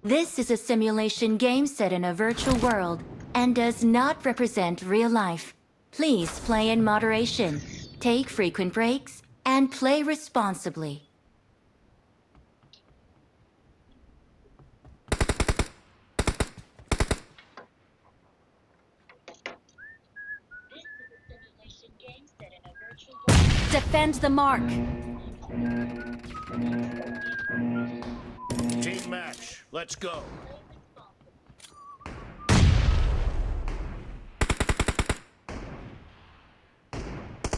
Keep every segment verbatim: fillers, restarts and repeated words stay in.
This is a simulation game set in a virtual world and does not represent real life. Please play in moderation, take frequent breaks, and play responsibly. Defend the mark. Team match. Let's go.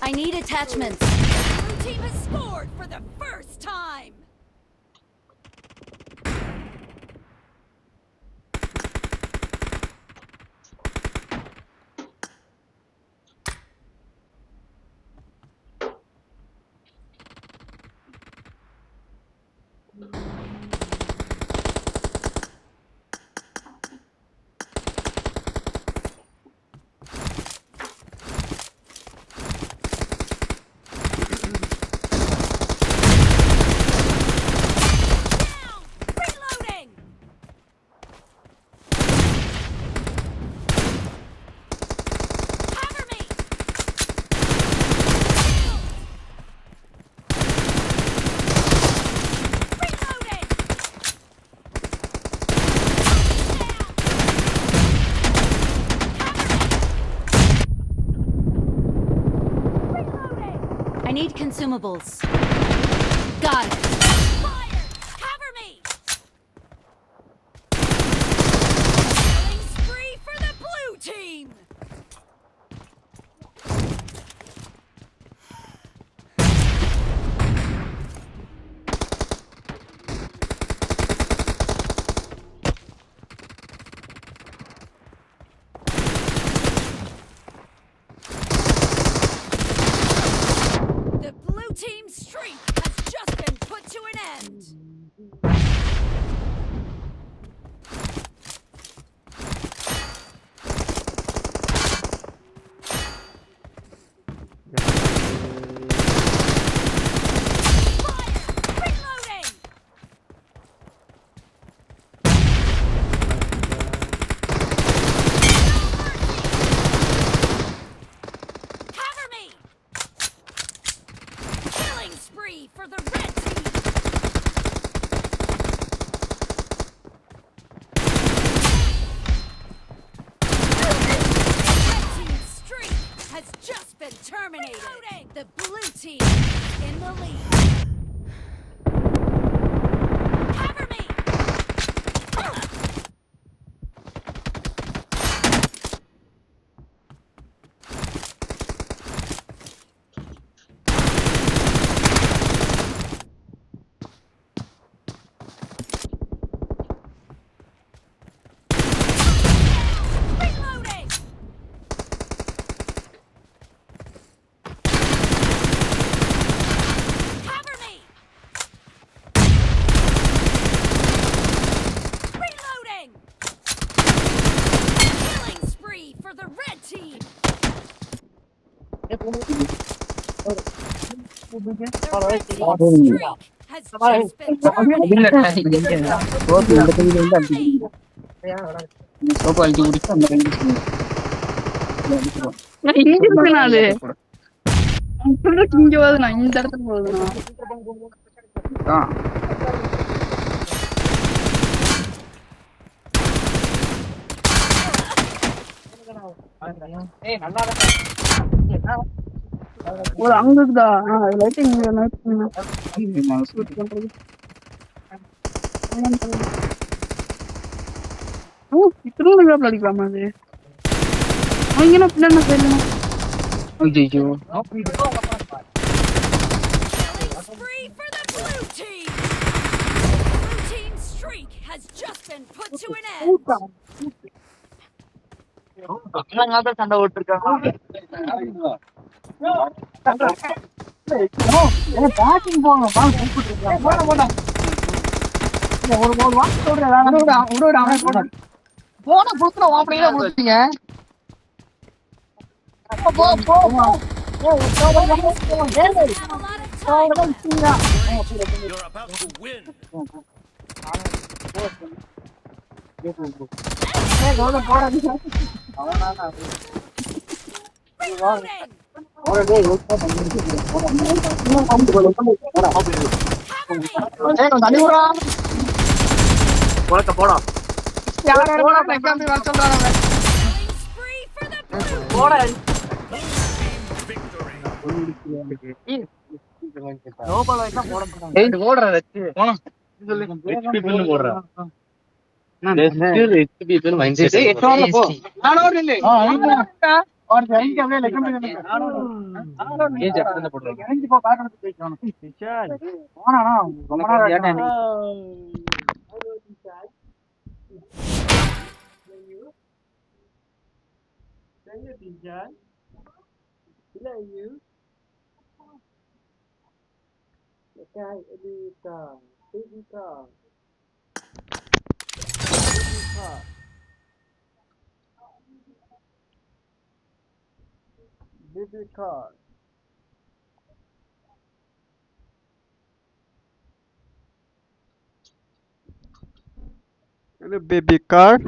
I need attachments. Blue team has scored for the first time. I need consumables. Got it. Fire! Cover me! Killing spree for the blue team! The blue team's streak has just been put to an end. Killing spree for the red team! Red team's streak has just been terminated. Reloading! The blue team is in the lead. Cover me! Reloading! Cover me! Reloading! Killing spree for the red team! The red team's streak has just been terminated. Cover me! Nah, ini kenal deh. Ang tulad ng jowa na, hindi tulad ng jowa na. Ah. Wala, ang ganda. Ah, lighting, lighting. Oh, itu dulu juga pelari lama deh. Oh, ini lah, benar, Mas, benar. Oh, iya, iya. Killing spree for the blue team. Blue team streak has just been put to an end. Batting போங்க, பால் போட்டுட்டு இருக்காங்க. போடா, போடா. ஒரு, ஒரு வார்த்தை சொல்றேன், விடுடா, விடுடா, அவன் போடா. போன புடுத்துனா, உன் பையன் தான் புடுத்தீங்க. போ, போ, போ, போ. ஏய், ஒரு தடவை, ஏய், ஏய், ஏய், ஏய். You're about to win. போடா, போடா. Ini baby car.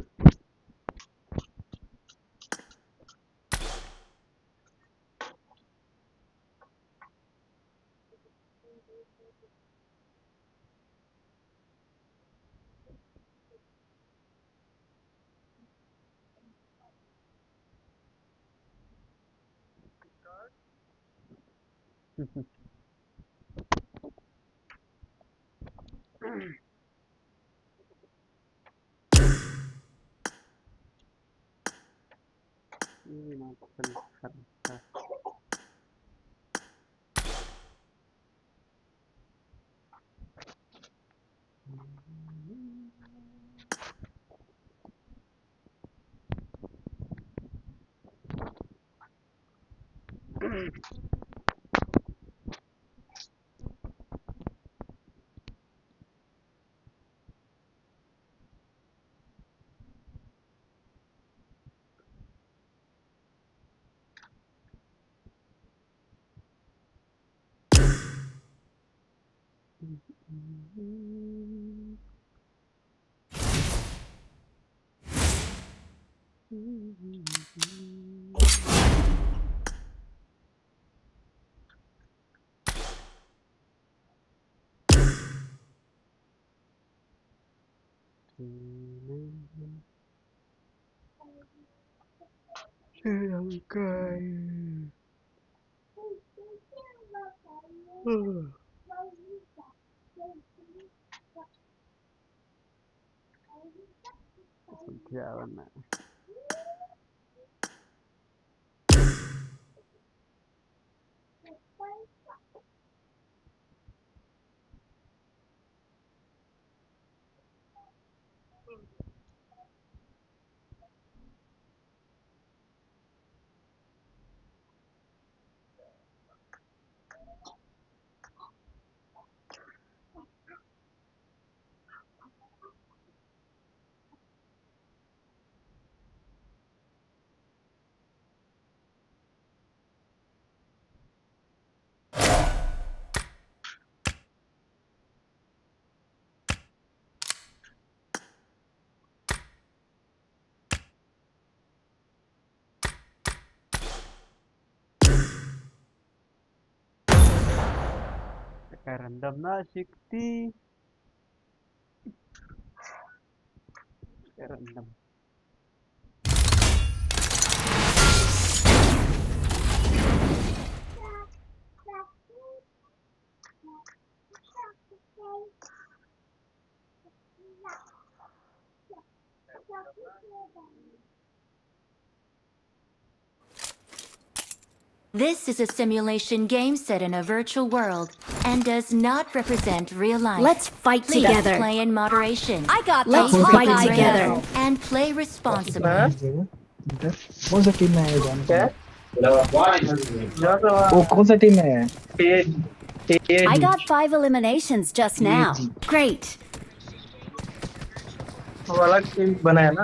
Ka random na shikti. Ka random. This is a simulation game set in a virtual world and does not represent real life. Let's fight Please together. Play in moderation. I got Let's the fight high together. Ground and play responsibly. कौन सा टीम में है जान? वो कौन सा टीम में है? I got five eliminations just now. Great. वो अलग टीम बनाया ना।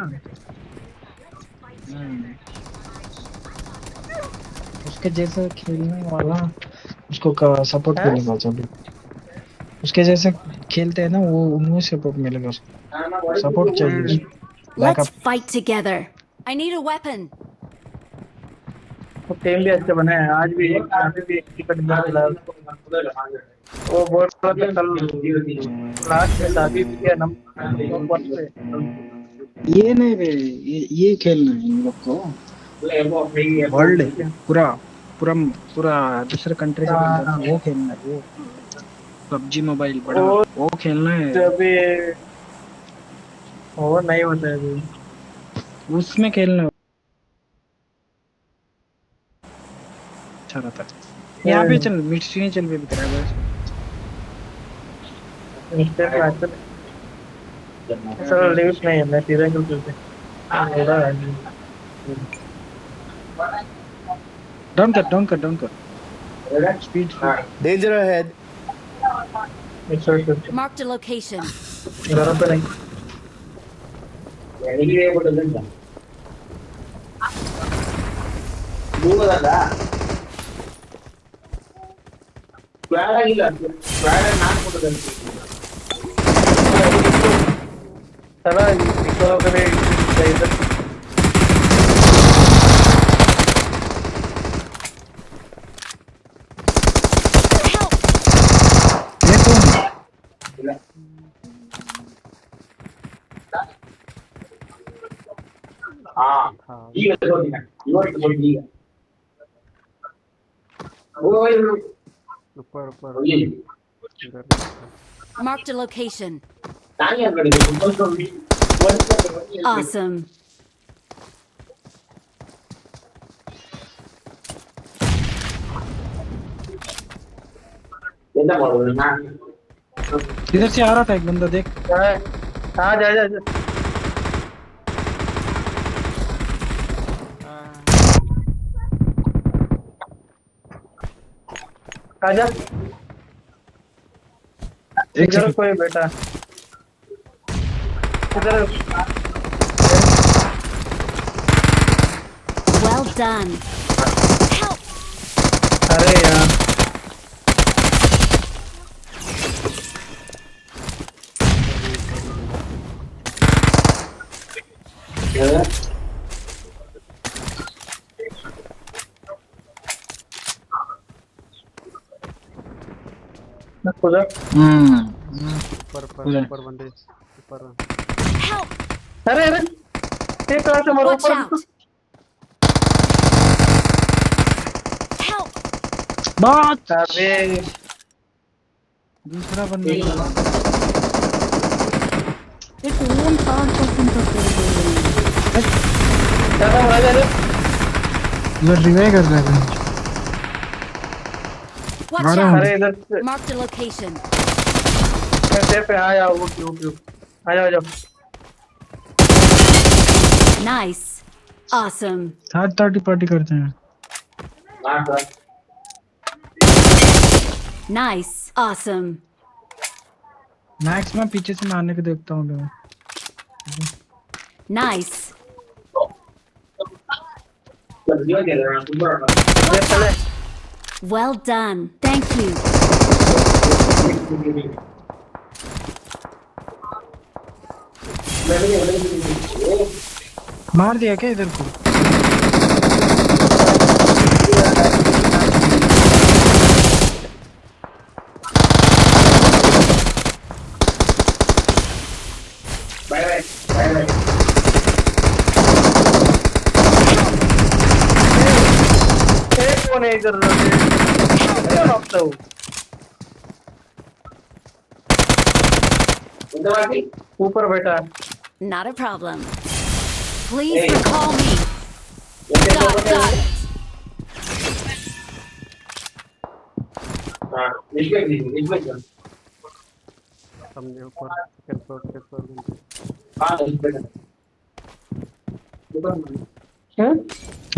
हम्म। उसके जैसे खेलने वाला उसको का सपोर्ट हैं? करेगा जब उसके जैसे खेलते हैं ना, वो उनमें सपोर्ट मिलेगा उसको। सपोर्ट चाहिए उसको। Let's बैकअप। Fight together. I need a weapon. वो टीम भी अच्छे बने हैं। आज भी, अभी भी एक टिकट मिला था। वो बोल रहा था कल लास्ट में शादी भी है ना, नंबर पे। ये नहीं रे, ये ये खेलना है इन लोग को। वर्ल्ड पूरा पूरा पूरा दूसरे कंट्री से बंदा था, वो खेलना है वो। पबजी मोबाइल बड़ा वो वो खेलना है। अभी वो नहीं होता है अभी। उसमें खेलना है। अच्छा रहता है। यहाँ पे चल, मिड स्क्रीन चल पे भी करा बस। मिस्टर राजन। सर, लिफ्ट नहीं है, मैं सीधा क्यों चलते? थोड़ा है। डाउन कर, डाउन कर, डाउन कर। स्पीड। Danger ahead. अच्छा, अच्छा। Marked a location. घर पे नहीं। साला, इधर, इधर। Help! ये कौन है? हाँ। ऊपर ऊपर। इधर। Marked a location. Awesome. इधर से आ रहा था एक बंदा, देख। हाँ, हाँ, जा, जा, जा। आजा। एक इधर सेकंड। कोई बेटा। इधर। Well done. Help! अरे यार। खुदा। हम्म। ऊपर ऊपर उधर। ऊपर बंदे ऊपर। Help! अरे, अरे। ये कहाँ से मारो? Watch ऊपर। Out! Help! बात। अरे, दूसरा बंदा। ये कौन था जो तुम तो ज्यादा मारा जा रहा। इधर रिवाइव कर रहा है। Watch मारा out! अरे, इधर से Marked a location. सेफ है, आ जाओ, ओके, ओके, ओके। आ जाओ, आ जाओ। Nice. Awesome. थर्ड थर्ड पार्टी करते हैं। Nice. Awesome. मैक्स, मैं पीछे से मारने को देखता हूँ तुम्हें। Nice. Well done. Thank you. मार दिया क्या इधर को? नहीं कर रहे। क्या भागता हूँ? ऊपर बैठा। Not a problem. Please recall me. Got, got it. सामने ऊपर, second floor, second floor में।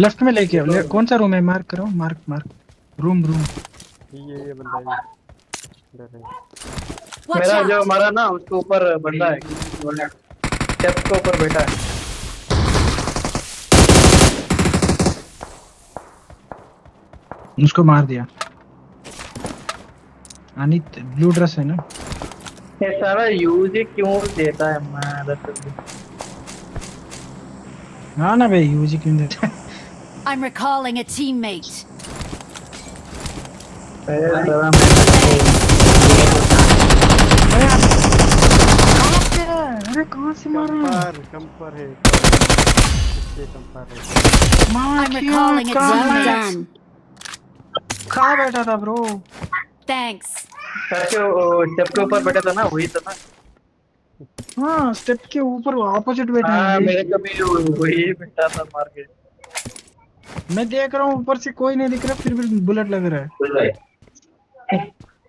लेफ्ट में लेके आओ। ले, कौन सा रूम है? मार्क करो, मार्क, मार्क। रूम, रूम। ये, ये बंदा है। इधर है। Watch मेरा जो out. मारा ना, उसके ऊपर बंदा है। स्टेप्स के ऊपर बैठा है। उसको मार दिया। अनित, ब्लू ड्रेस है ना? ये सारा यूजी क्यों देता है? मैं दस रुपये। हाँ ना भाई, यूजी क्यों देता है? I'm recalling a teammate. अरे सारा मैं अरे, अरे, कहाँ से मार रहा है? कंपर, कंपर है। इससे कंपर है। माँ, I'm क्या recalling a कहाँ teammate. Well done. कहाँ बैठा था, ब्रो? Thanks. सर के, ओ, स्टेप के ऊपर बैठा था ना, वही था ना? हाँ, स्टेप के ऊपर वो अपोजिट बैठा है हाँ, भाई। मेरे को भी वो-, वही बैठा था मार के। मैं देख रहा हूँ, ऊपर से कोई नहीं दिख रहा, फिर भी बुलेट लग रहा है। बोल भाई।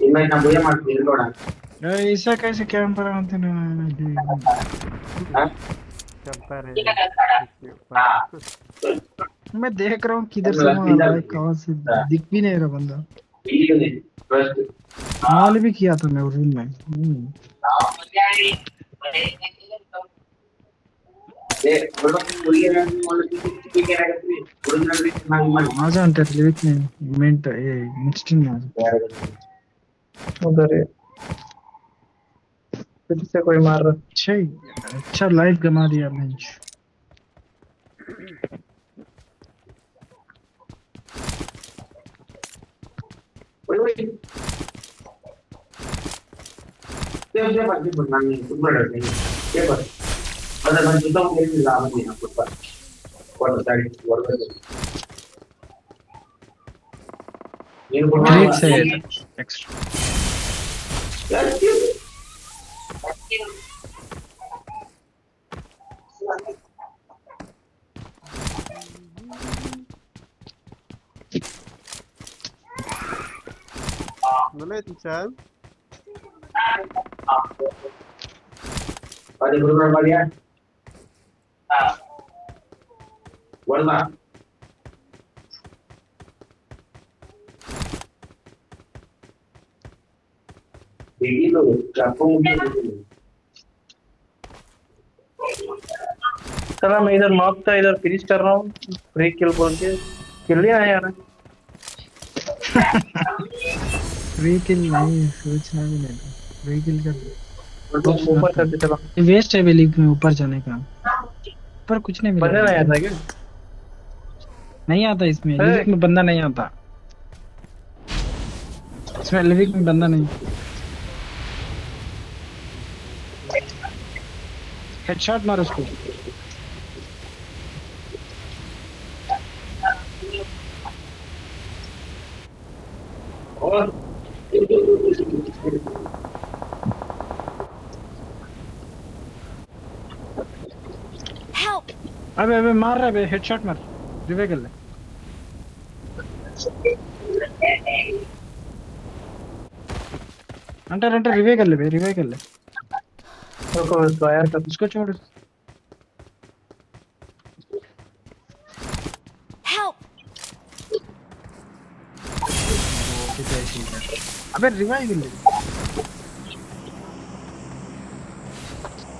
ये मैं ना बोला मार के लोड़ा। अरे, ऐसा कैसे कैंपर आते ना? हाँ? कंपर है। इसके ऊपर। मैं देख रहा हूँ किधर से मार रहा है, कहाँ से, दिख भी नहीं रहा बंदा। मॉल भी किया था मैं उस रूम में। हम्म। आजा अंतर लिविक में, इवेंट, ए, नेक्स्ट में आजा। उधर है। फिर से कोई मार रहा। अच्छा ही, अच्छा लाइफ गमा दिया बेंच। Wait, wait. Siapa, siapa, siapa nangis? Siapa ada nangis? Siapa? Ada bantu tahu dia di dalam ni, apa, Pak? What was that? What was it? Ini bukan Nice apa? Hit, extra. Let's go. Dole, teacher. Pada berubah balian. Wala. Dilo, kapung dilo. साला मैं इधर नॉक था, इधर फिनिश कर रहा हूँ, फ्री किल बोल के। किल नहीं आया यार। फ्री किल नहीं, सोचना भी नहीं था। फ्री किल कर दे। ऊपर कर दे, चलो। ये वेस्ट है, लिविक में ऊपर जाने का। पर कुछ नहीं मिला। बंदा नहीं आता क्या? नहीं आता इसमें, अरे। लिविक में बंदा नहीं आता। इसमें लिविक में बंदा नहीं। हेडशॉट मार उसको। Help! अबे, अबे, मार रहा है बे, हेडशॉट मार। रिवाइव कर ले। अंटर, अंटर, रिवाइव कर ले बे, रिवाइव कर ले। रुको, रुको यार, कब इसको छोड़। Help! अबे, रिवाइव कर ले।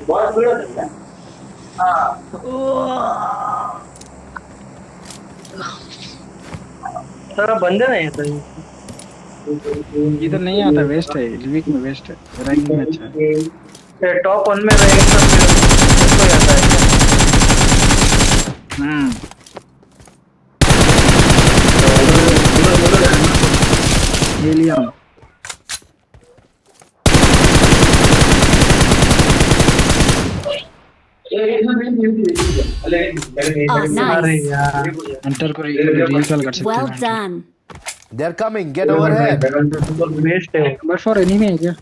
बहुत बुरा लग रहा है। हाँ। साला बंदे नहीं है सही। इधर नहीं आता, वेस्ट है, लिविक में वेस्ट है, रैंक में अच्छा है। ये टॉप वन में रहेगा तो फिर हो जाता है। हम्म। ये लिया। Oh, nice. अरे यार। अंतर को री-, रिकॉल कर सकते हैं। Well done. They're coming. Get over here. Waste है। नंबर फ़ोर एनिमी है क्या?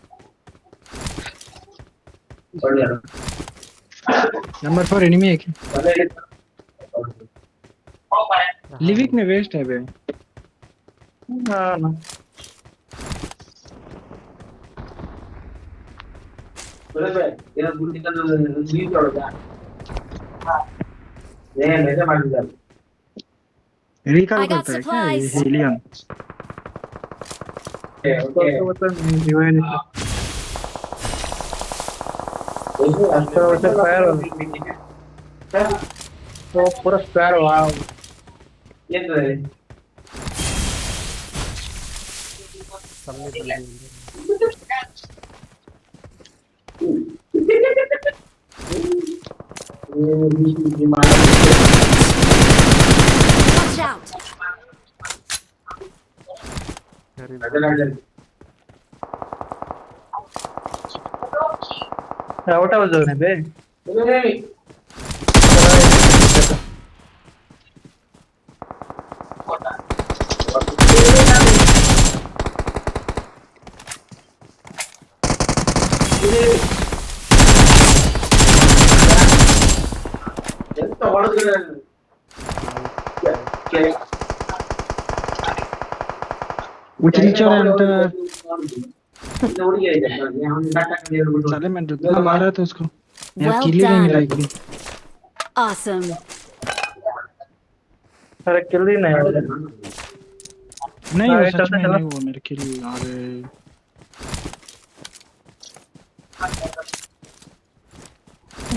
नंबर फ़ोर एनिमी है क्या? लिविक में वेस्ट है बे। ना, ना। रिकॉल करता है क्या ये हेलियन? ओके, ओके। तो पता नहीं, रिवाइव नहीं। तो वैसे फायर हो। तो पूरा स्क्वायर, वाओ। ये तो है। सामने बंदे हैं। Watch out! अरे, आउट ऑफ जोन है बे। वो चीज चल रहा है, अंदर। साले, मैंने जितना मारा था उसको। यार, well किल ही नहीं done। मिला एक भी। Awesome। अरे, किल ही नहीं हो रहा। नहीं, अरे, वो सच में चलते चलो। नहीं हुआ मेरे किल। अरे।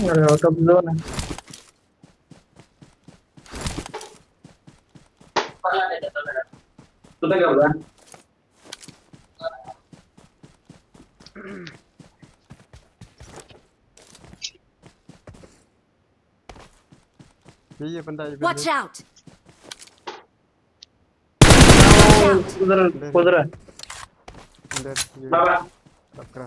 अरे, आउट ऑफ जोन है। ये, ये बंदा, ये बंदा। Watch out! उधर, उधर। अंदर, ये बाबा। टकरा।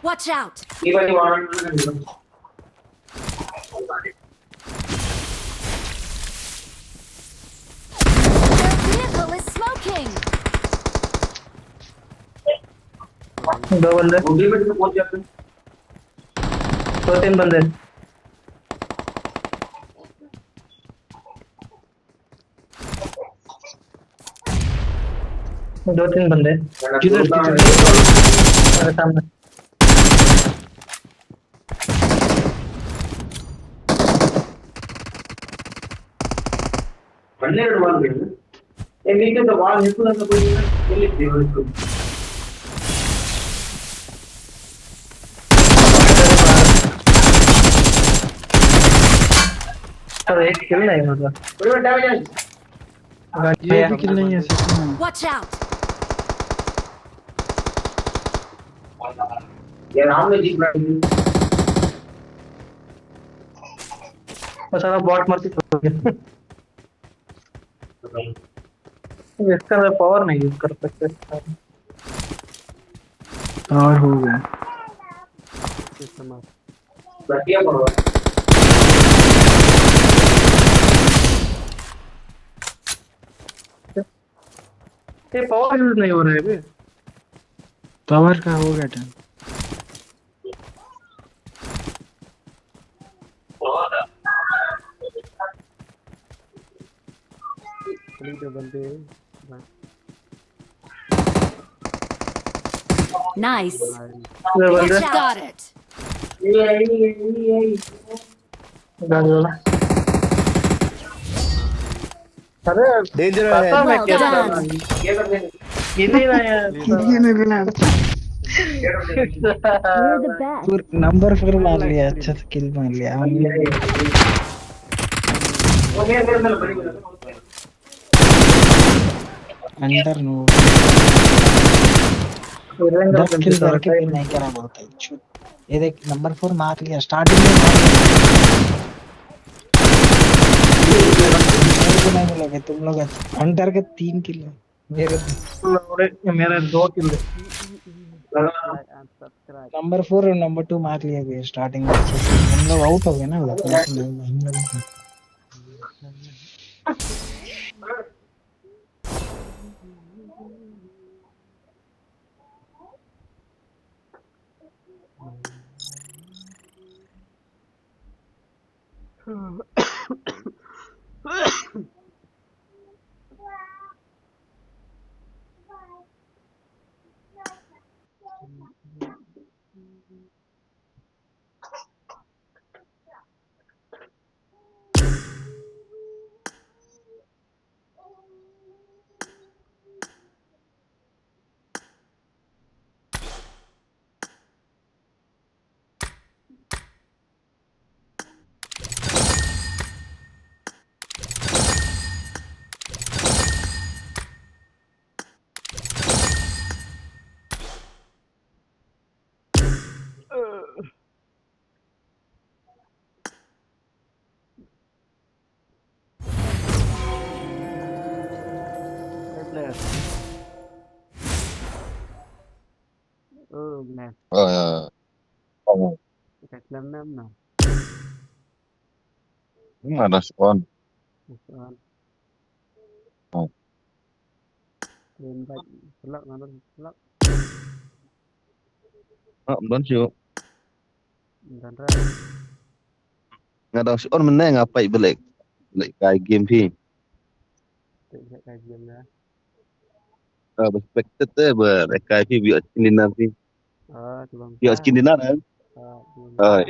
Watch out! ये वाली वारंट। Their vehicle is smoking! दो बंदे। दो तीन बंदे। दो तीन बंदे। किधर, किधर? अरे, सामने। सर, एक किल नहीं हुआ। ये भी किल नहीं है सच में। Watch out! वो साला बॉट मार के छोड़ गया। इसका मैं पावर नहीं यूज़ कर सकते। पावर हो गया। ये पावर यूज़ नहीं हो रहा है बे। पावर का हो गया टाइम। खाली दो बंदे हैं। Nice. Nice. Got it. अरे, डेंजर है। पता मैं क्या कर रहा हूँ। Well done. ये नहीं ना यार। ये नहीं ना। You're the best. नंबर फ़ोर मार लिया, अच्छा सा किल मार लिया। अंदर नो। दस किल करके भी नहीं करा बोलते। ये देख, नंबर फ़ोर मार लिया, स्टार्टिंग में मार लिया। मेरे को नहीं मिला कि तुम लोग अच्छे। हंटर के तीन किल है, मेरे मेरे दो किल है। नंबर फ़ोर और नंबर टू मार लिया गया स्टार्टिंग में। हम लोग आउट हो गए ना, हम लोग। Player. Oh, man. Oh, ya. Oh. Kat nam nam na. Hmm, ada sound. Sound. Oh. Invite, selak, ngano selak. Ah, belum siap. Belum, right. Nga dang shu on mynne nga peit ba leh, leh kai game phi. Peit leh kai game na. Ah, ba expected te ba leh kai phi, ba ïoh skin dinner phi. Ah, tu bang. Ïoh skin dinner, eh? Ah, tu bang. Ai.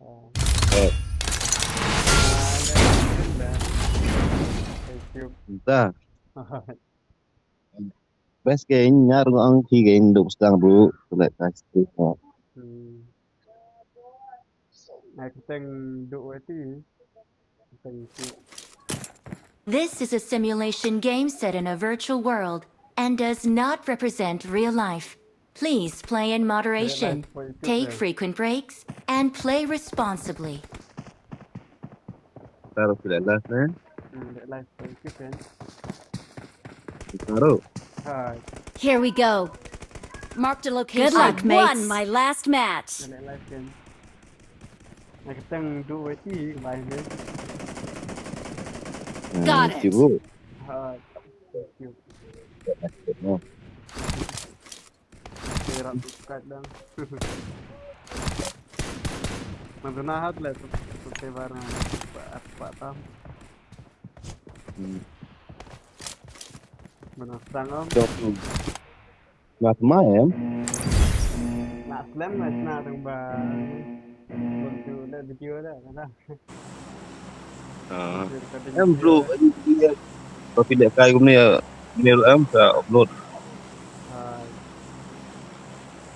Ah. Ai. Thank you. Dah. Best kein, nga ruh nga ong phi kein, duk sdang ruh, tu leh kai stream. Hmm. Ai, kuteng duk weti. Kuteng duk. This is a simulation game set in a virtual world and does not represent real life. Please play in moderation, take frequent breaks, and play responsibly. Taruh ke dalam, eh? Hmm, dalam, thank you, friend. Taruh. Hai. Here we go. Marked a location. Good luck, mates. I won my last match. Dalam, friend. Nak ketang dua ti, bye, friend. Got it. Hai. Thank you. Berak buka dong. Mantuna hat le tu, tu tebar na, apa, apa tam. Hmm. Mana sang om? Jom. Mas mai em? Nak slem, nak sna tang ba. Untuk le video dah, kata. Ah. Em bro, ba phi leh kai kumne, kumne ruh em sa upload. Ah.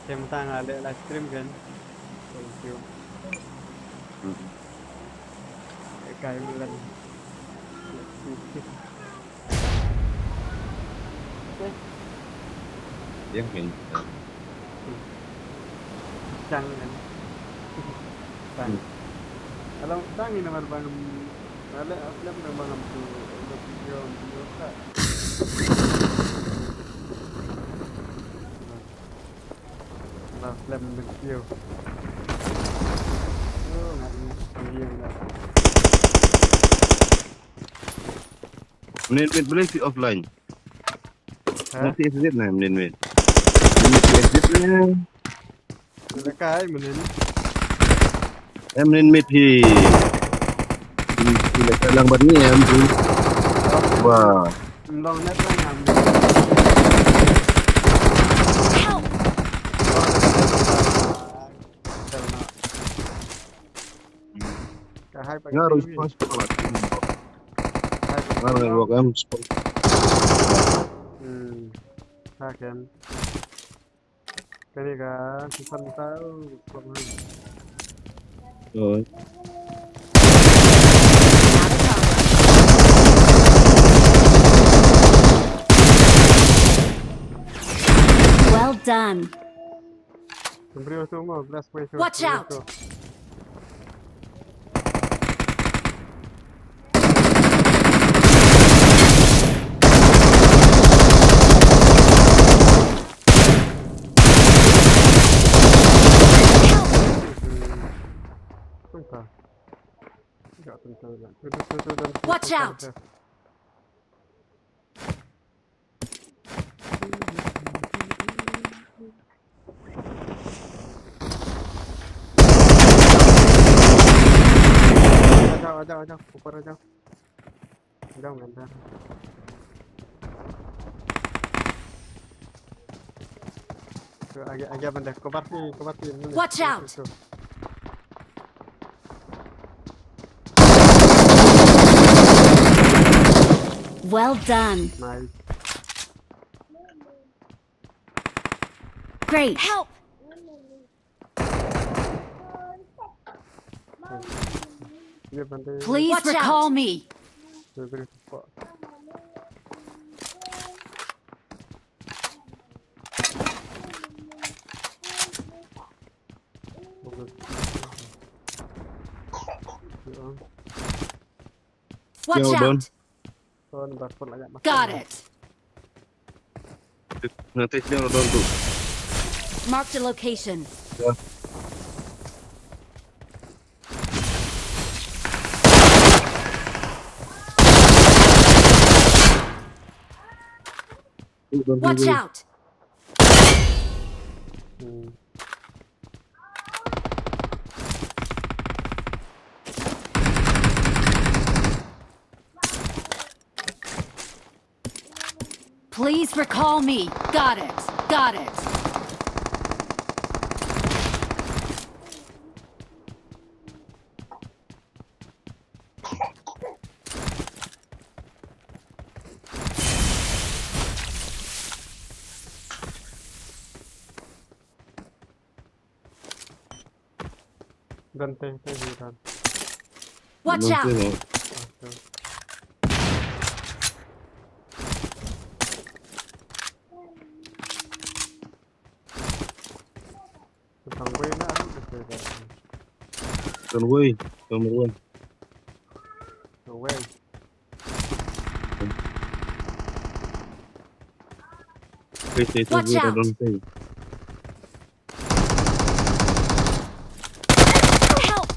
Same time nga leh live stream kan. Thank you. Hmm. Leh kai mlan. Let's see. Yang min. Sang kan. Sang. Hmm. Kalau sang ini mar bang, kalau apa bang bang tu, untuk video, video tak. Lah, slem video. Oh, ngat ni, video ngat. Main mid boleh si offline. Ha? Nanti exit na, main mid. Main mid exit na. Boleh kai, main. Em, nin mit hi. Hi, hi, la ka lang ban ni em hi. Wah. Long net lang ngam. Help! Ka hai pa. Nga ruh ki. Sponsor pala. Hai pa. Nga ruh ruh em sponsor. Hmm. Ha ken. Kane ka season ta, uh, kong. Oi. Well done. Watch out! Sa. Ïa, tang, tang, tang. Tu, tu, tu, tu, tu, tu, Watch tu, tu, out! Tu. Aja, aja, aja. ऊपर आ जाओ। Jauh kan dah. Tu, agak, agak benda. Kobar sini, kobar sini. Benda. Watch out! Tu, tu. Well done. Nice. Great. Help! Ye bhante. Please Watch recall out. Me. Ye bhante, fuck. Watch out. Got it. Nanti dia udah tu. Marked a location. Ya. Watch out. Hmm. Please recall me. Got it. Got it. Don te te hi don. Watch out! Tang wei na, tang wei, tang wei. Tang wei. Watch out! Help!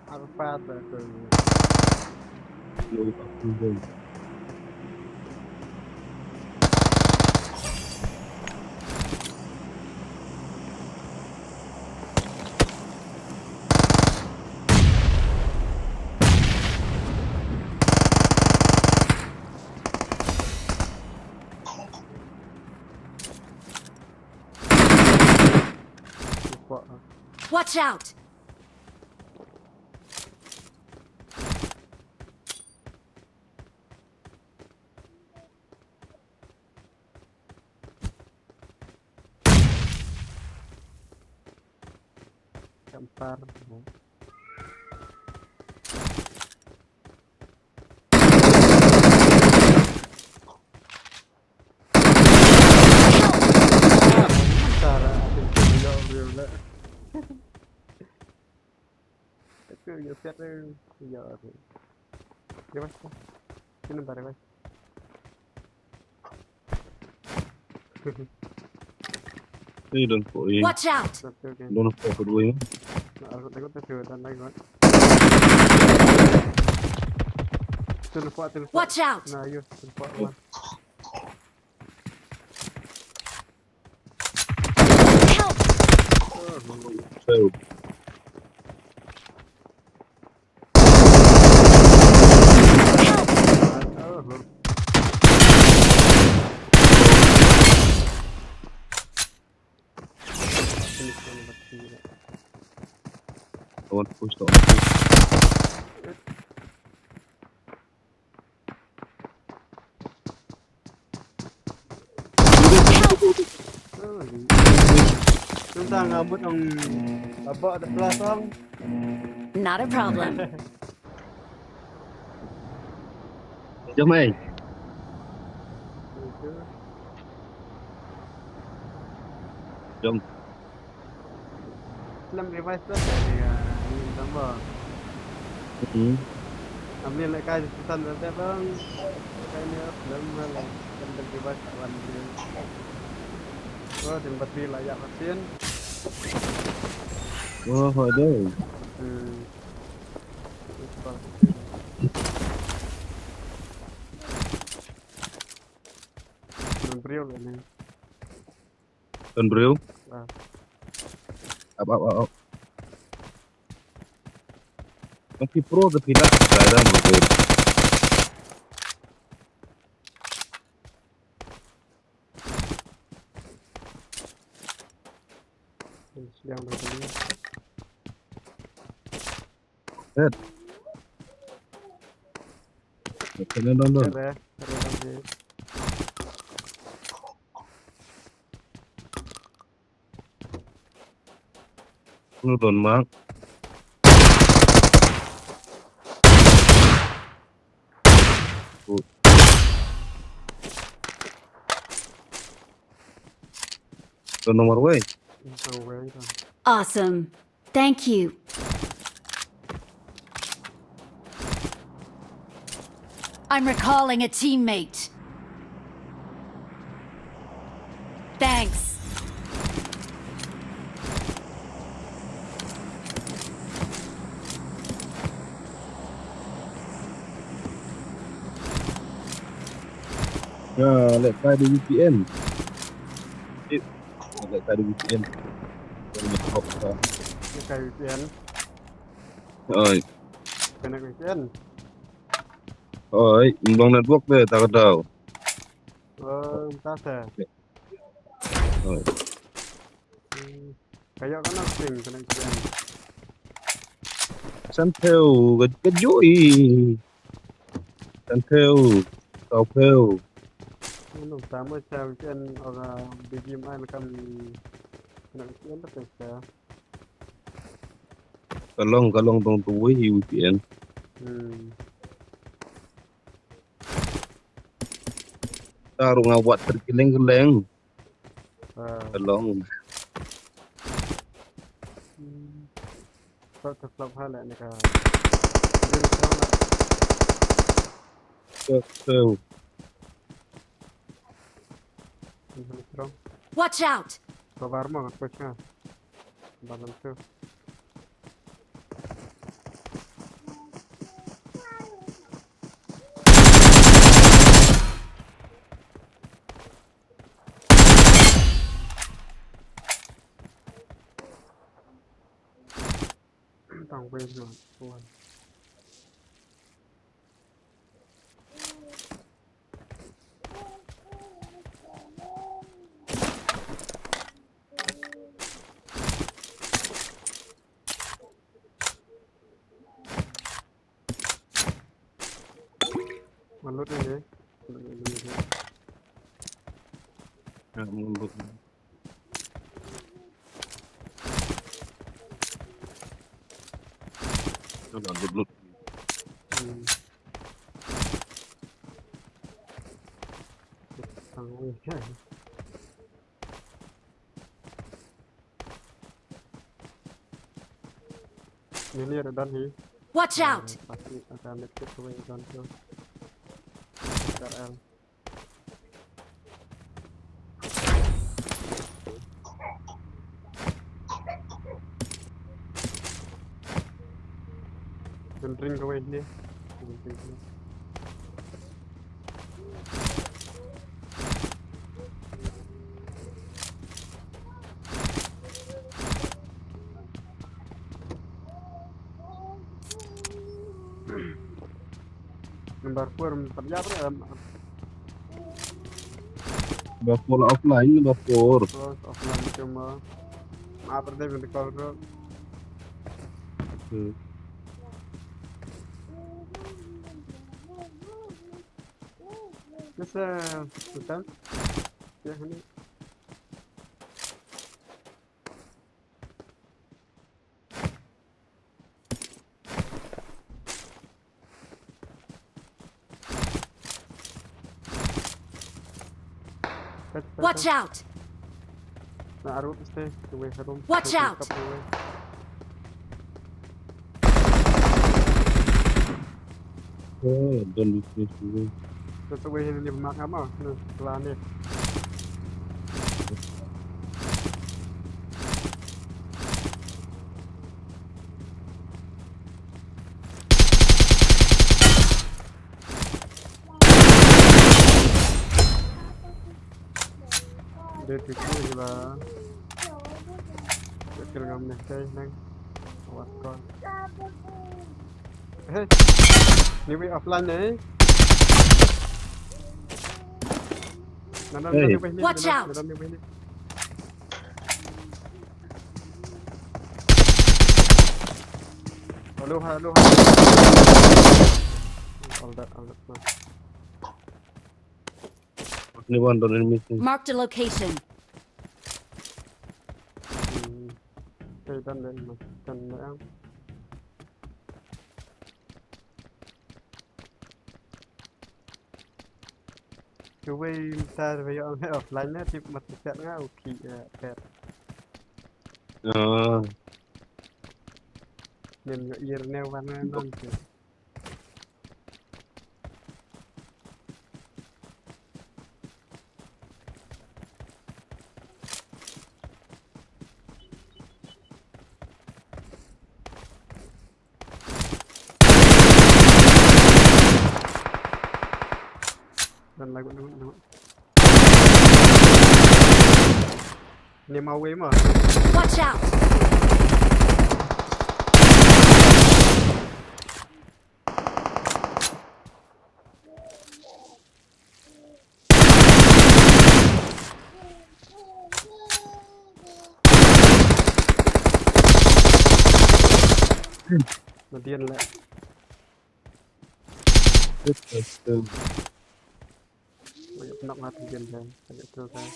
Alpha, Watch out! Kampar. Revive. Sino ba revive? Ni don ko i. Watch out! Okay, okay. Don ko ko dua i. Na, aku takut tu, dan lagi. Teleport, teleport. Watch out! Na, ayo, teleport. Help! Help! I want to push the office. Tentang rambut yang babak ada pelasang. Not a problem. Jom, eh. Jom. Lem revise tu dari, ah, ni tambah. Hmm. Ambil lek kai pesan berapa bang? Kai ni lem lem lem revise tak wan dia. Oh, dan bateri layak vaksin. Oh, hoi dei. Don briew. Ap, ap, ap, ap. Nang phi pro da phi la, da, da, mo, ko. Siang dah tadi. Set. Kena don don. Set, eh. Kena don, eh. Lu don mak. Don nomor wei. Awesome. Thank you. I'm recalling a teammate. Thanks. Ya, let's try the V P N. Sip. Let's try the V P N. Let's try V P N. Oi. Connect V P N. Oi, mlong network deh, tak tahu. Oh, entah saya. Oi. Hmm. Kayak kan asing connect V P N. San theu, ka, ka jui. San theu, saw theu. Ano, sama sa V P N ora B G M I kan connect V P N tak sa. Ka long, ka long tong tu wei hi V P N. Hmm. Ta ruh nga wad ter kileng kileng. Ah. Ka long. Hmm. Sa ka klap ha le ne ka. Dia ni strong lah. Ka, ka. Ini strong. Watch out! Ka bar mo ka ka. Balang tu. Tang wei no tuan. Malut ni deh. Ya, malut. Dah lut lut. Hmm. Tang wei. Ini ada dan hi. Watch out! Pasti akan dekat ke wei dan tu. Sekarang. Wandering ka wei hi. Number four, em, Number four offline, number four. Oh, offline cuma. Apa dia yang di call tu? Hmm. Masa hutan? Ya, ini. Watch out! Na arup stay, tu wei harum. Watch out! Oh, don't be close to me. Tu tu wei ni mak ngam ah, ni, kelah ni. Ba. Kir ngam neh kai nang. Wat ko. Hey. Ni wi offline ni. Nan nan Hey. nan ni wi ni. Watch nan nan out. nan ni wi ni. Hello, hello, hello. All that, all that. Ni wan don ni missing. Marked a location. Hmm. Hey, done, done, done, done. Kiwei mynta ba ïoh offline na tip mat chat nga u ki eh, pet. Ah. Nym ïoh ir ne wan ne non ki. Done, lagu, lagu, lagu. Ni mau wei mo. Watch out! Madian lah. Good question. Banyak penak mati dia, kan. Banyak terus, kan.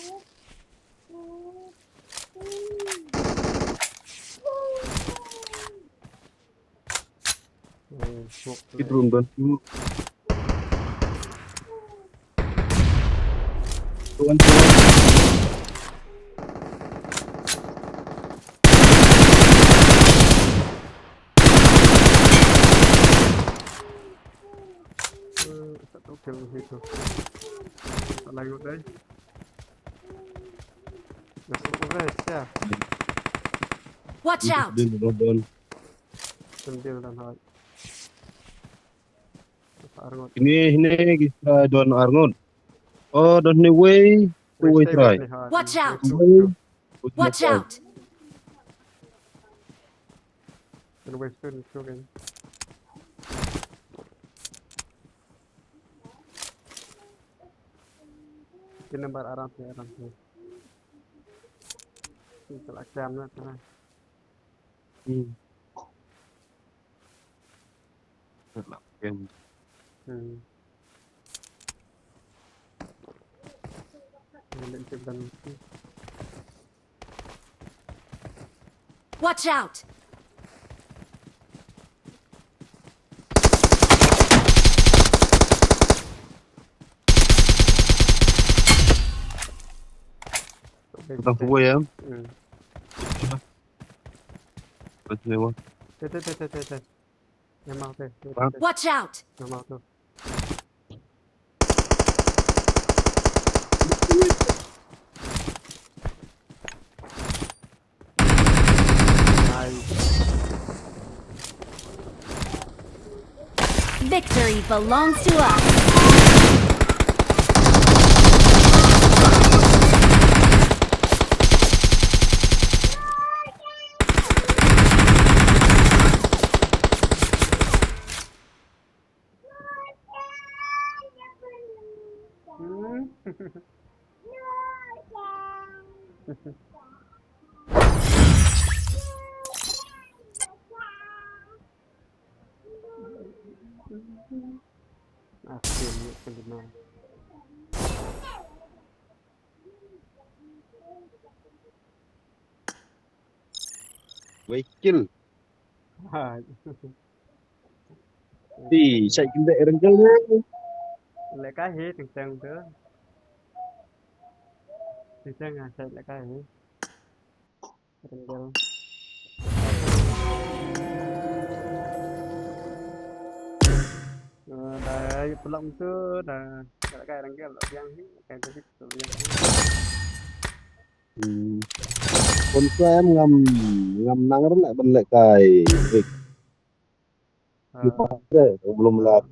Oh, smoke. Ki drone don. Tuan, tuan. Eh, satu kill situ. Tak layu dai. Masuk, guys, ya. Watch out! Dia drone don. Sambil dan hoi. Arngut. Ini, ini kita don arngut. Oh, don ni way, two way try. Watch out! Way. Watch out! Don way soon, soon. Ini number arang sih, arang sih. Ini salah jam lah, salah. Hmm. Salah jam. Hmm. Ini cek dan Watch out! Tang kuwe ya. Hmm. Pas lewat. Teh, teh, teh, teh, teh, teh. Memang teh, teh, teh, teh. Watch out! Memang tu. Nice. Victory belongs to us. Hmm. Ah, same, same. Wei kill. Hai. Ti, sai kill deh rengkel deh. Leka he, teng teng tu. Teng teng ah, sai leka he. Rengkel. Eh, dah, yuk pulang tu, dah. Leka rengkel, biang he, kan tadi tu biang he. Hmm. Kon sa em ngam, ngam nang rem leh ban leh kai. Wik. Ah. Lu pat re, belum lat.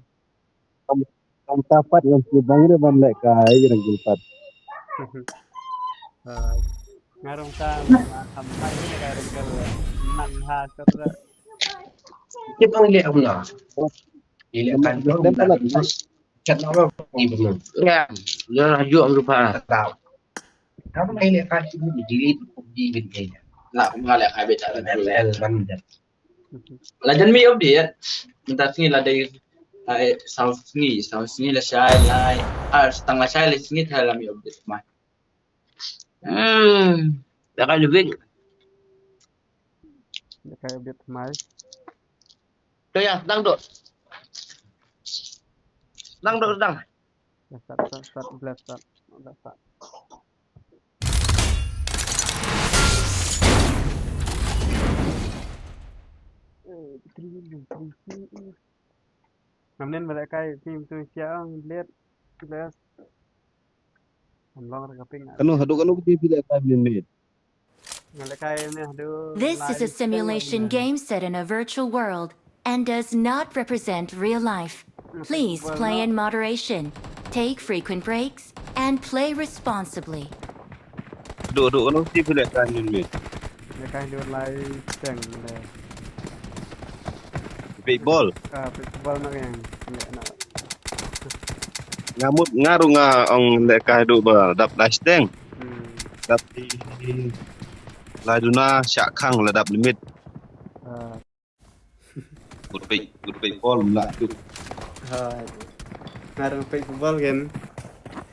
Kam, kam tapat ngam sibang re ban leh kai, rengkel pat. Ah. Nga rung ta, nga kham ta ni ka rung ka nang ha ka tra. Ki pang le amna. Ile kan. Dem pala. Chat na ro ni bu. Ya. Ya, yo am rupa. Kam ai le ka ki bu di di di di. La, nga le ka be ta. L L ban. La jan mi update. Mynta sngi la dei, ai, saw sngi, saw sngi la shai, la, ah, tang la shai la sngi tha la mi update mai. Hmm. Dah kai lebih. Dah kai update mai. Tu ya, sedang duk. Sedang duk, sedang. Dah start, start, start, blast start. Dah start. Namnen ba lehkai team tu siang blade blast. Am long ra ka ping. Kano haduh kano phi lehkai min mit. Nga lehkai ne haduh. This is a simulation game set in a virtual world and does not represent real life. Please play in moderation, take frequent breaks, and play responsibly. Duk, duk, kano phi lehkai min mit. Lehkai duk lai seng le. Pik bol. Ah, pik bol na yang. Ya, na. Nga mut nga ruh nga ong lehkai duk ba dap lai seng. Hmm. Dap i lai duna shah khang la dap limit. Ah. Kut peit, kut peit bol mla tu. Hai. Nga rung peit bol gen.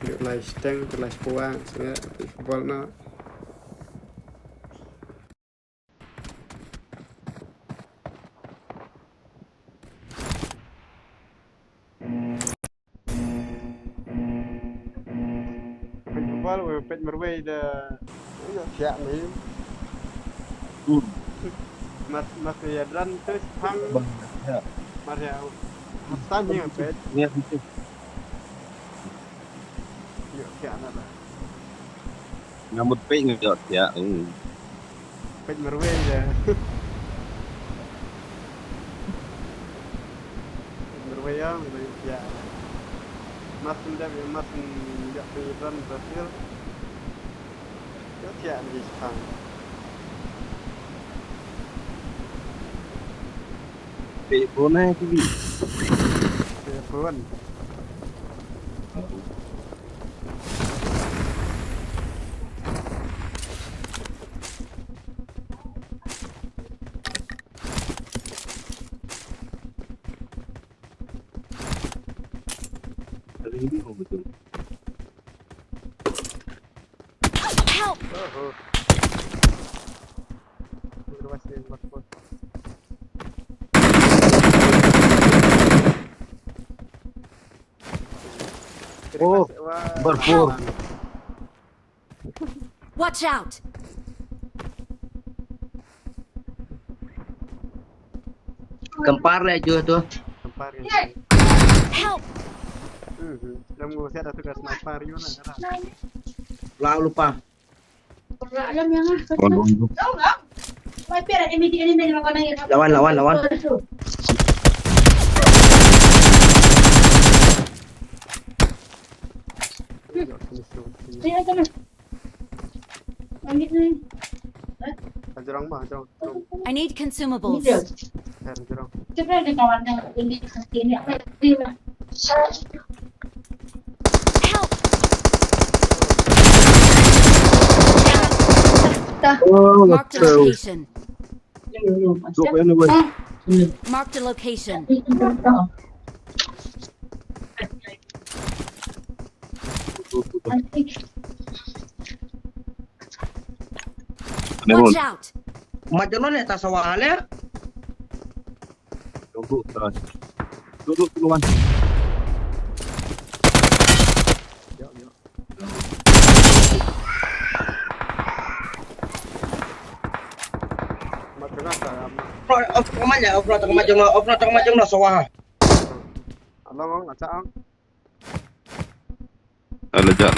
Lut lai shteng, lut lai shpuang, snga peit bol na. Peit bol, peit marwei da. Ya, siap ni. Hmm. Mas, mas ya dran tu hang. Bang, ya. Mas ya. Mas tan ni peit. Ya, betul. Ya, siap na ba. Nga mut peit nga ïoh thiah. Hmm. Peit marwei ïa. Peit marwei ïa, marwei ïa. Mas ndep ïa, mas ïa peit ran Brazil. Ïoh thiah ni shisha. Peit bun eh, T V. Peit bun. Help! Oho. Oh, berpur. Watch out! Kempar le ju tu. Kempar ya. Help! Mhm. Dah mau saya dah tugas sniper you na. Lah lupa. Lawan, lawan, lawan. Jrong ba, jrong. I need consumables. Help! Oh, marked a location. Drop anyway. Marked a location. Watch out! Mat jalo le ta sawa le. Duduk terus. Duduk duluan. Bro, off, tengah mana? Off, tengah mana? Off, tengah mana? Sawa. Along, along, acak, along. Ala jat.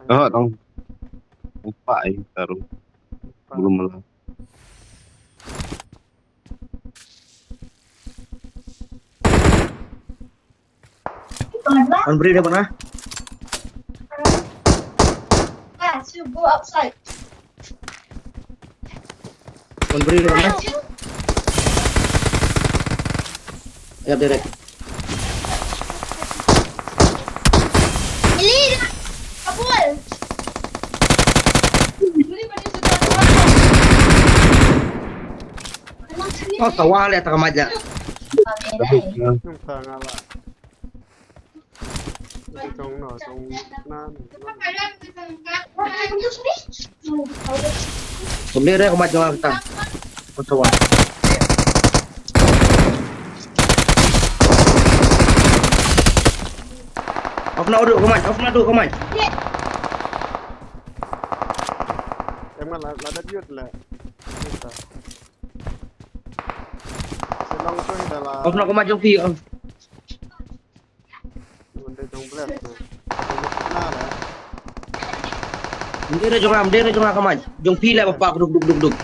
Ah, tang. Empat, eh, taruh. Belum lah. An beri dah pernah? To go outside. One bri ri. Yap, direct. Ili, kabul. Oh, tawal ya, takamat ya. Kumne re, ka mic jong nga kata. Kata wa. Off na udu ka mic, off na udu ka mic. Em nga la, la da mute la. Off na ka mic jong phi, off. Mdei re jong nga, mdei re jong nga ka mic. Jong phi le ba pak duk duk duk duk.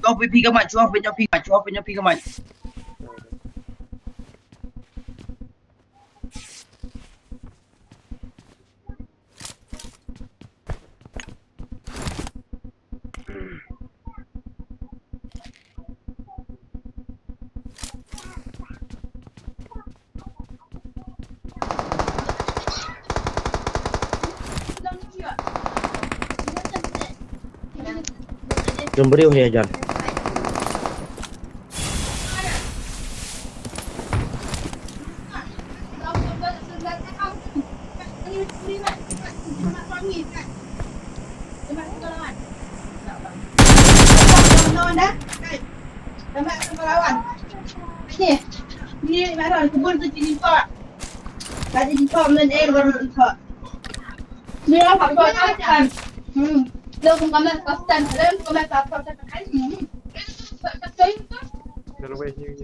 Jong phi phi ka mic, jong phi jong phi ka mic, jong phi jong phi ka mic. Jom briew hi jan.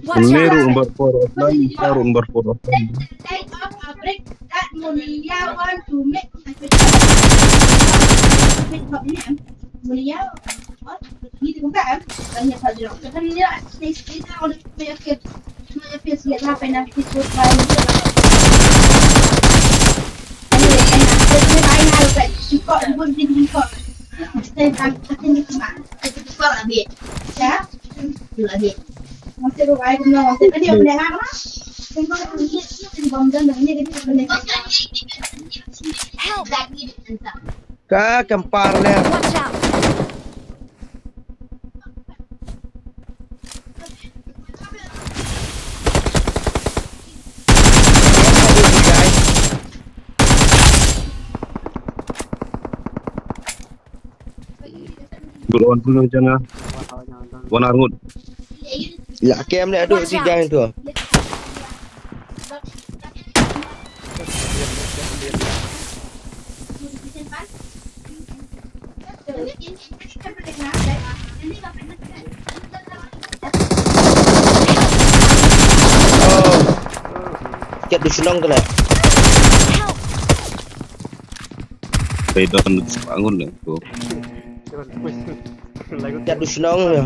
Watch out! Meru number four offline, Meru number four offline. Help! Ka kam par ne. Watch out! Good on tu jana. Wan arngut. Ya kem ne adu. Watch out. Di jang tu. Ket du shnong kala. Pei don bangun le ko. Ket du shnong ya.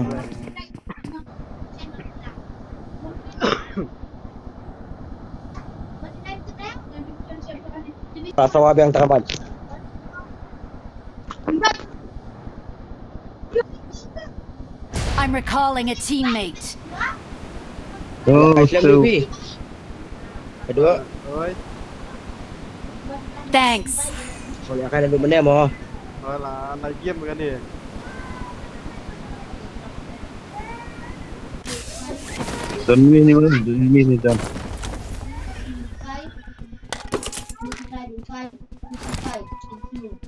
Pasawa biang teramat. I'm recalling a teammate. Oh, so. Kedua. Oi. Thanks. Boleh akan ada mana mo? Wala, lagi game kan ni. Don mini, don mini dan.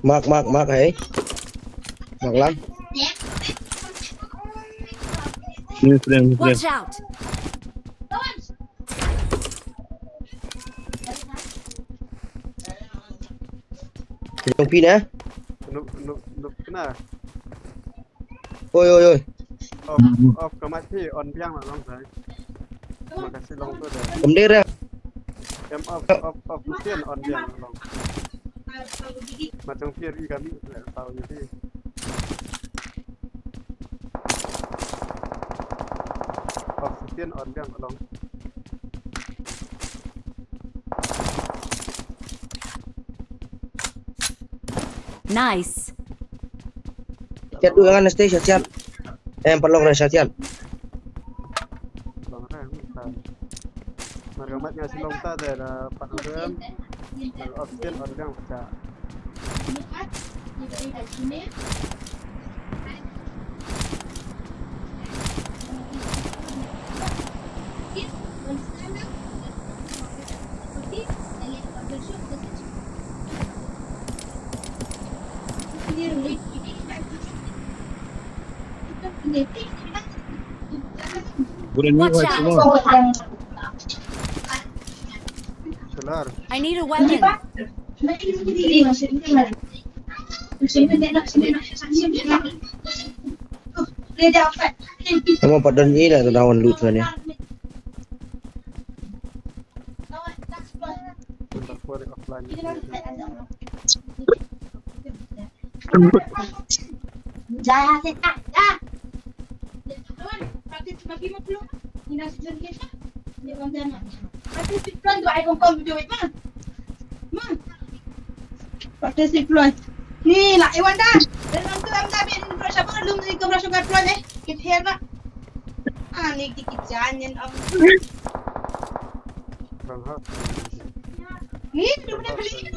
Mark, mark, mark, hey. Mark lang. Ni friend, friend. Watch out. Kena pin eh? Nuk nuk nuk kena. Oi oi oi. Off off ka mic phi on biang la long sai. Makasih long tu deh. Kem dei re. Kem off off off mesti on biang la long. Macam phi ri kami le tau ni phi. Off mesti on biang la long. Nice. Chat dulu dengan stage chat. Eh, perlu rasa chat. Bang Rai, bang Rai. Marga mat nga silong ta de da pat rem. Lalu option orang pecah. Watch out! Solar. I need a weapon. Kamu pat don ila tu dawan loot kan ya. Practice deploy. Ni lah Iwan dah. Dan tu am dah bin bro siapa lum ni ke bro sugar deploy eh. Kita hear lah. Ah ni kita jangan am. Ni tu boleh beli.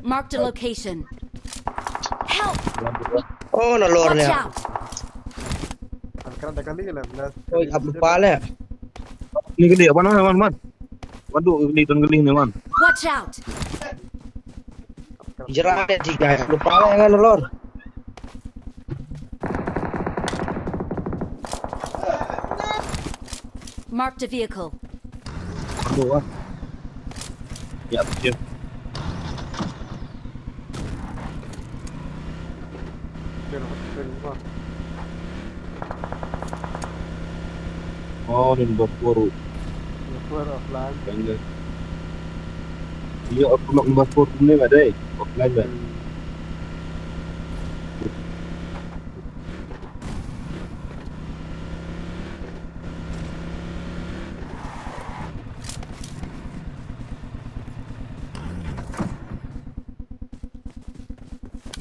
Marked a location. Help! Oh, nalor. Watch out! Oi, apa pala? Ni gede apa nama, man, man? Waduh, gede tuan gede ni, man. Watch out! Jerah dia tiga, apa pala yang nalor? Marked a vehicle. Aduh, ah. Ya, ya. Oh, ni bapur. Bapur offline. Kan dia. Iya, aku nak bapur ni, Mat, eh. Offline, Mat. Hmm.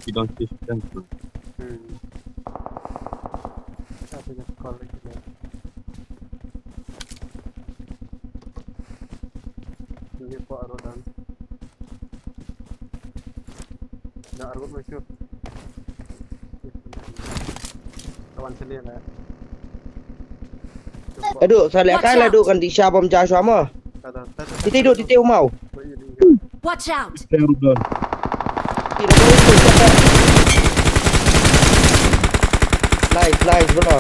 You don't see them. Hmm. Tapi nak call lagi dia. Ini kok rodan. Dah arut masuk. Kawan sini lah. Aduh, salah kai lah duk kan di sha bom ja sha ma. Titi duk, titi umau. Watch out. Nice, nice, bro.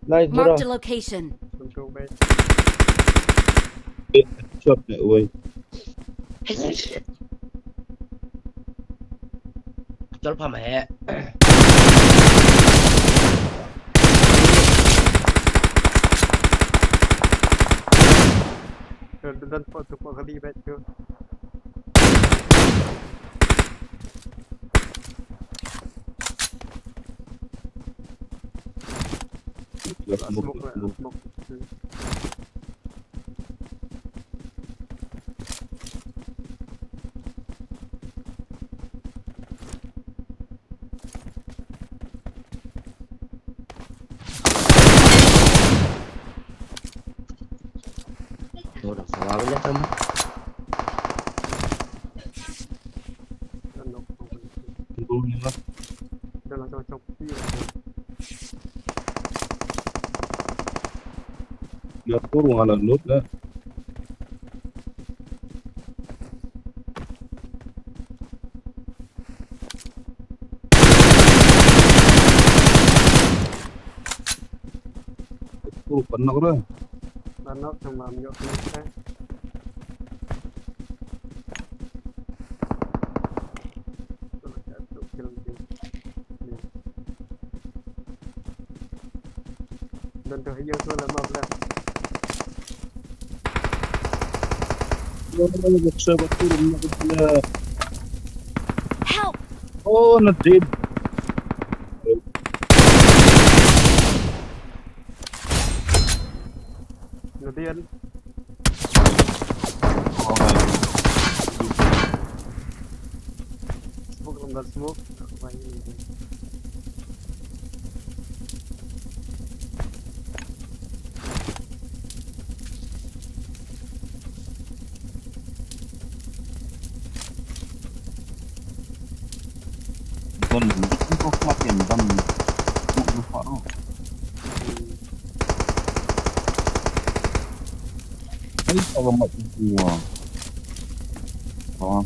Nice, bro. Marked a location. Shot that way. Chol pha ma he. Don, don, don, pot tu, pot kali bet tu. Smoke, smoke. Orang salah banyak sama. Tunggu ni lah. Dah lah, macam-macam. Dia turun ala lut dah. Oh, penok dah. Penok sama ambil penok. Don tu hiu tu lah, maaf lah. Help! Oh, na dead. Kemudian smoke, longgar smoke. Don, don ko kuat kan, don. Nak lupa tu. Ai, kalau mat dia. Oh.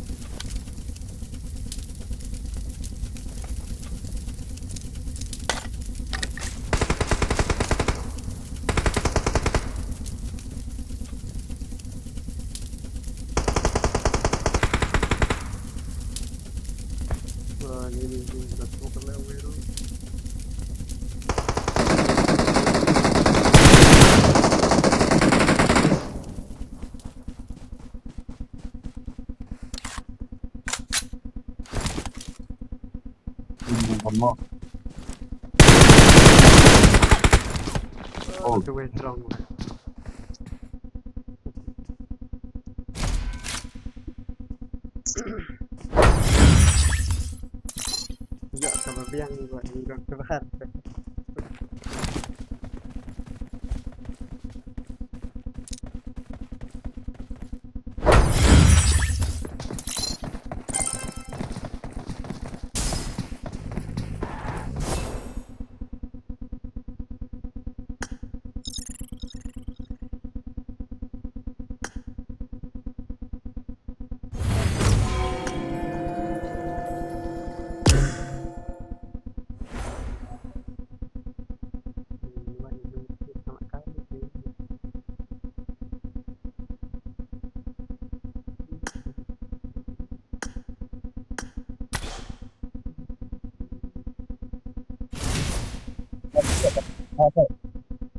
Oh, the way strong. Ïa, ka ba biang ni, ba ni, ba ka ba.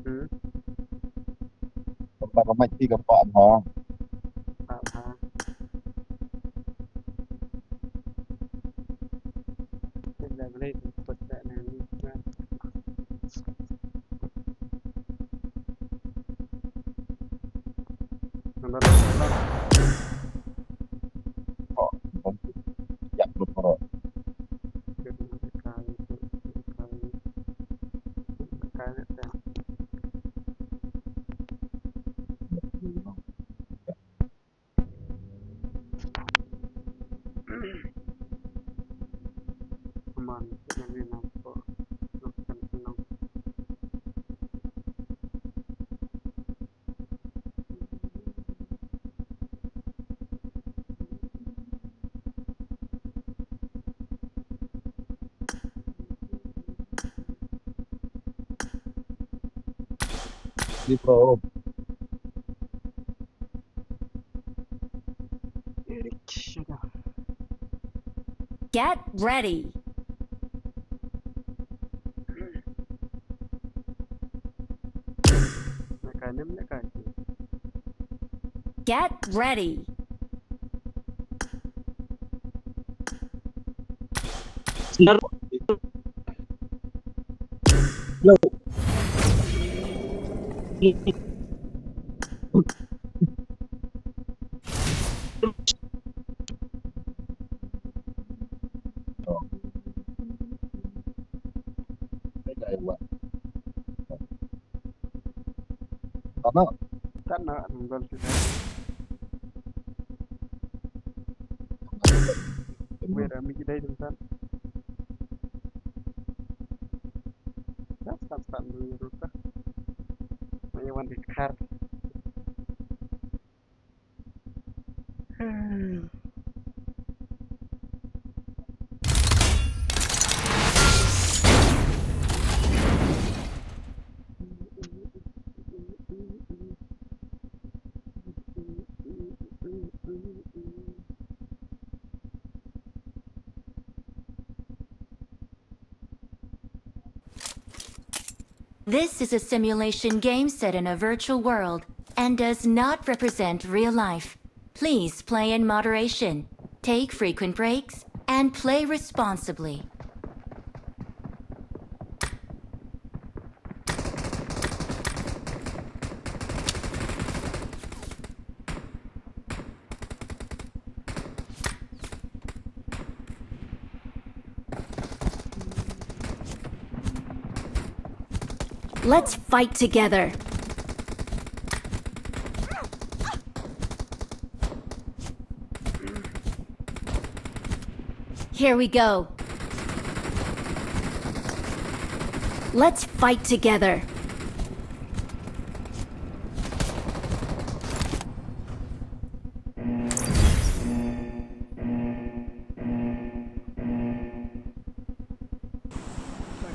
Hmm. Tempat ramai tiga, empat, ha. Empat, ha. Kita boleh tempat kat mana ni, kan? Nampak tak? Oh, yak, lupa. Di pro. Get ready. Get ready. Tama. Tama, nang dal sida. Wait, ami ki dai dum tan. Tan, tan, tan, dum rupa. Maya wan di kar. This is a simulation game set in a virtual world and does not represent real life. Please play in moderation, take frequent breaks, and play responsibly. Let's fight together. Here we go. Let's fight together.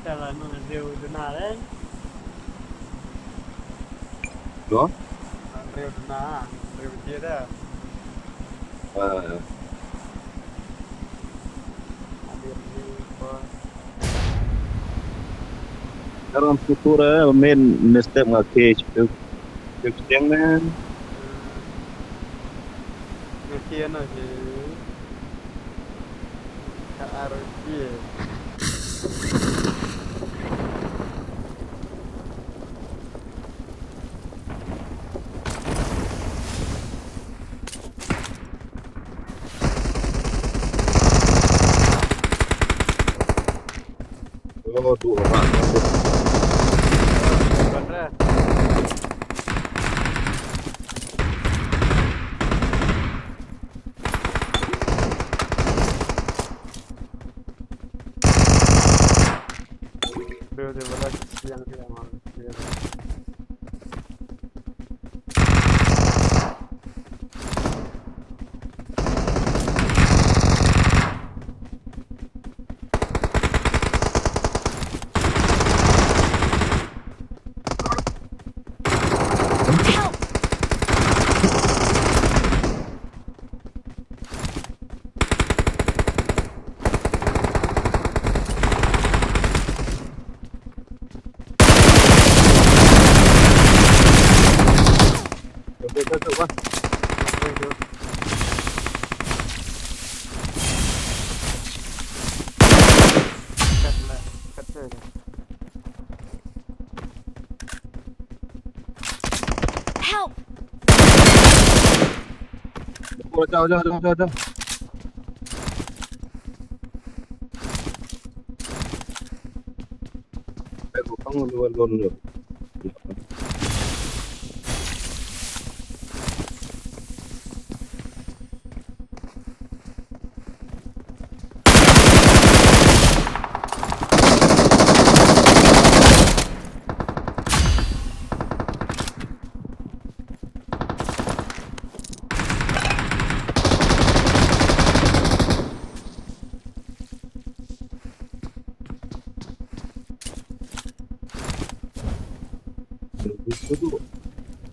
Kala nang riu duna re. Lo? Nang riu duna, riu dia dah. Ah. Ambil ni apa? Dalam struktur eh, main mistake ngah case tu. Fixing man. Ngerti ano je. Ka R G. Oh, tu orang. Dia, dia balas siang dia, dia. Help! Jauh, jauh, jauh, jauh, jauh.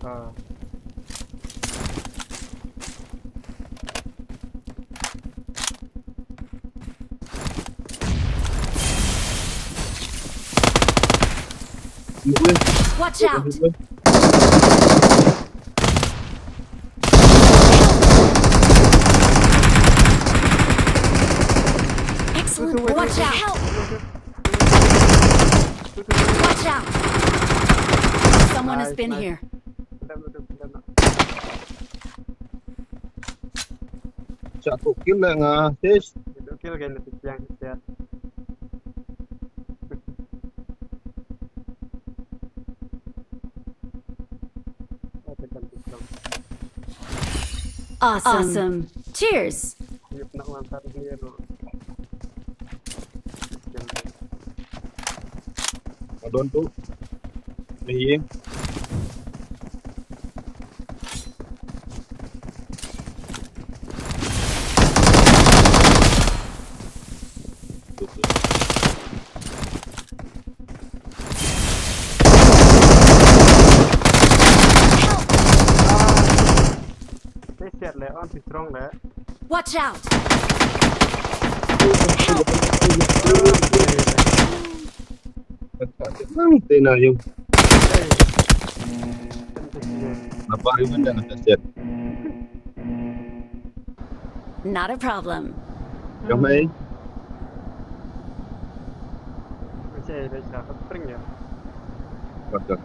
Ah. Watch out! Excellent. Watch out! Help! Watch out! Someone has been here. Satu kill lah ngah, sis. Satu kill kan lebih siang, siap. Awesome. Cheers. Adon tu. Ni. Watch out! Nang tena yung. Napa yung anda nakaset? Not a problem. Kamay. Masih ada siapa pring ya? Waduh.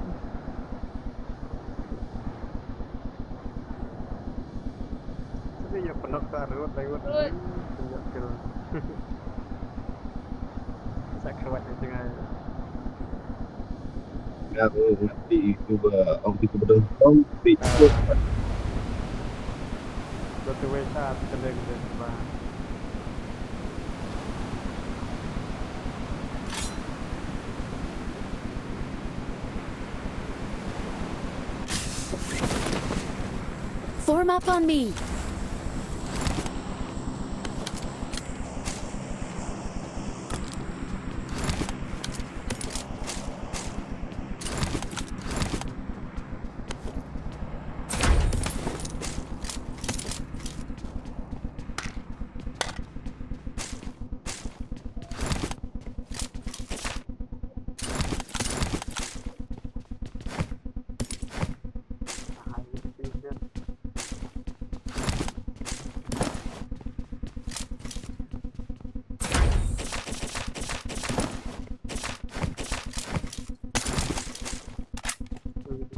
Tapi ya penok tak ruwet lewat. Penok ke. Sa kawat na tengah. Nga, nga, nga, ti, ti ba, ong ti ba dong, ong ti. Ah. Ba tu wei ta, ta leng deh ba. Form up on me.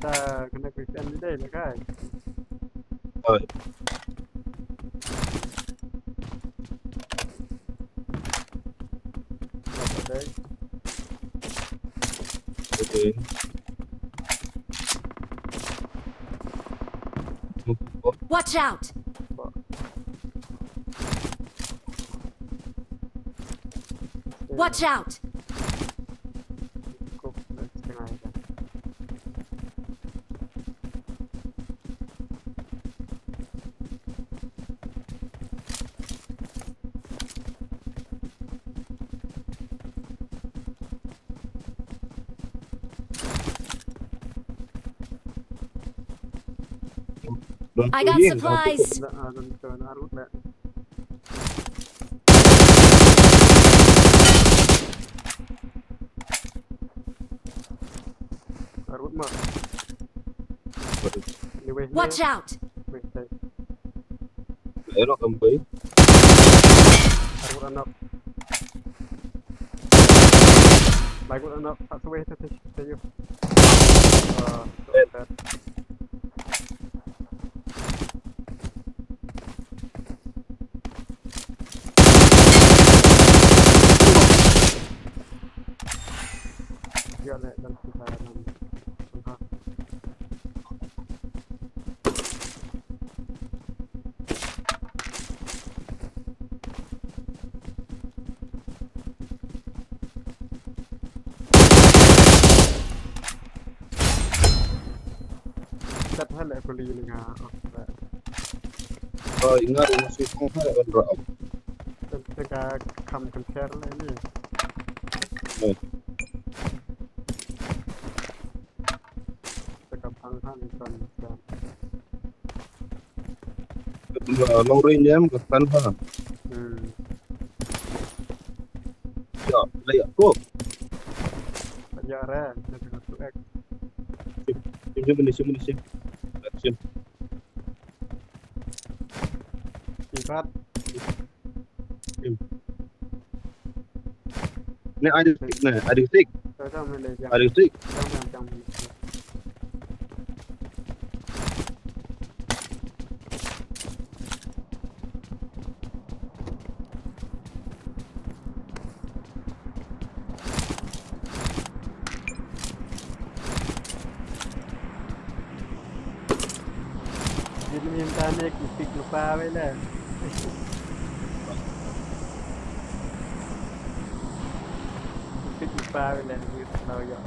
Kita kena Christian juga ya, kan? Oi. Dapat, dai. Okay. Watch out! Watch out! I got supplies. Arut ma. Anyway, watch out. Wait, wait. Ayo, no, kembali. Arut anak. Baik, anak. Tak suwe, tak suwe. Ah, eh. Tat hal ko li nga. Oh, ingat masih kong hal ban rap. Teka kam kan share lah ni. Oh. Teka pang han kan. Long range em ka tan ha. Hmm. Ya, lei ya. Go. Ya re, na tengah tu ek. Sim, sim, sim, sim, sim. Sim. Ibat. Sim. Ni ada tik, ni ada tik. Ada tik. Jadi minta ni, kipik lupa wei lah. Kipik lupa wei lah, ni kalau ya.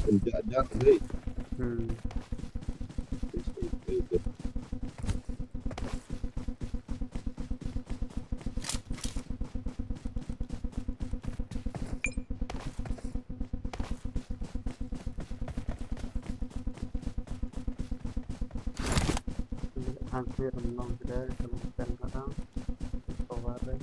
Penjajah ni. Hmm. Okey, okey, okey. Hampir menang kita, kita menang kadang. Cover deh.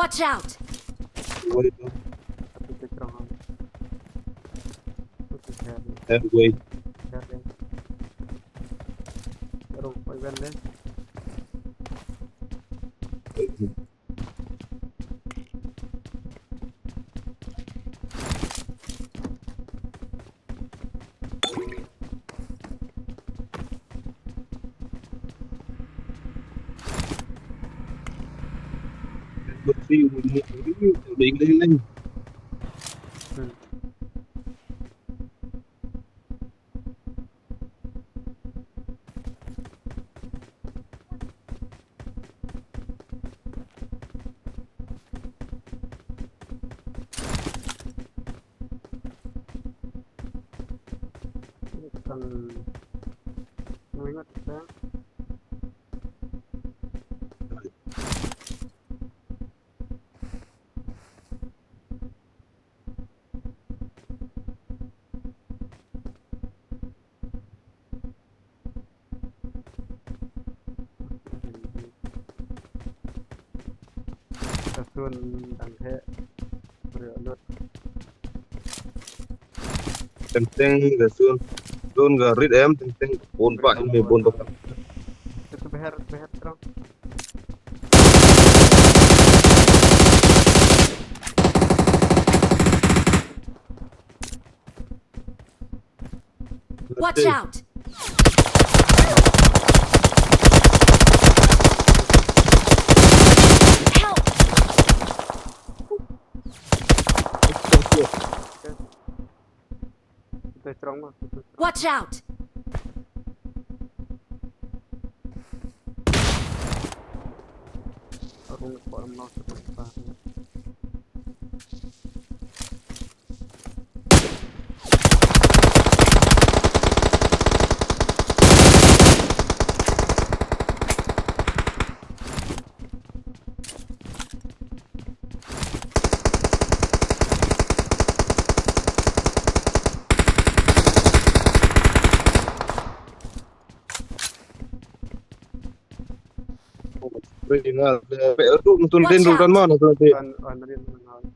Watch out! Wait, no. Headway. Ka sun dang heh. Briew lut. Teng teng ka sun. Sun ka rit em, teng teng bun ba, ini bun ba. Itu beher, beher terus. Watch out! Help! Watch out! Rin ngal, eh, pe, eh, tu, tu, rin, tu, kan, mana, tu, tu. Kan, kan, rin, rin, rin.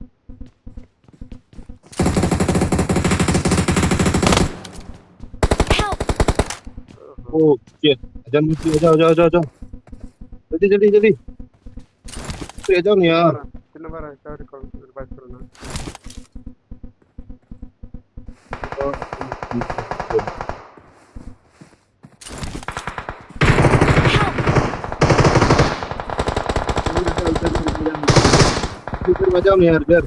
Help! Oh, shit. Ajan mesti, ajan, ajan, ajan, ajan. Jaldi, jaldi, jaldi. Shit, ajan ni, yaar. Tin number hai, sir, call, revive karna. Oh, Help! Macam ni, yaar, biar.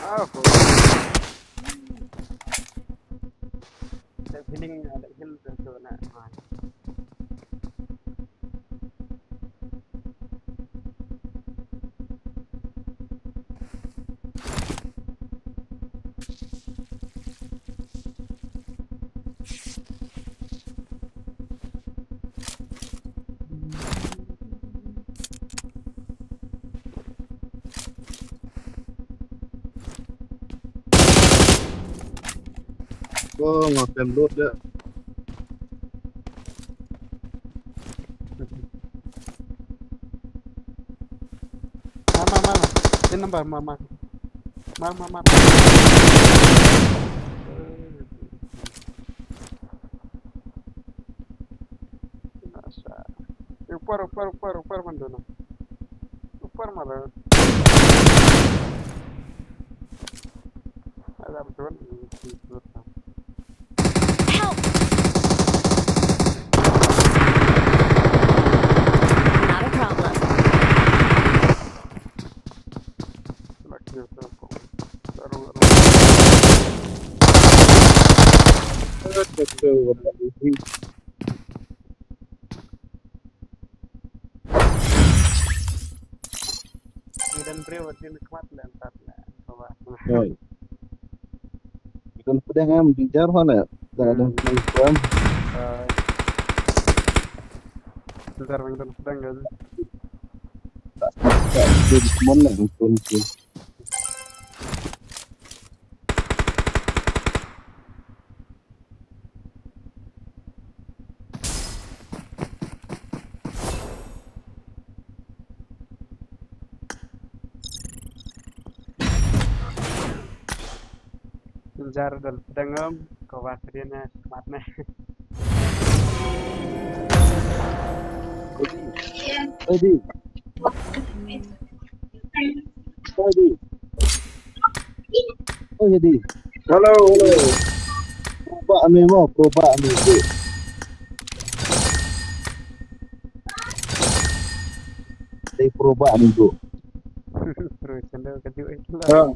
Ah, oh. That healing, uh, that heal tu, tu nak. Ah. Ko nga pem load dia. Mar, mar, mar, mar. Tin number, mar, mar. Mar, mar, mar. Nasa. Eh, upar, upar, upar, upar, man dono. Upar, mar. Help! Not a problem. Ngi don briew wat kin khmat lem tat lem. Hoi. Ngi don pdeng em, di jar hon eh. Da don pdeng em. Hoi. Jar ngi don pdeng kan. Tak, tak, tak, mon lem, mon lem. Jar dal dangam ko ba srian na mat na. Edi. Edi. Edi. Hello, hello. Proba ame mo, proba ame tu. Dei proba ame tu. Terus anda kaju itu lah. Ha.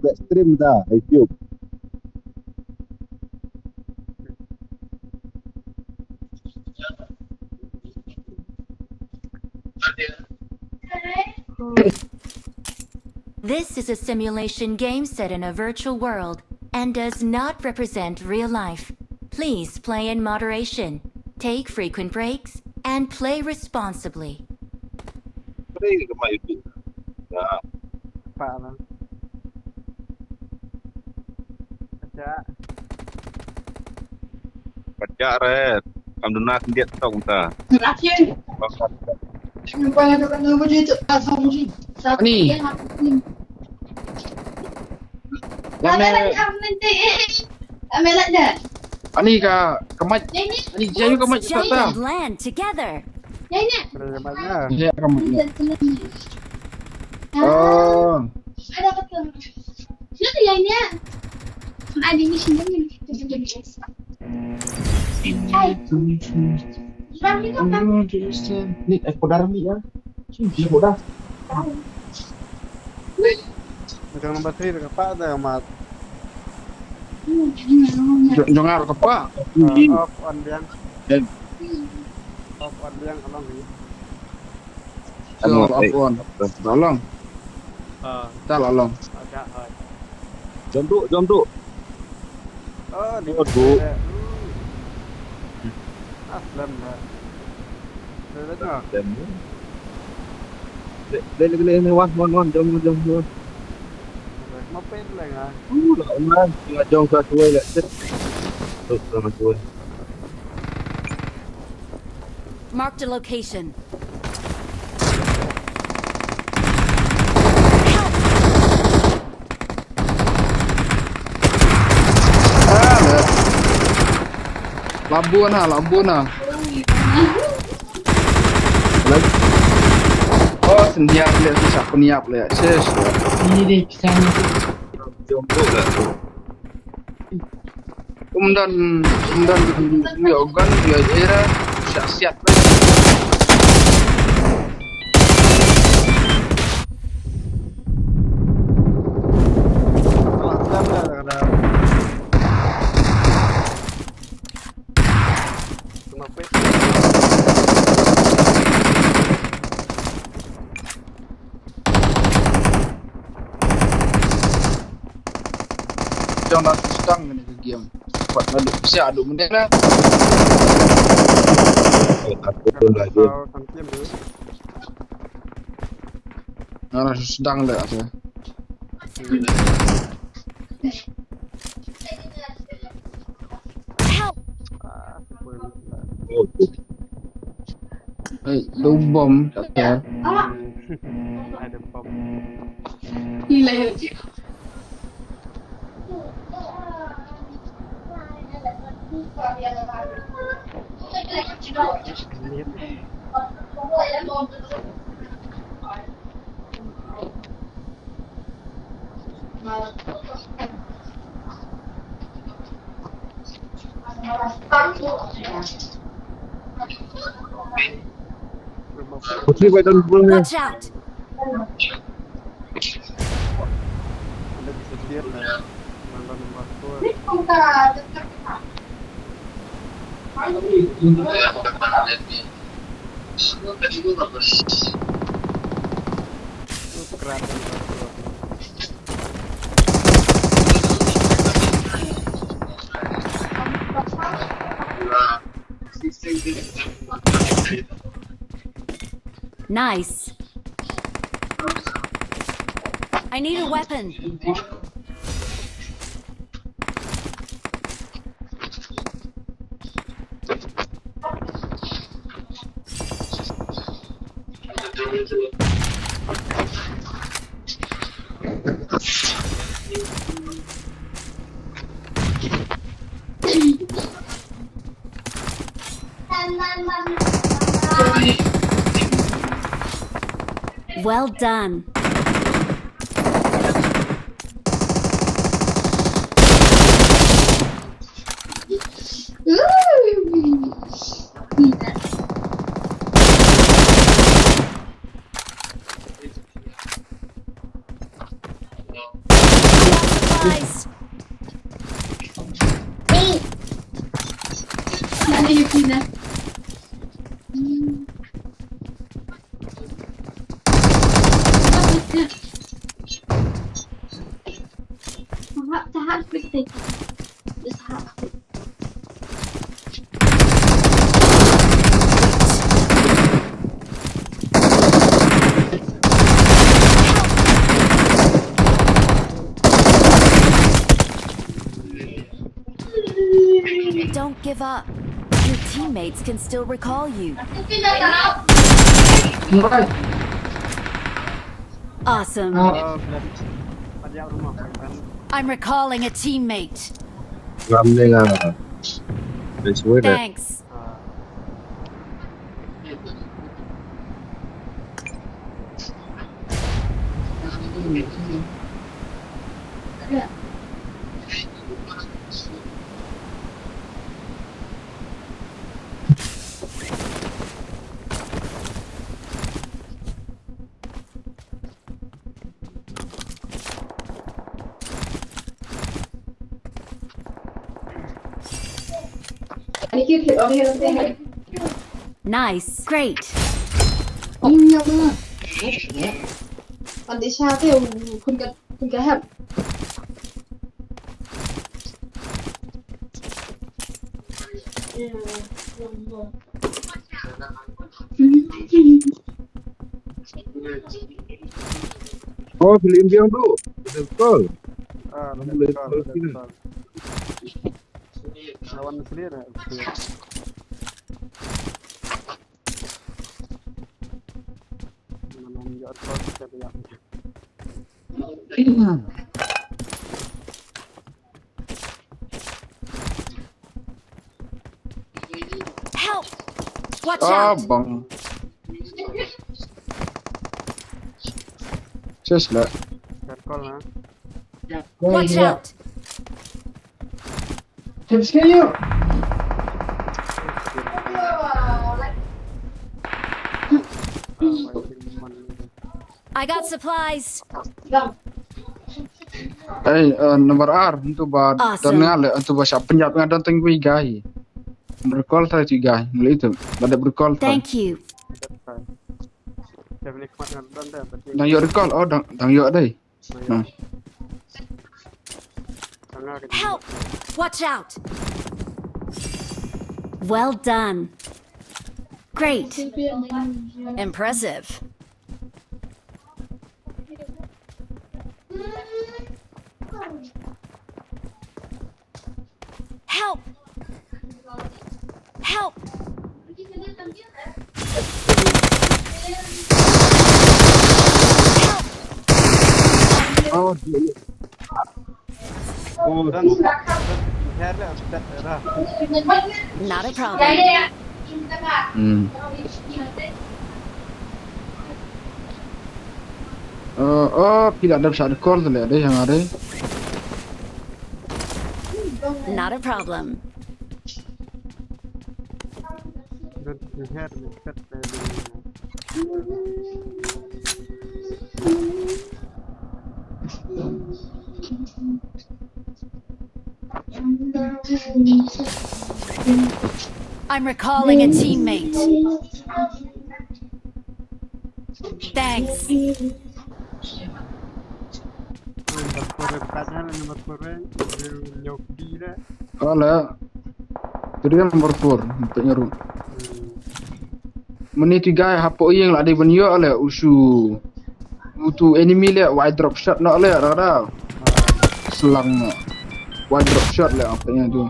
Back stream da, YouTube. This is a simulation game set in a virtual world and does not represent real life. Please play in moderation, take frequent breaks, and play responsibly. Play ka mai tu. Ya. Apa, Bang? Baca. Baca, Red. Kam duna sendiat tau kita. Ani. Lame. Ani ka, ka mai. Ani, jayu ka mai. Oops, jump and land together. Ada yang mana? Ya, ka mai. Oh. Ni, eh, kodar ni ya. Ni kodar. Macam nombor three dekat pak dah amat. Jong, jong ar ka pa. Ah, off on biang. Eh. Off on biang along ni. Anu, off on. Along. Ah. Tal along. Ada, hai. Jom tu, jom tu. Oh, ni. Oh, tu. Ah, dalam dah. Dah, dah, dah. Dalam ni. Le, le, le, le, wan, wan, wan, jom, jom, jom. Mapen leng ah. Uh, la wan, la jong sa tuai la. Set. Tu, sa tuai. Marked a location. Ah, le. Labun ah, labun ah. Oh, sendiap le, sa peniap le. Sis. Ini deh, kisahnya. Jom tu lah tu. Kumdan, kumdan, ïa organ, ïa era, siat-siat. Jong na sdang kane ka game. Pat na duk siah duk mendek na. Aku pun lagi. Na sdang le asa. Help! Hey, low bomb, tak ada. Ada bom. Gila ya. Putri, why don't you bring me? Watch out! Ada disappear na. Number, number four. Subscribe number four. Nice. I need a weapon. Well done. Supplies. Don't give up. Your teammates can still recall you. Awesome. Oh, bloody. I'm recalling a teammate. Ramling ah. This way. Thanks. Nice. Great. Oh, film biang tu. Betul. Ah, betul, betul. Lawan clear, eh? Clear. Mana yang jatuh, kita lihat. Help! Watch out! Abang. Just lah. Watch out! I got supplies. Ei, eh, number ar, ntu ba, awesome, don nga le, ntu ba sha pynjah nga don teng wi gai. Recall try tu gai, le itu, ba dep recall try. Thank you. Dang ïoh recall, oh, dang, dang ïoh dei. Hmm. Help! Watch out! Well done. Great. Impressive. Help! Help! Oh, oh. Not a problem. Hmm. Oh, oh, phi la dep shah call te le, dei hang dei. Not a problem. Don't you have me cut the. I'm recalling a teammate. Thanks. Number four, kat hal number four, eh, dia nyok di dah. Hala. Tu dia number four, untuk nyeru. Hmm. Mani tu guy hapo ïing lah di ban ïoh le usu. Utu enemy le wide drop shot nak le rada. Selang nak. Wide drop shot le apa nya tu.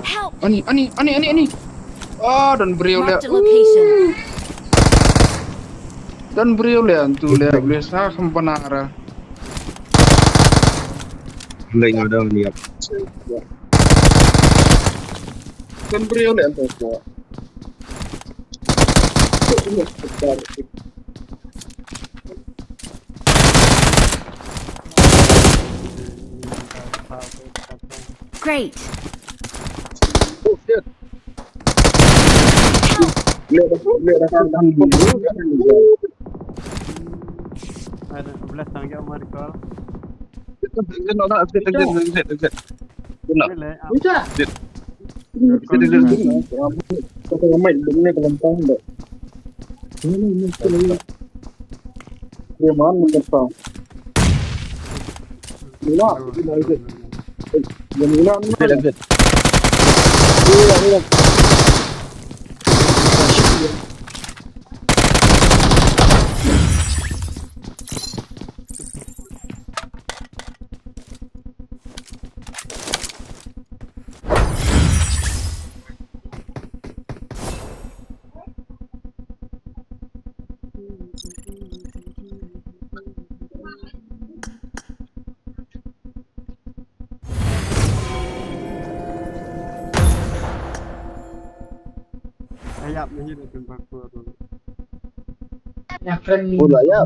Help! Ani, ani, ani, ani, ani. Ah, don briew le. Marked a location. Don briew le antu le. Briew sa kham panara. Leng ada ni ap. Don briew le antu ko. Great. Oh, shit. Ada sebelas tangga Marikol. Exit, exit, no, no, exit, exit, exit, exit. Exit. Exit. Ayap ni hidup tempat kuat tu. Pula ya.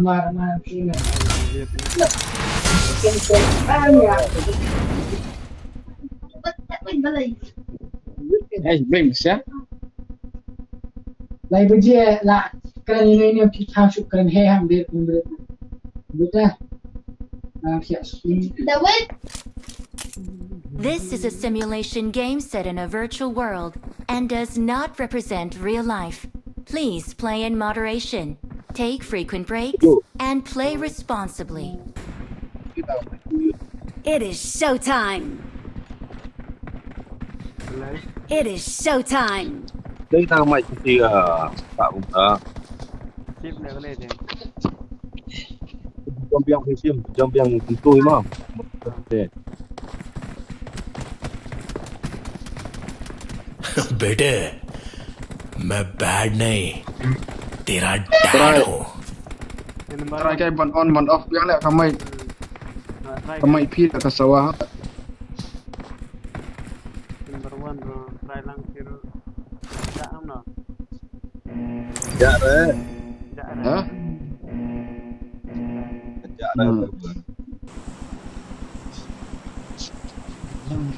Eh, bring siya. Lai baje la kren ini ini kita suk kren he ham ber ber. Buta. This is a simulation game set in a virtual world and does not represent real life. Please play in moderation, take frequent breaks, and play responsibly. It is showtime! It is showtime! Dei tang mai ti, ah, tak, ah. Sip ne kene je. Jom biang sim, jom biang tentu imam. Okay. बेटे, मैं बैड नहीं, तेरा डैड हूँ। Try kai ban on ban off biang le kamai. Kamai phi ka sawa. Number one ro, try lang siro. Ja am no. Ja re. Ja re. Ha? Ja re. Hmm.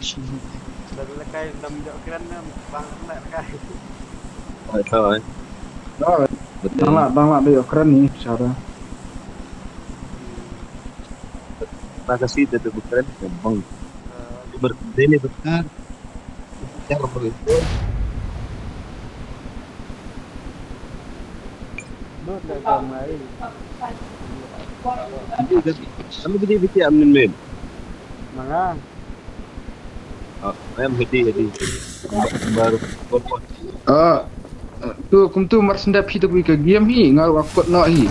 Dah lekai dam jok kren na bang lekai. Oi, oi. Oi. Betul. Dang lah, dang lah dei kren ni, cara. Terima kasih dah dei kren, bang. Eh. Ber-, dei ni bekar. Kamu gede bikin amin men. Mana? Ah, em hedi hedi. Baru. Ah, tu kumtu mar sendap hi tu ka game hi, nga ruh nga kot noh hi.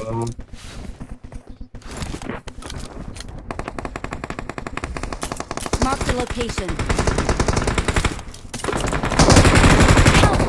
Oh. Mark the location. Help!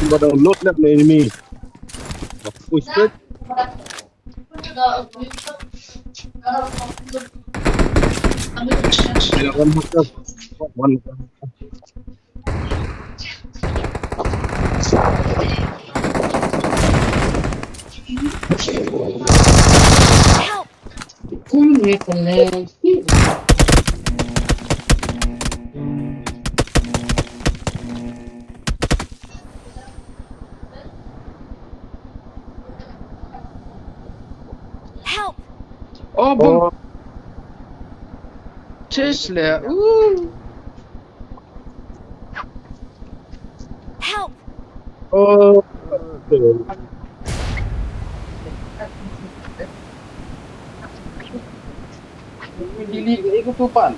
Ba dang load leh na enemy. Push straight. Ila one marker. One marker. Help! Help! Oh, bom. Oh. Chase leh. Uh. Help! Oh. Delete ïa ka tu pan.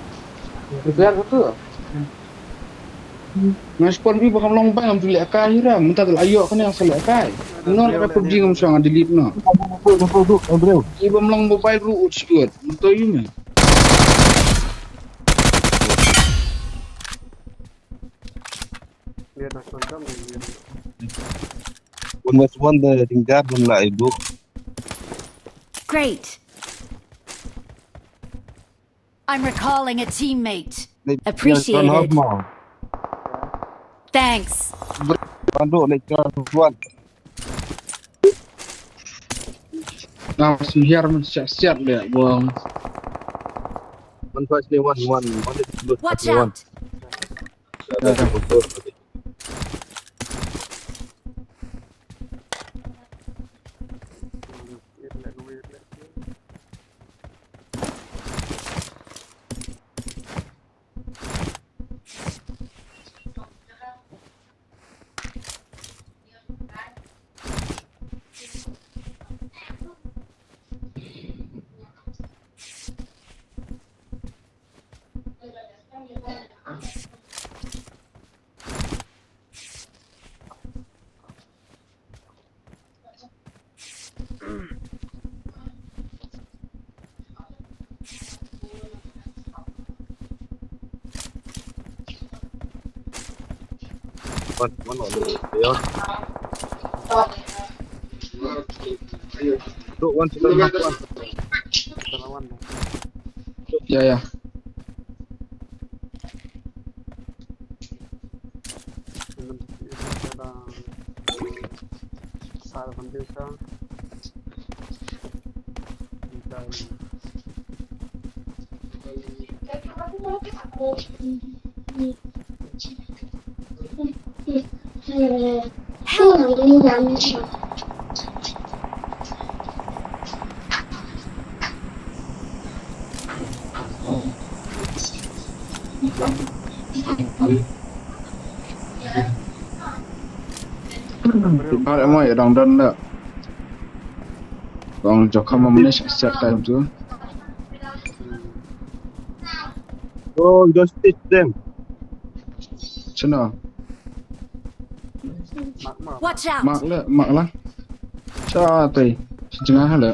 Repair ka tu. Nga spawn bi ba kam long ba ngam tu leh kai ra, mynta ka la ïoh kane nga sa leh kai. Nong ka PUBG ngam shong delete noh. Bro, bro, bro, bro. Iba mlong mobile ruh ut siot. Mynta ïu me. One was one the tingkat one la ibu. Great. I'm recalling a teammate. Appreciated. Thanks. One door, like, uh, one. Now, some here, man, shut, shut, yeah, well. One first, one, one, one is good. Watch out. One, one on the player. Look, one to the left, one. Yeah, yeah. Har emo ya dang don da. Dang jaka ma mane set time tu. Oh, you don't stitch them. Chuna. Watch out! Mak le, mak la. Cha tai. Cha jngai ha le.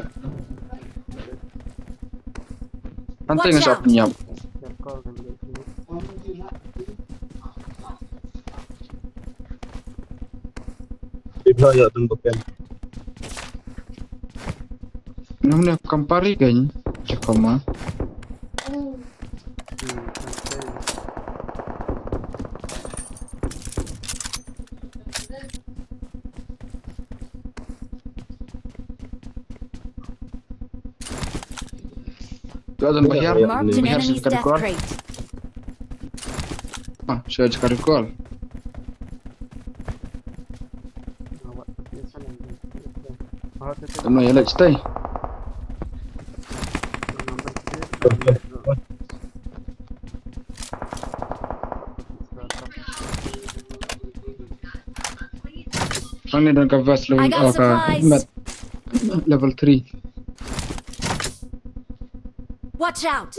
Ante nga sa pynïap. Ibra ya dun bakem. Namne kampari kan cakoma. Ka don ba hiar. Marked an enemy's death crate. Ah, sha ka recall. Tam na ïa leit stay. Hangne don ka vest level, oh, ka med level three. Watch out!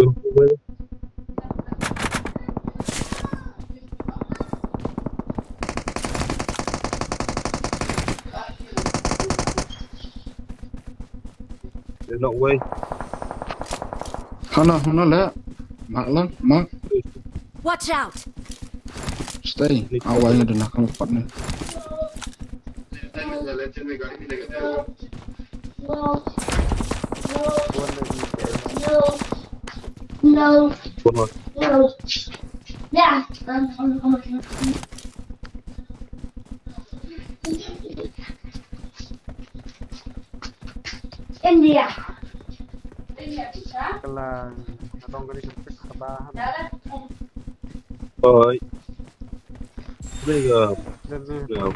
There's no way. Hana, hana le. Mak lang, mak. Watch out! Stay. Awai nga duna kam pat ne. No. No. No. No. Yeah. Um, um, um, um. India. India, teacher. Kala, adong kali kepek kaba. Oi. There you go. There you go.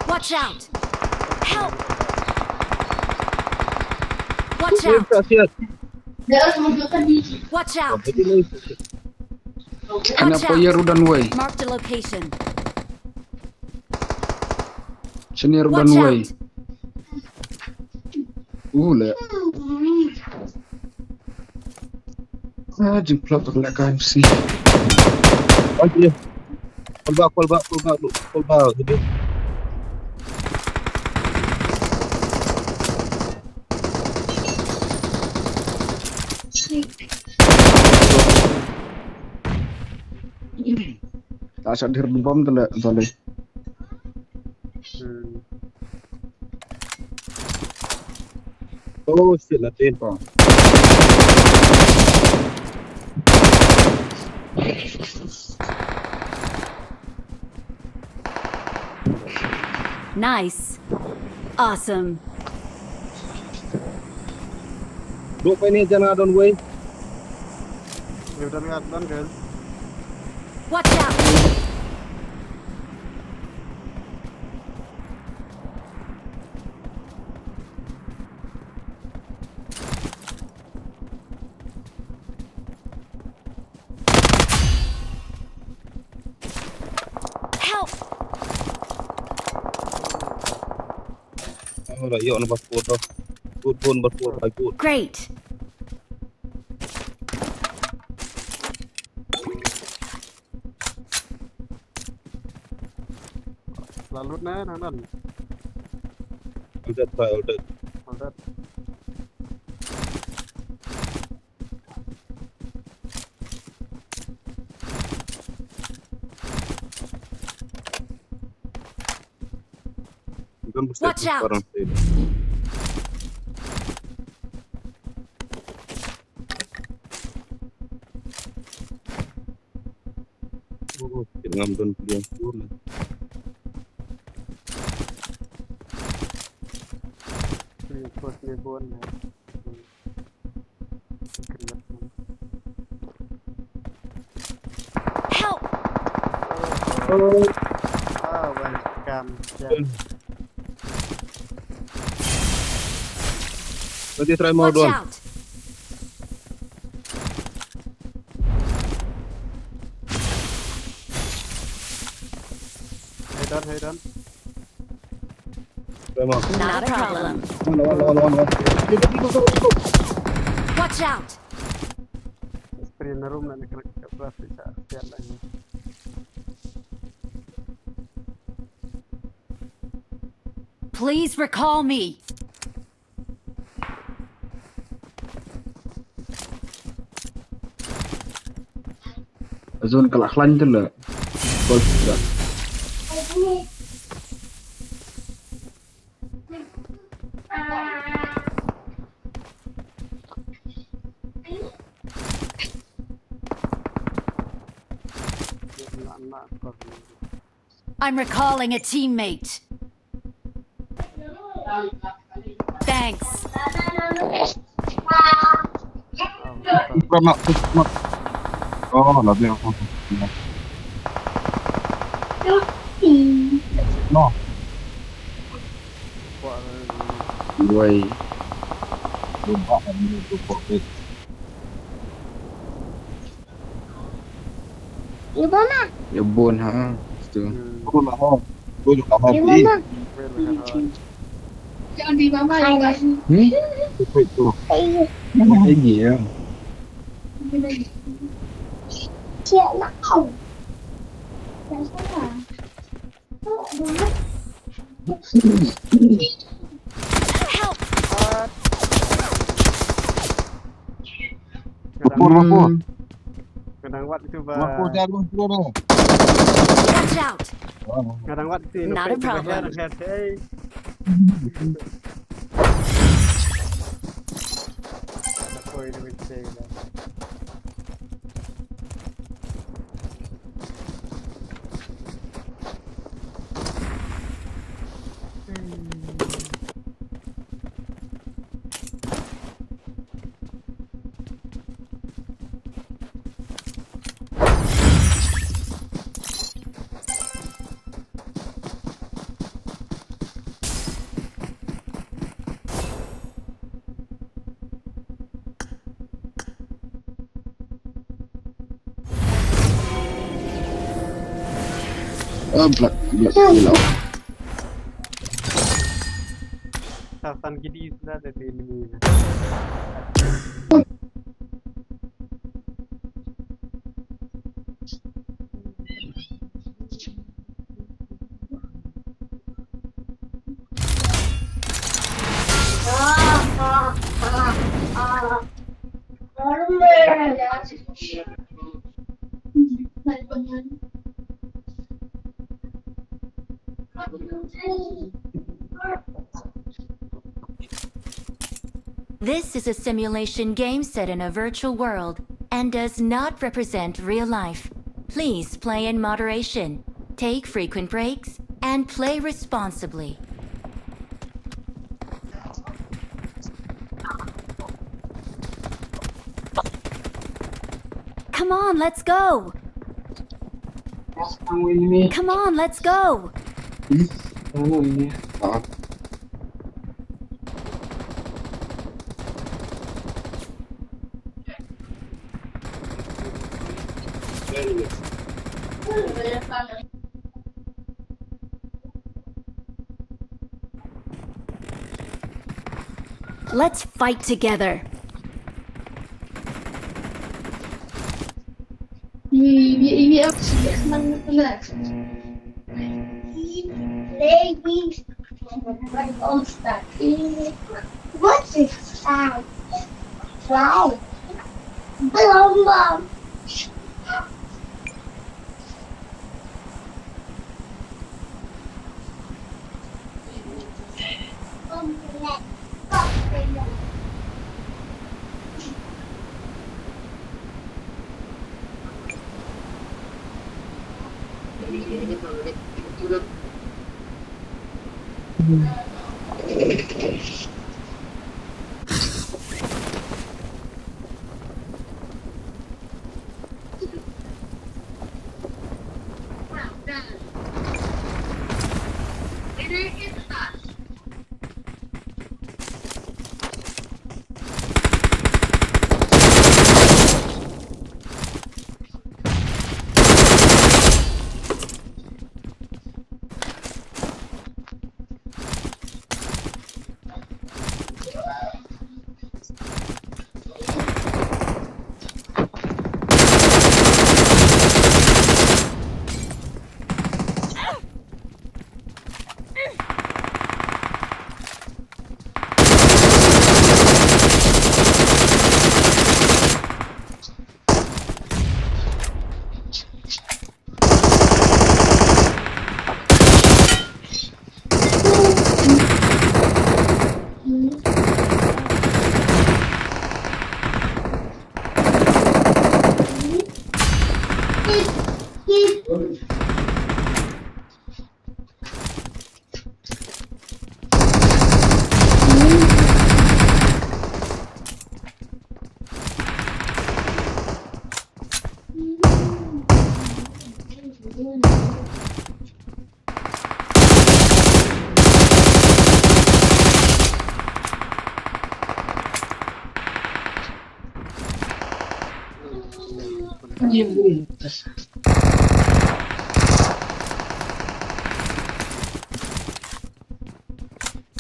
Watch out! Help! Watch out! Watch out! Watch out! Marked a location. Senior Watch Runway. Out! Ule. Ah, jingplot la ka M C. Oi, dia. Call back, call back, call back, call back. Ta sa dir bom tele tele. Hmm. Oh shit, la tin. Oh. Nice. Awesome. Duk pa ini jana don wei. Ni don ngat don kan. Watch out. Help! Oh, la ïoh na passport tu. Good phone, passport, I good. Great. Lalu na, na, na. All dead, all dead. All dead. Watch out! Oh, ngam don pilihan pun. Ni bot ni bon. Help! Oh. Ah, welcome. Nanti try mau. Watch out! Hey, done, hey, done. Try mau. Not a problem. One, one, one, one, one. Go, go, go, go, go. Watch out! Spray na room na ni kena kena plastik sa siap lagi. Please recall me. Zone ka la khlaiñ te la. Gol stra. I'm recalling a teammate. Thanks. Pura nak, pura nak. Oh, lah dia. No. Woi. Lupa kan ni tu kok. Ïa bun ha. Ïa bun ha. Tu. Hmm. Bun ha. Bun ha. Ïa bun ha. Jangan di mama ya. Hmm? Itu. Ini ya. Siap nak kau. Yang sana. Help! Mapur, mapur. Kena wat itu, bah. Mapur, jalan, mapur, mapur. Watch out! Nga dang wad ti. Not a problem. Ah, blood, blood, blood. Satan gidi sudah ada di enemy. This is a simulation game set in a virtual world and does not represent real life. Please play in moderation, take frequent breaks, and play responsibly. Come on, let's go! Come on, let's go! Let's fight together. What is that? Fly. Bum, bum.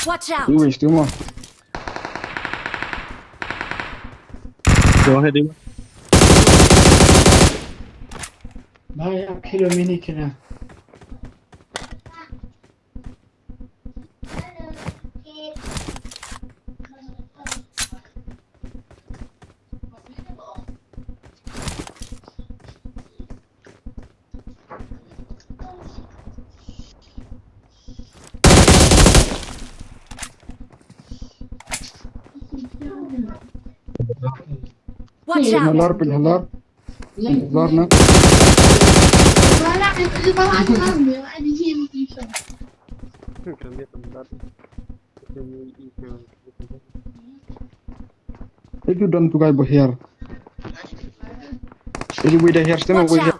Watch out! Two ways, two more. Go ahead, Iwan. Bhai, aap khelo, main nahi khela. Watch out! Halar, pin halar. Halar na. If you don't to guy here. If you with the hair, stand away here.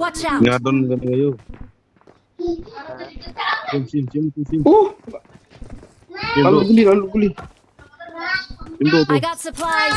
Watch out! Nga don gan ayo. Sim, sim, sim, sim. Uh! Sim, lalu bro. Guli, lalu guli. Sim, bro, bro. I got supplies.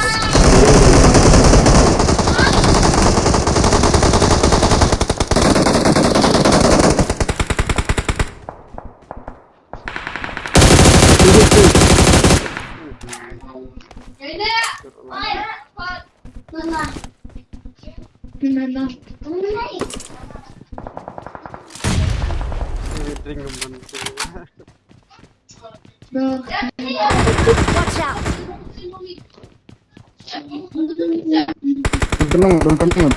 Watch out! Don't come on, don't come on.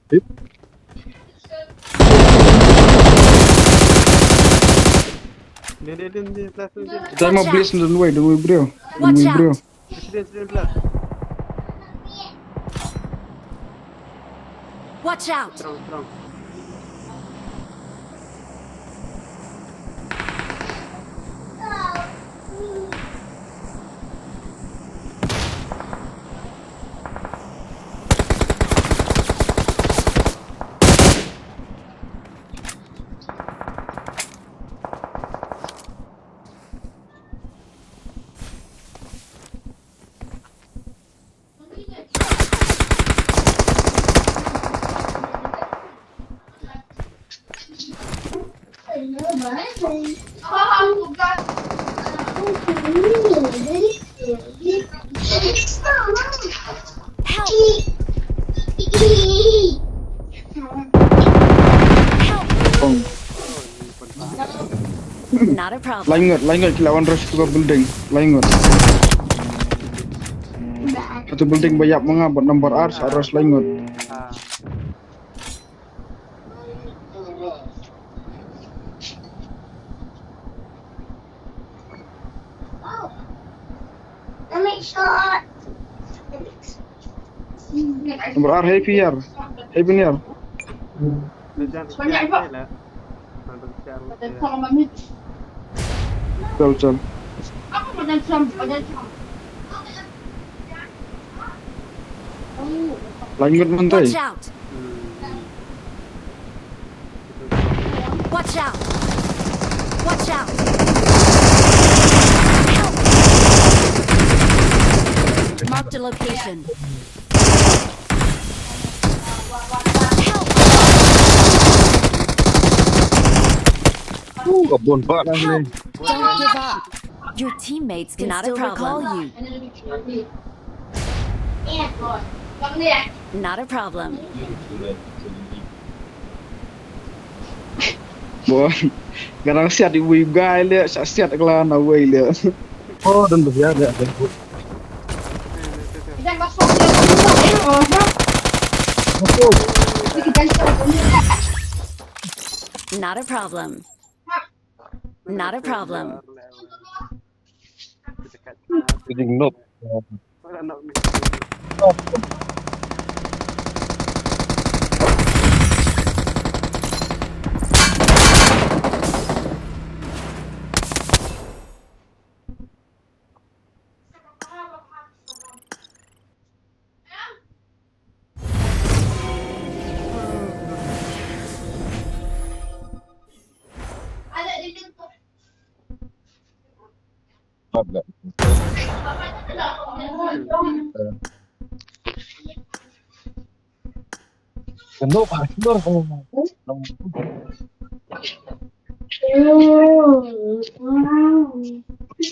Dia, dia, dia, dia, dia, dia. Dia mau beli sendiri, weh, demi bro. Watch out! Demi bro. Sini, sini, belah. Watch out! Serang, serang. Help! Help! Not a problem. Lain ngut, lain ngut ki la wan rush to building. Lain ngut. Satu building ba ïap ma nga bad number ar sa rush lain ngut. Number ar, happy year. Happy new year. Chal, chal. Lain ngut mynta. Watch out! Watch out! Watch out! Help! Marked a location. Help! Ooh, ka bun pat lang ni. Help! Don't give up. Your teammates can still recall you. Not a problem. Bon. Nga dang siat iwei i guy leh, sa siat kla na wei leh. Oh, don ba siat leh. Not a problem. Not a problem. Reading note.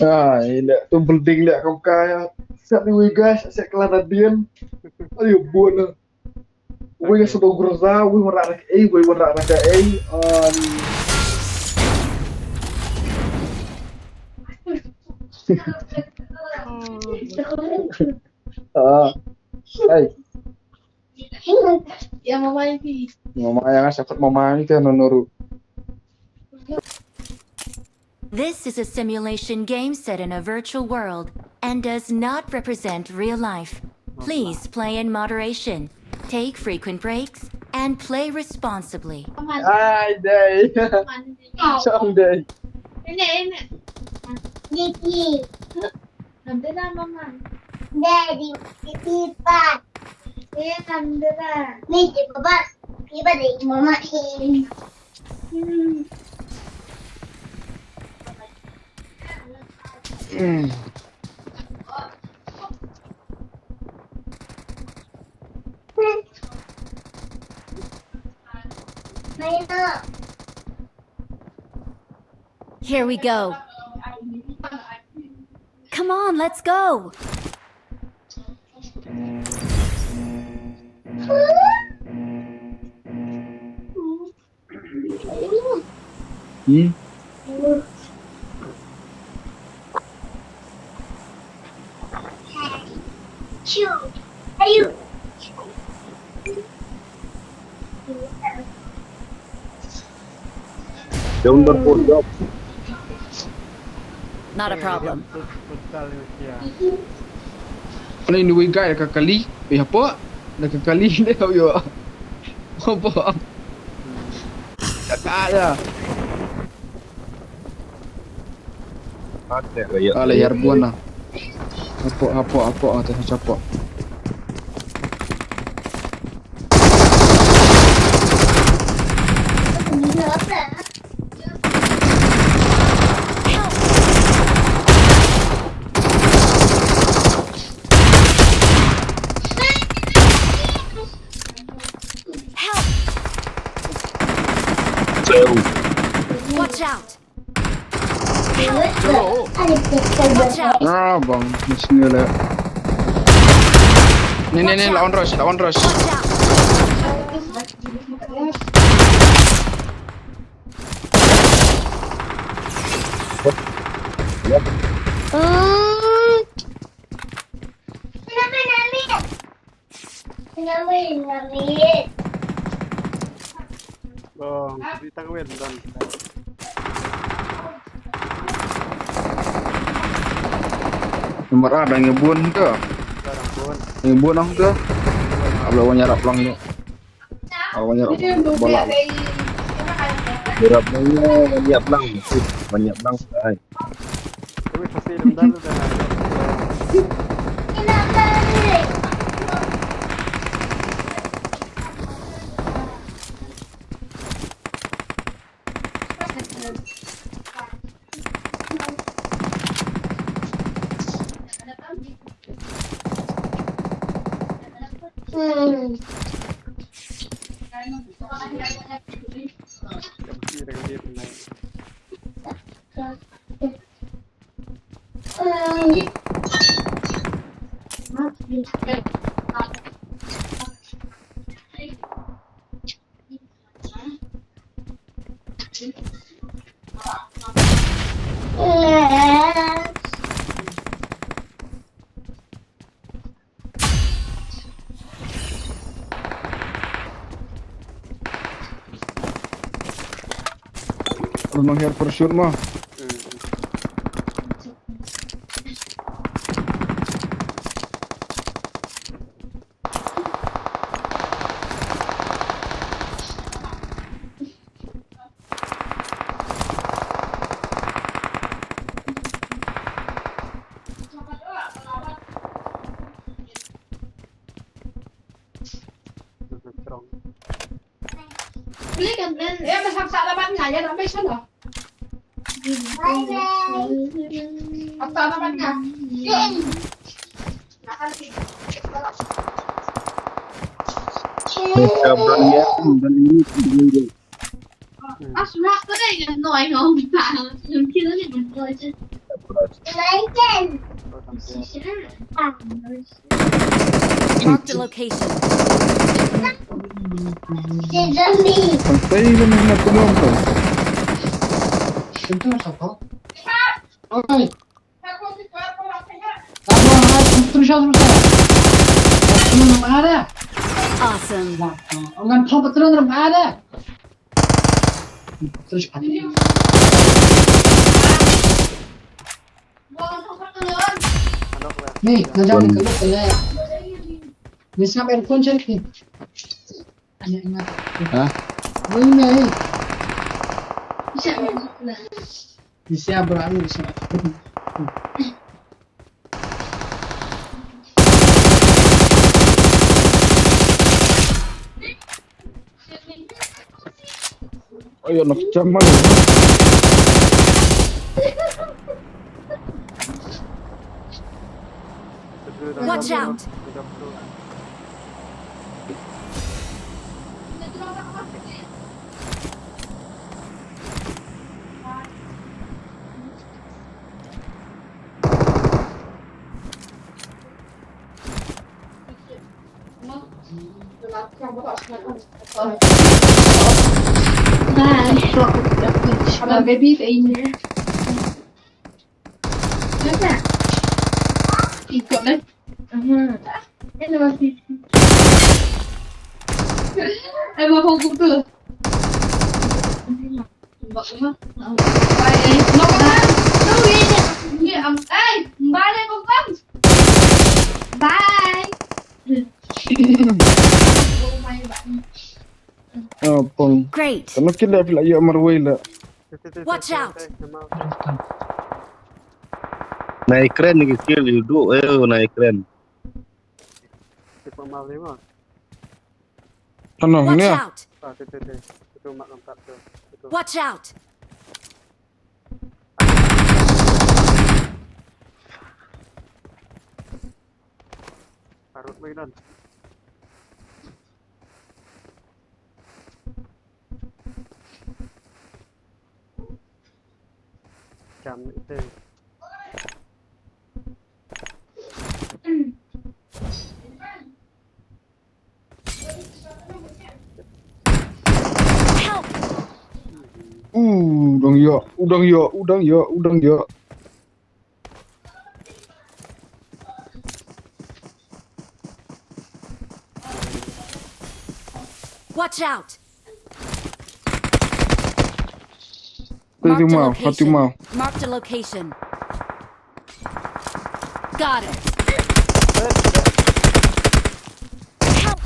Ah, ila tu building leh kau kaya. Sat ni wei guys, sat kelana dien. Ayo buat lah. Wei sa do groza, wei wanrah da kaei, wei wanrah da kaei. Um, ah, hey. Ya mama ini. Mama yang asal mama ini kan nuru. This is a simulation game set in a virtual world and does not represent real life. Please play in moderation, take frequent breaks, and play responsibly. Ai dai. Song dai. Ini ini. Didi. Nandina mama. Daddy, didi pa. Eh, nandina. Ni di papa. Iba di mama. Hmm. Here we go. Come on, let's go. Hmm? Don't work for job. Not a problem. Ni nui guy ka kali, eh apa? Dah ka kali dia yo. Apa? Kata ya. Ala yar buana. Apa apa apa ata siapa? Help! Watch out! Watch out! Ah, bang, mesti ni lah. Ni ni ni, lawan rush, lawan rush. Watch out! Oh, kita kawin dan. Nomor A dah ngebun tu. Dah ngebun. Ngebun ang tu. Abla wan yarap lang tu. Awan yarap. Bola. Yarap lang, yarap lang. Banyak lang. Ai. Ano nangyari for sure mo? Beli kan, men, ya, besar salaman nga, ya, nak besar lah. Apa nama nga? Mereka berani ya, dan ini. Mark the location. Ang tayo na may natulong ko. Ito sa ko? Oy! Tama, ha? Ito siya, ito siya. Ito na, mara. Awesome. Ang ang pump, ito na, mara. Ito siya. Ni, nandiyan ka, ka. Ni, snap aircon siya, ni. Ano, ano? Ha? Ni, ni. Isa, isa, bro, ano, isa. Ayo, nak jamal. Watch out! Bye. Baby, baby. Ikut dah. Aha. Hello, Fifi. Eh, mau aku tu. Bye. No, no, no, wait. Ni am, eh, bye, bye, bye. Bye. Oh my God. Oh, pong. Great. Kano kila pila ya marwai la. Watch out. Na ekran ni kill you do eh na ekran. Ano ni? Watch out. Watch out. Parut lagi dan. Jam itu. Help! Udang ya, udang ya, udang ya, udang ya. Watch out! Marked a location. Marked a location. Got it. Help!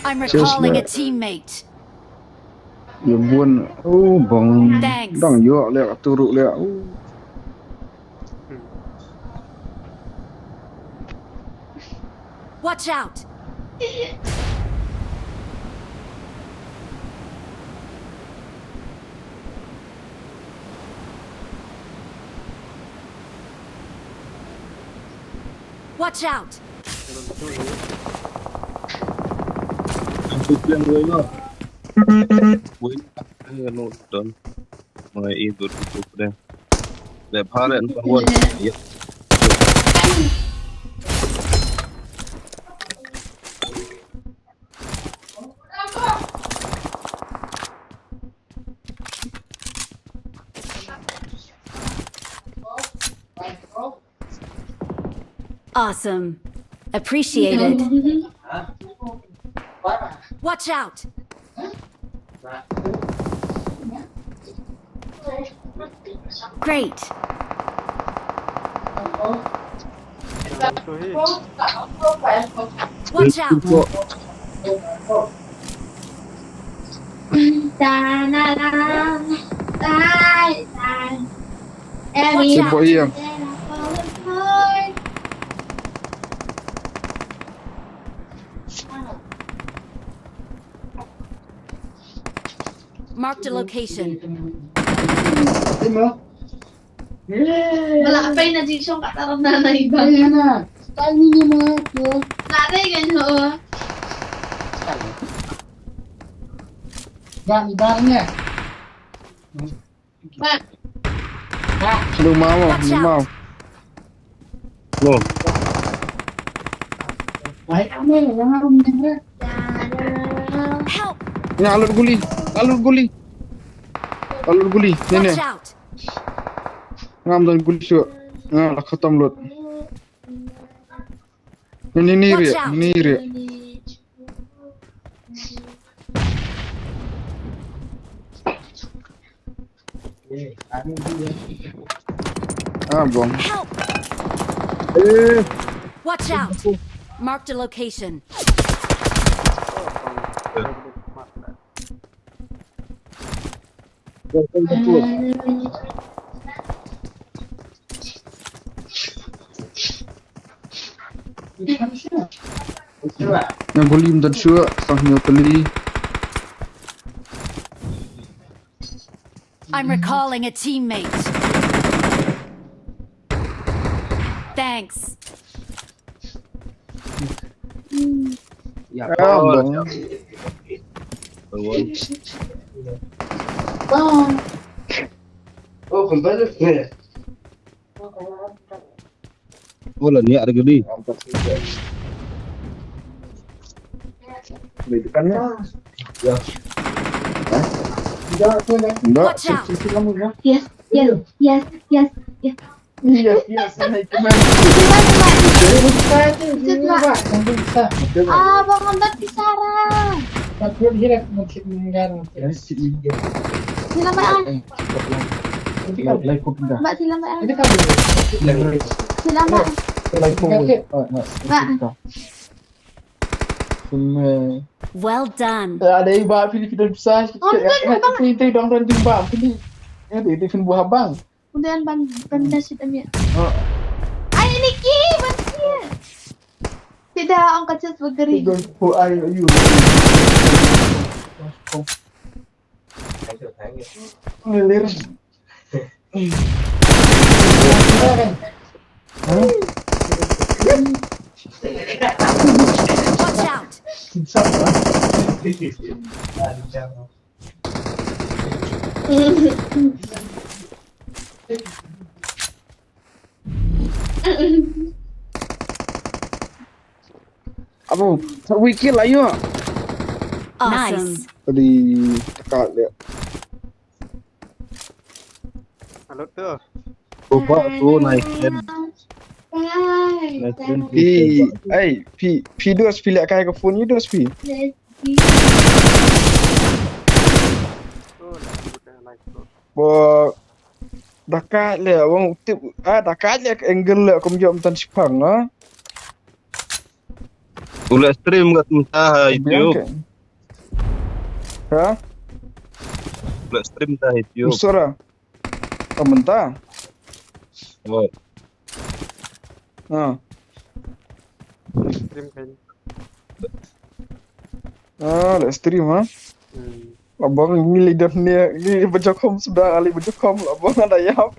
I'm recalling a teammate. Ya bun, oh bang. Thanks. Dang yok lek turuk lek. Oh. Watch out. Watch out. Awesome. Appreciated. Watch out. Great. Watch out. Watch out. Marked a location. Mala pay na jing shong ka tarap na na iba. Tang ni ni mo tu. Lare kan ho. Gan bar ne. Ba. Ba. Lu mau, Watch lu mau. Out. Lo. Wai ame yang rum ni re. Help. Nga lut guli. Nga lut guli. Nga lut guli. Ni ni. Watch out. Ngam don guli shu. Nga la khatam lut. Ni ni ni. Watch ria, out. Ni ria. Ah, bom. Help! Eh. Watch out! Marked a location. Nga guli mynta shuh, tang hynñiew tylli. I'm recalling a teammate. Thanks. Ya, ah, bom. Bom. Oh, kembali. Oh, la niah lagi ni. Watch out. Yes, yes, yes, yes, yes. Yes, yes, naik kemana? Bukan, bukan. Bukan, bukan. Ah, Bang Hamdan bicara. Tapi dia mungkin mendengar. Sila, Mbak, ah. Mbak, sila, Mbak, ah. Sila, Mbak. Mbak. Well done. Ada iba pilih kita besar. Oh, kan, Bang. Itu dong dan jumpa pilih. Ya, dia pilih buah bang. Udah ban ban dasit amia. Ai Niki, ban sia. Tidak angkat jas bagari. Go for I you. Ngilir. Watch out. Susah lah. Abo, sa wiki la ïoh. Awesome. Nice. Tadi tekat dia. Halo tu. Oh, ba tu nice friend. Nice friend. Phi, ai, phi, phi dos phi leh kai ka phone ïa dos phi. Bo da ka leh wang tip, ah, da ka leh angle leh kum jom tan shipang, ah. U leh stream kat mynta ha YouTube. Ha? U leh stream ta ha YouTube. Usura. Ka mynta? Oh. Ah. Stream kan. Ah, live stream, ha? Hmm. Abang ngi li dep ne, ngi li ba jokom suda, ali ba jokom, abang ada yap.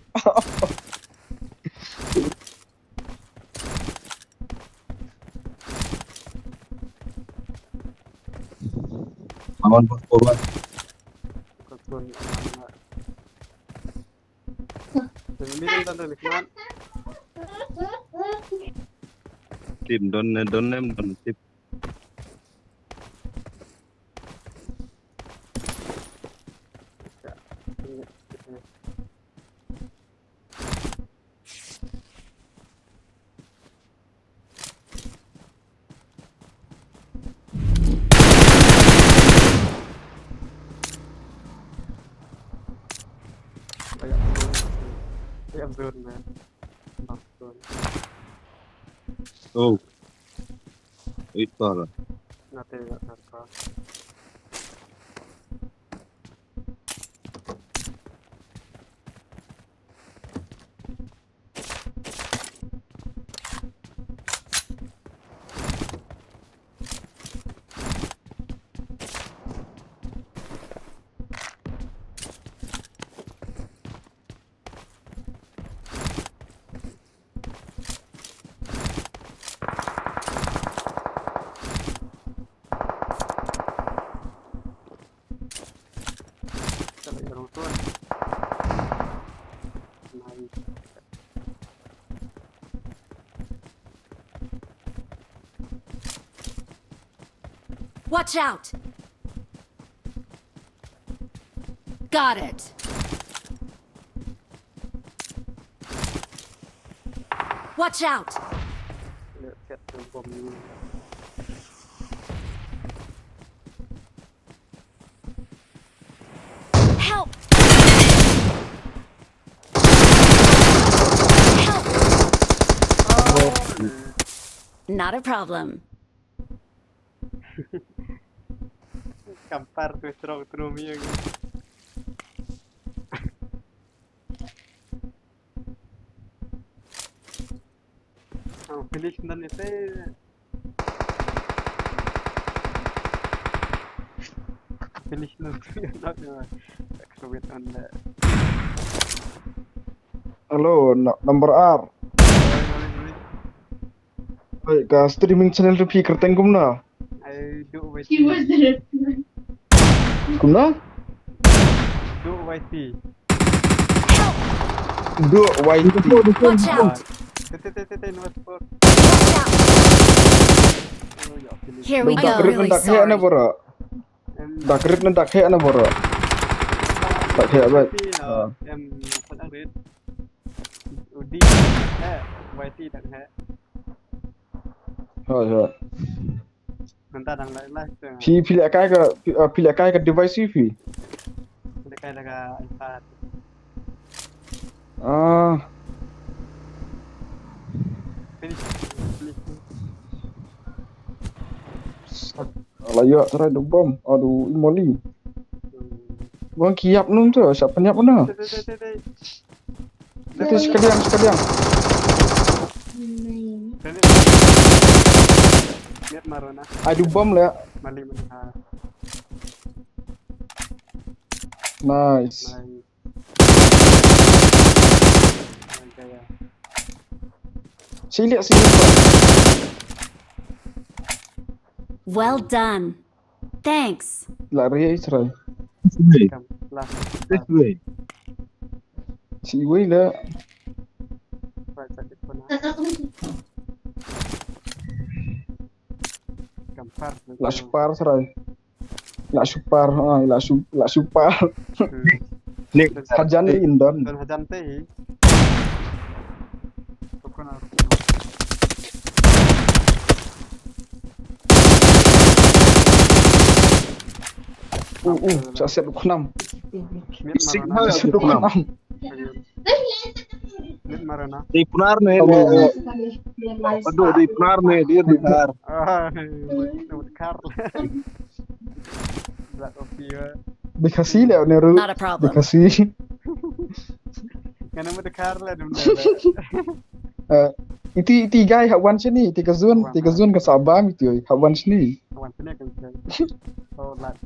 Aman, Pak Korban. Tim don ne, don ne, don tip. Oh. Ito la. Nate la naka. Watch out! Got it! Watch out! Help! Help! Not a problem. Kampar tu strong tu mi. Oh, finish nan ite. Finish nan tu nak nak. Kawit anda. Hello, number R. Oi, ka streaming channel tu phi kyrteng kumno? Ai, Duh Y T. Kumno? Duh Y T. Duh Y T. Watch out! Te te te te, number four. Watch out! Oh, ya, pilih. Here we go. Dak rit na dak heh na bora. Em, dak rit na dak heh na bora. Dak heh, right. Em, apa dak rit? Udi dak heh, Y T dak heh. Hoi, hoi. Mynta dang live, live tu. Phi, phi leh kai ka, phi, uh, phi leh kai ka device phi? Leh kai da ka iPad. Ah. Finish, finish. Ala ya, try the bomb. Aduh, i moli. Bang ki ïap num tu, siapa ïap mana? Te, te, te, te, te. Itu sekalian, sekalian. Lihat marona. Aduh, bom lah. Mali, mali. Ha. Nice. Nice. Nice, ya. Sini, sini, Pak. Well done. Thanks. La ri ai chrai. Wei. Kam, la. This way. Si wei la. Right side corner. Kam par. La super chrai. La super, ah, la su-, la super. Hmm. Nik. Hajan ni indon. Don hajan te hi. Uh, uh, sa set khnam. Miet marona. Sa set khnam. Miet marona. Dei Pnar ne. Aduh, dei Pnar ne, dia dei Pnar. Ah, dei Pnar. Black Ops ya. Dei Khasi le ne ru. Not a problem. Dei Khasi. Ngana ma dei Khar le dum le. Eh, iti, iti guy ha wan sini, iti ka zone, iti ka zone ka Sabah iti oi, ha wan sini. Wan sini kan. Oh, lat.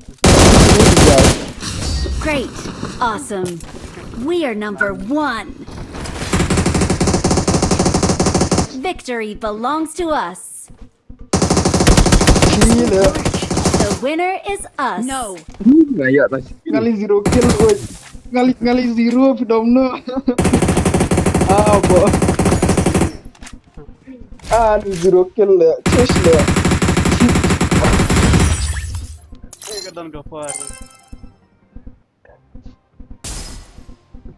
Great. Awesome. We are number one. Victory belongs to us. Sila. The winner is us. No. Ngaya dah. Ngali zero kill, oi. Ngali, ngali zero, pidom no. Ah, bo. Ah, ni zero kill le. Chase le. Ka don ka par.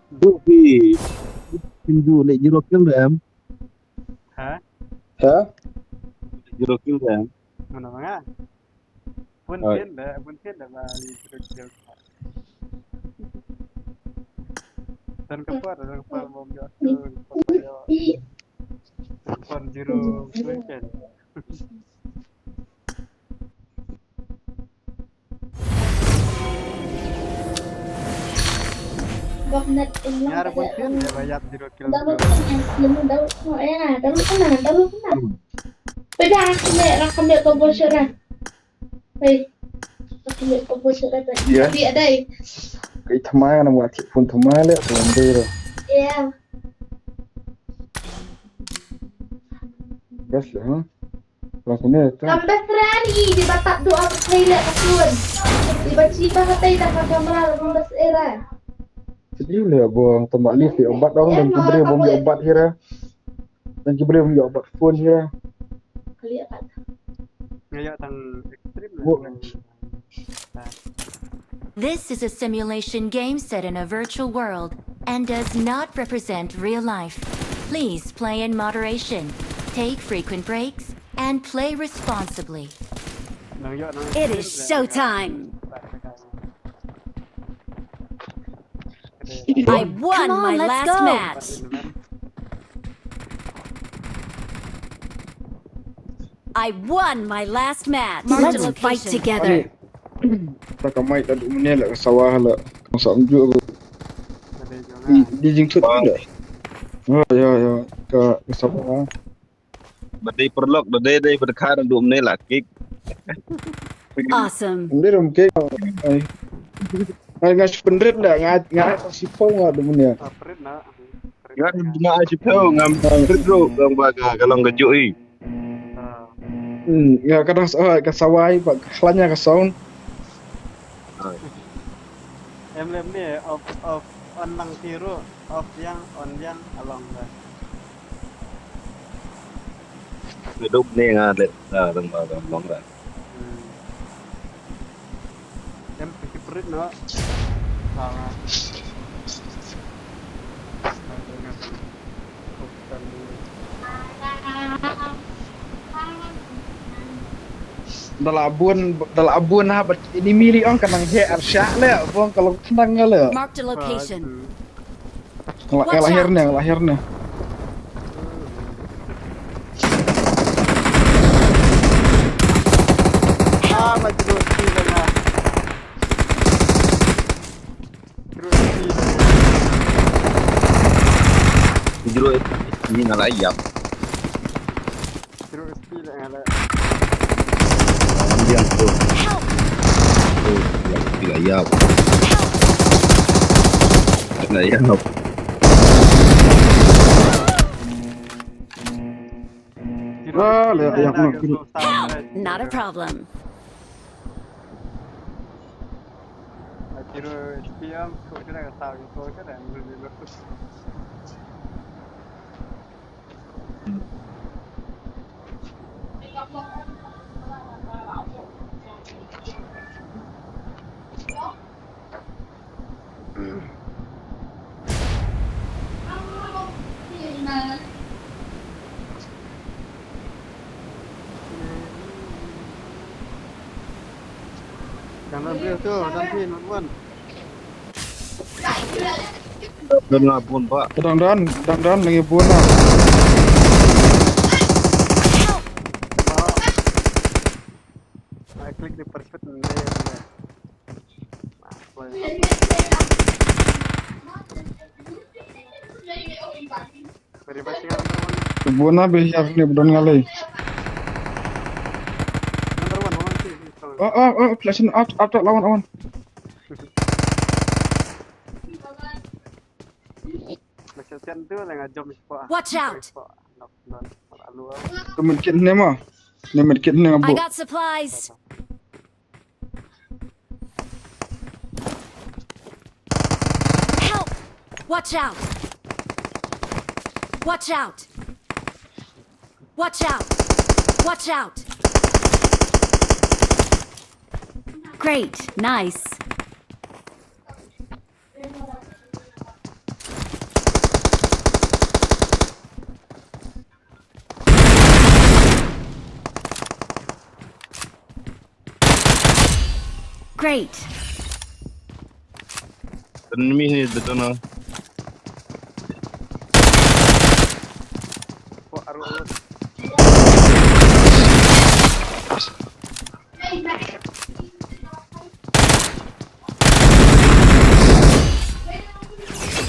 Duh, pi. Pinju le zero kill le em. Ha? Ha? Zero kill le em. Mana manga? Pun tin da, pun tin da ba li zero kill. Dan ka par, dan ka par bom yo. Pun zero kill. Bak net in lang. Nyar pun tin da ba ïap zero kill. Dalu kena, dalu kena, dalu kena, dalu kena. Peda kena, rakam dia kau bocor lah. Hei, aku lihat komposer ada. Ya. Dia ada. Kai thamai na ma thik phone thamai le phone dei ro. Ya. Bas le ha. Langsung ni ta. Kam bas rani di batap doa kai le phone. Di bachi ba hatai dah kamera bas era. Sedih le bo tama li fi obat dong dan kibri bom obat hira. Dan kibri bom obat phone hira. Kali apat. Ngaya tang X three. This is a simulation game set in a virtual world and does not represent real life. Please play in moderation, take frequent breaks, and play responsibly. It is showtime! I won my last match. I won my last match. Let's fight together. Ta ka mai ta du mene la ka sawa la ka sa unju. Di jing tut da. Ya ya ya ka sawa. Ba dei perlok da dei dei berkar du mene la kik. Awesome. Ndai rum kik. Ai ngai spenrit da ngai ngai si pong du mene. Ngan ma aji phew ngam trip ru dong ba ka long ka jui. Hmm, ya ka dang sa ka sawai ba ka hlanya ka sound. Em lem ni off off on lang tiru off yang on yang along ka. Hidup ni nga le dong ba long ka. Hmm. Em piki perit no. Sama. Dala bun dala bun ha bat ini mili ong kanang he arsha le bong kalau senang le. Marked a location. Lahir ni, lahir ni. Jiro ini ngalah ayam. Help! Ayam. Ayam. Help! Not a problem. Jangan ambil tu, nanti nonton. Don nga bun ba. Dang don, dang don lagi bun lah. Klik di perfect ni. Bun na bihar ni bedon ngalai. Oh oh oh, flashing out out lawan lawan. Watch out! Ka medkit ne ma. Ne medkit ne nga buk. I got supplies. Help! Watch out! Watch out! Watch out! Watch out! Great, nice. Great. Enemy ni betul na.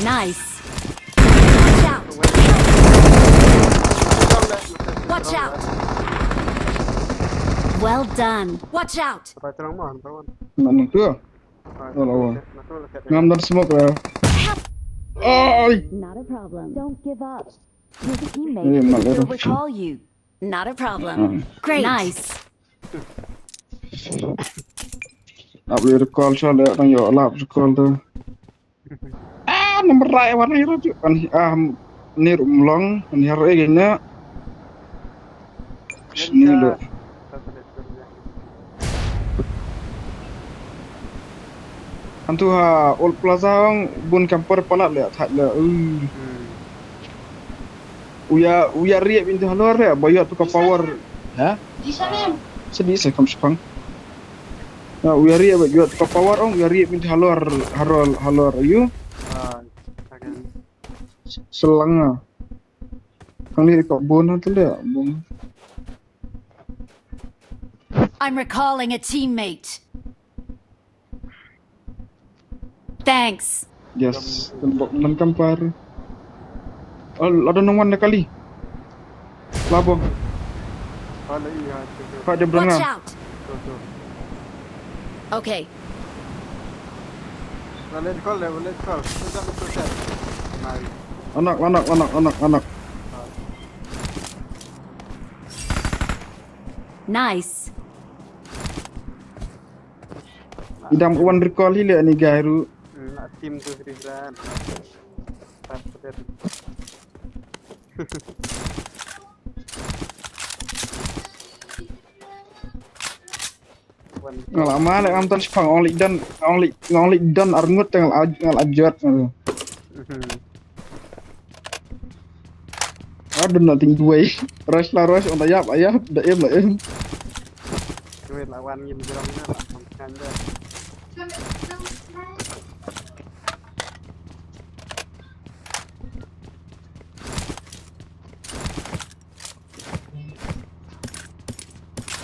Nice. Watch out. Watch out. Well done. Watch out. Mana tu? Ngam don smoke lah. Ai. Not a problem. Don't give up. Your teammates will recall you. Not a problem. Great. Nice. Ap le recall sha le nang yo lap recall tu. Ah, number rai wan ni ro tu. An ah ni rum long an har e gina. Sini lo. Hantu ha Old Plaza ong bun camper palat le thait le. Uh. Hmm. Uya uya riep into halor le ba ïoh tu ka power. Ha? Sedi se kam sepang. Ya uya riep ba ïoh tu ka power ong uya riep into halor halor halor ayu. Ah, okay. Selang ah. Kang ni ko bun hantu le bun. I'm recalling a teammate. Thanks. Yes, tembok man kampar. Oh, ada nang wan kali. Labo. Ka dia berang. Watch out. Okay. Let's call, let's call. Anak, anak, anak, anak, anak. Nice. Idam wan recall hi le ani gairu. Hmm, team tu sri gran. Pas pedet. Ngal ama le am tan sepang only done only only done arngut ngal ngal ajot. Hmm. Aduh, nak tinggi wei. Rush lah rush, on tayap, ayap, da em lah em. Wei lawan ngin jerang na lah, makan dah.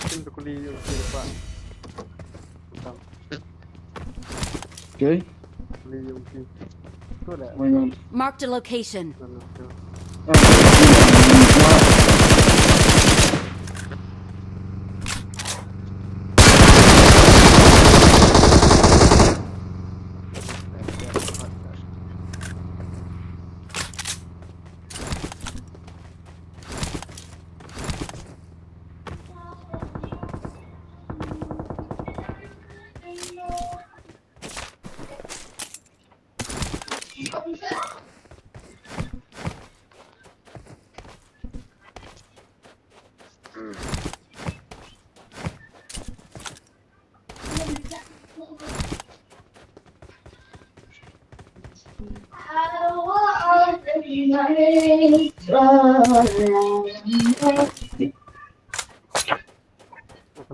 Tim tu kuli, kuli apa? Utang. Okay. Marked a location.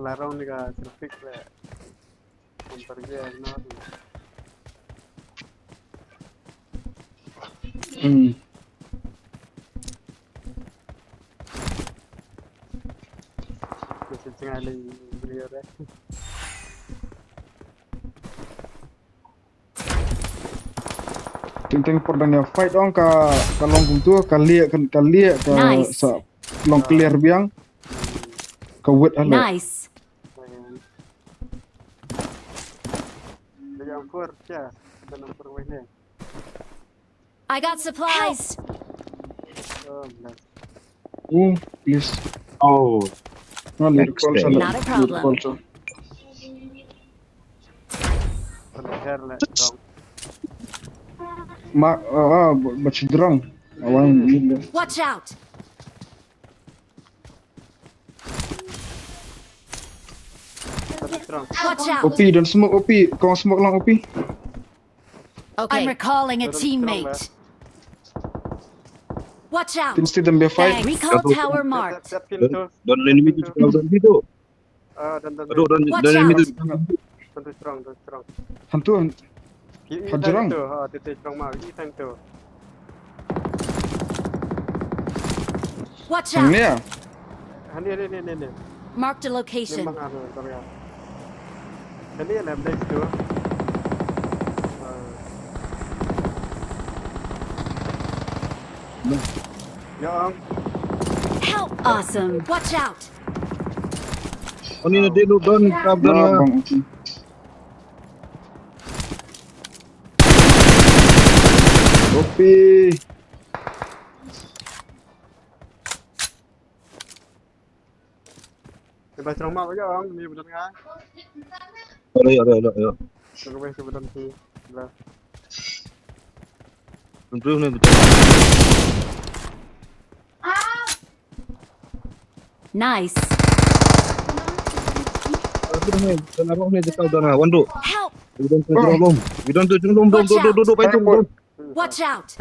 Larong ni ka traffic le. Compare je no. Hmm. Kasi tengah lagi beri ada. Teng teng por dang ïa fight ong ka ka long kumtu ka lieh ka lieh ka sa long clear biang ka wet halo. Nice. Yang por cha dan por weh ne. I got supplies. Oh, bless. Oh, please. Oh. No, need call sa. Not a problem. Ma, ah, ah, ba, ba ci drang. Awan. Watch out. Watch out. O P, don't smoke O P. Kau smoke lang O P. Okay. I'm recalling a teammate. Watch out. Tin sti dem be fight. Recall tower marked. Don enemy tu, don enemy tu. Ah, don, don. Aduh, don, don enemy tu. Don't strong, don't strong. Hantu, hantu. Hajarang. Ha, tu strong ma. Ini tank tu. Watch out. Ni ya. Hani, hani, hani, hani. Marked a location. Memang anu, sorry ya. Hani, lem next tu. Ya, Om. Help! Awesome. Watch out. Oni na delu don problem. Kopi. Kita cuma mau aja orang ni betul nggak? Ayo, ayo, ayo, ayo. Terus betul sih. Lah. Improve ni betul. Nice. Aku dah ni, dan aku ni dekat dah nak, Wan Duk. Help! Udan tu jrong lum. Udan tu jrong lum. Dum, Watch dum, dum, dum, out. Dum, pai tu, dum. Watch out.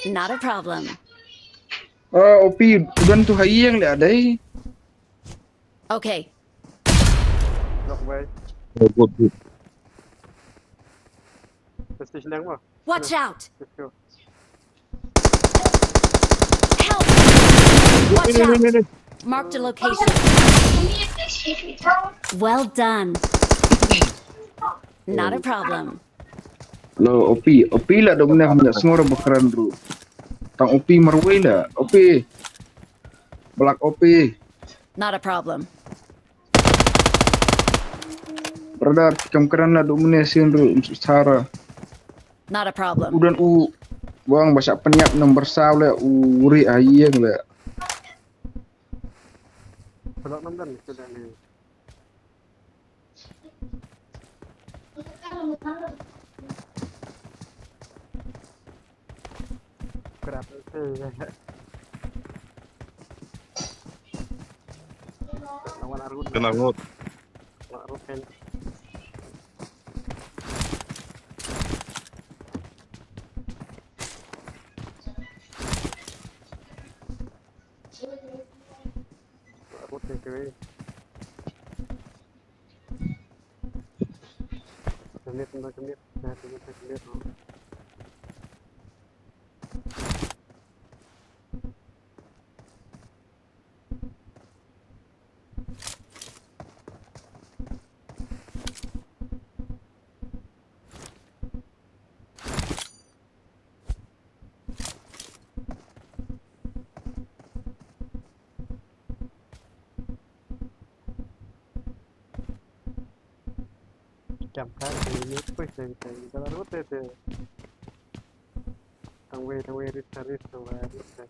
Not a problem. Ah, O P, udan tu ha ïing leh dei. Okay. Knock bai. Oh, good, good. Prestige nang mo. Watch out. Let's go. Help! Watch out! Marked a location. Well done. Not a problem. Lo, O P, O P la dom ne ham sngur ba kran ru. Tang O P marwei la, O P. Black O P. Not a problem. Brother, kam kran la dom ne sin ru sara. Not a problem. Udan u wang ba sa pynïap number saw le u ri ayeng le. Pynlok nam dan ke dan ni. Grab. Lawan arut. Kena ngut. Lawan arut kan. Arut ni tu. Kemit, kemit, kemit, kemit. Jam ka te ni pui te te ka la rut te te. Tang wei, tang wei, rit ka rit, tang wei, rit ka.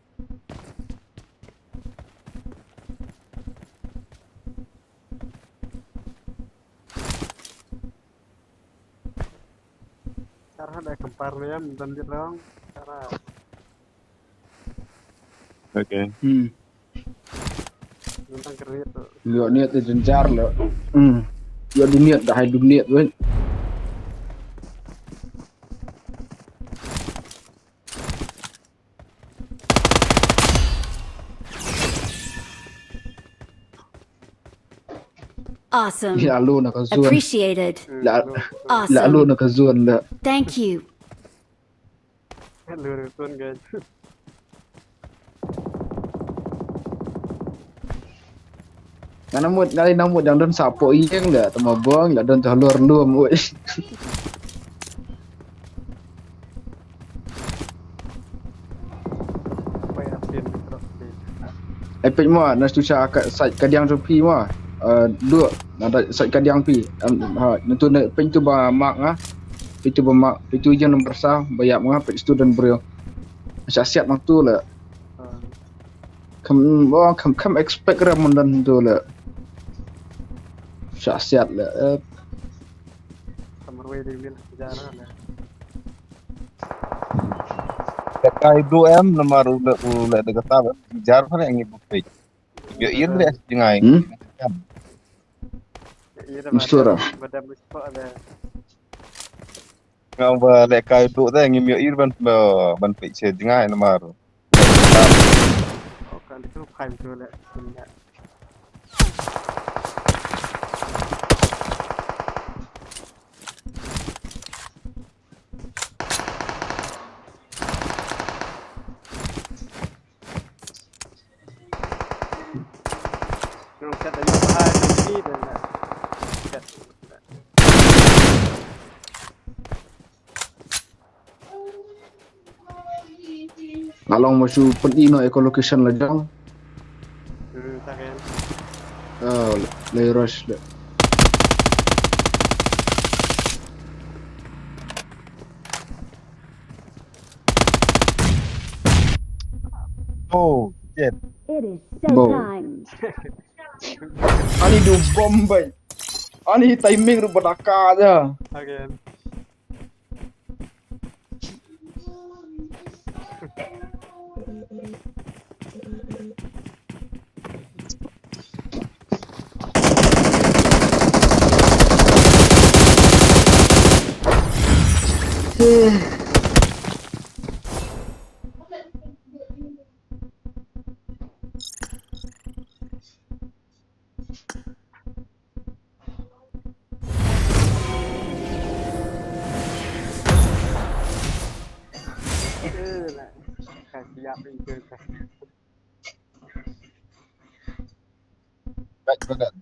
Tara da compare ne em dan di rong. Tara. Okay. Hmm. Tentang kerja tu. Ïoh niat te jynjar lo. Hmm. Ïoh du niat da hai du niat wei. Awesome. Ïa lo na ka zone. Appreciated. La, Awesome. La lo na ka zone la. Thank you. Hello, Rizwan, guys. Nga namut, nga namut dang don sapo ïeng la, tama bong la don tu halor lum, oi. Pai asin, terus ni. Ai peit mo, na stu cha ka sait kadiang tu phi mo. Eh, duk, na da sait kadiang phi. Em, ha, na tu na peit tu ba mark nga. Peit tu ba mark, peit tu ïa number sa, ba ïap nga, peit student briew. Sha siat nang tu le. Kham, oh, kham, kham expect ra myndan tu le. Sha siat le. Eh. Kamar wei dei wil jar le. Ka kai du em namar u le, u le de kata ba. Jar pha ngi bu peit. Yo ir le jngai. Hmm? Ïa, ïa, Mstura. Badam, badam, badam, badam. Nga ba lehkai duh te ngim ïoh ir ban, ban peit sha jngai namar. Oh, ka litu phaim tu leh. Nga long ma shu pyn-i noh ecolocation la jong. Hmm, ta ken. Oh, le, le rush le. Oh, shit. It is showtime. Ani du bomb bai. Ani timing ruh ba daka ja. Again. Ka siap ni ke ka. Baik banget.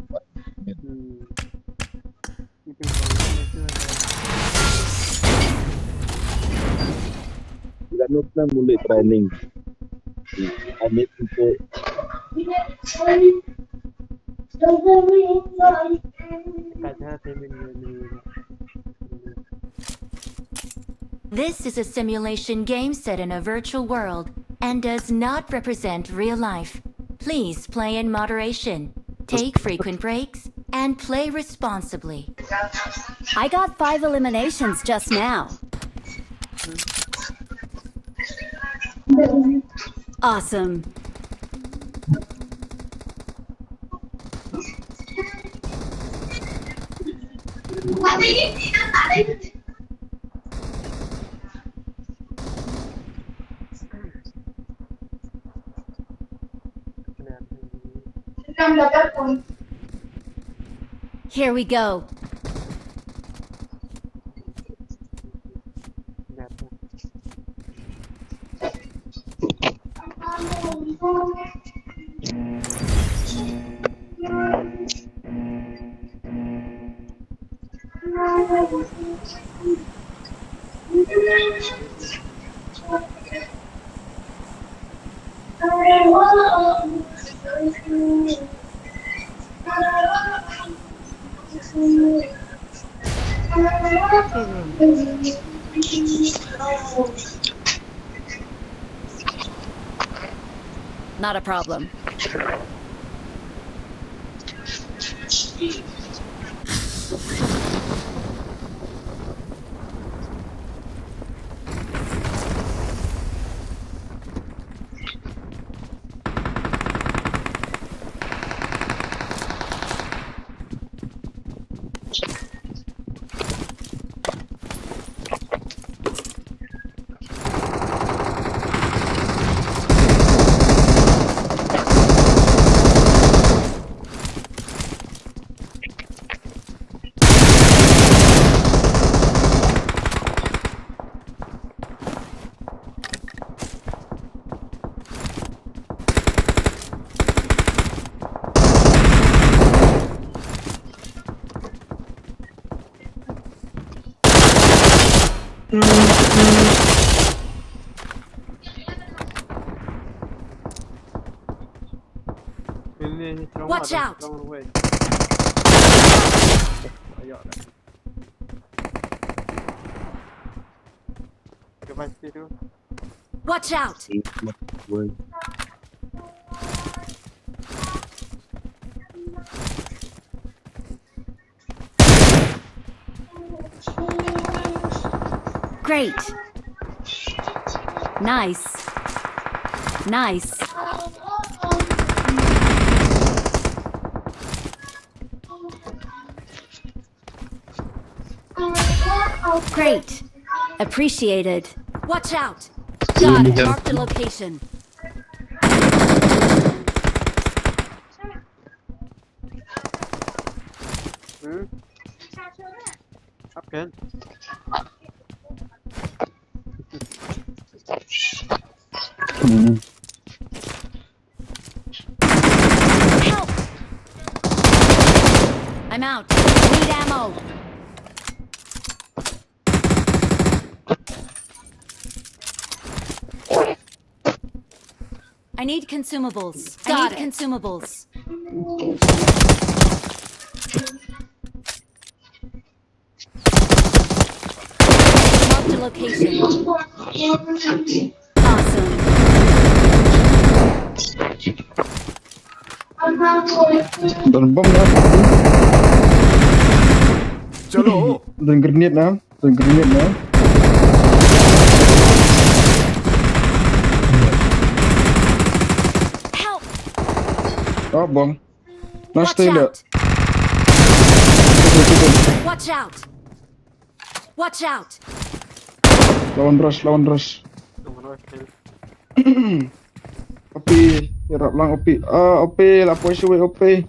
Hmm. Kita nutang mulai training. I need to Ka jha te min min. This is a simulation game set in a virtual world and does not represent real life. Please play in moderation, take frequent breaks, and play responsibly. I got five eliminations just now. Awesome. Here we go. Not a problem. Ini, ini, Watch ada out! Orang away. Ayo. Ada masih tu. Watch out! Great. Nice. Nice. Great. Appreciated. Watch out. Got it. Marked a location. Hmm? Up kan? Hmm. Help! I'm out. Need ammo. I need consumables. Got I need it. Consumables. Marked a location. Awesome. Don bom na. Chalo. Don grenade na. Don grenade na. Help! Oh, bom. Na Watch stay le. Out! Watch out! Watch out! Lawan rush, lawan rush. Nomor kill. Opi, ïarap lang Opi. Ah, Opi, la poi shuwa Opi.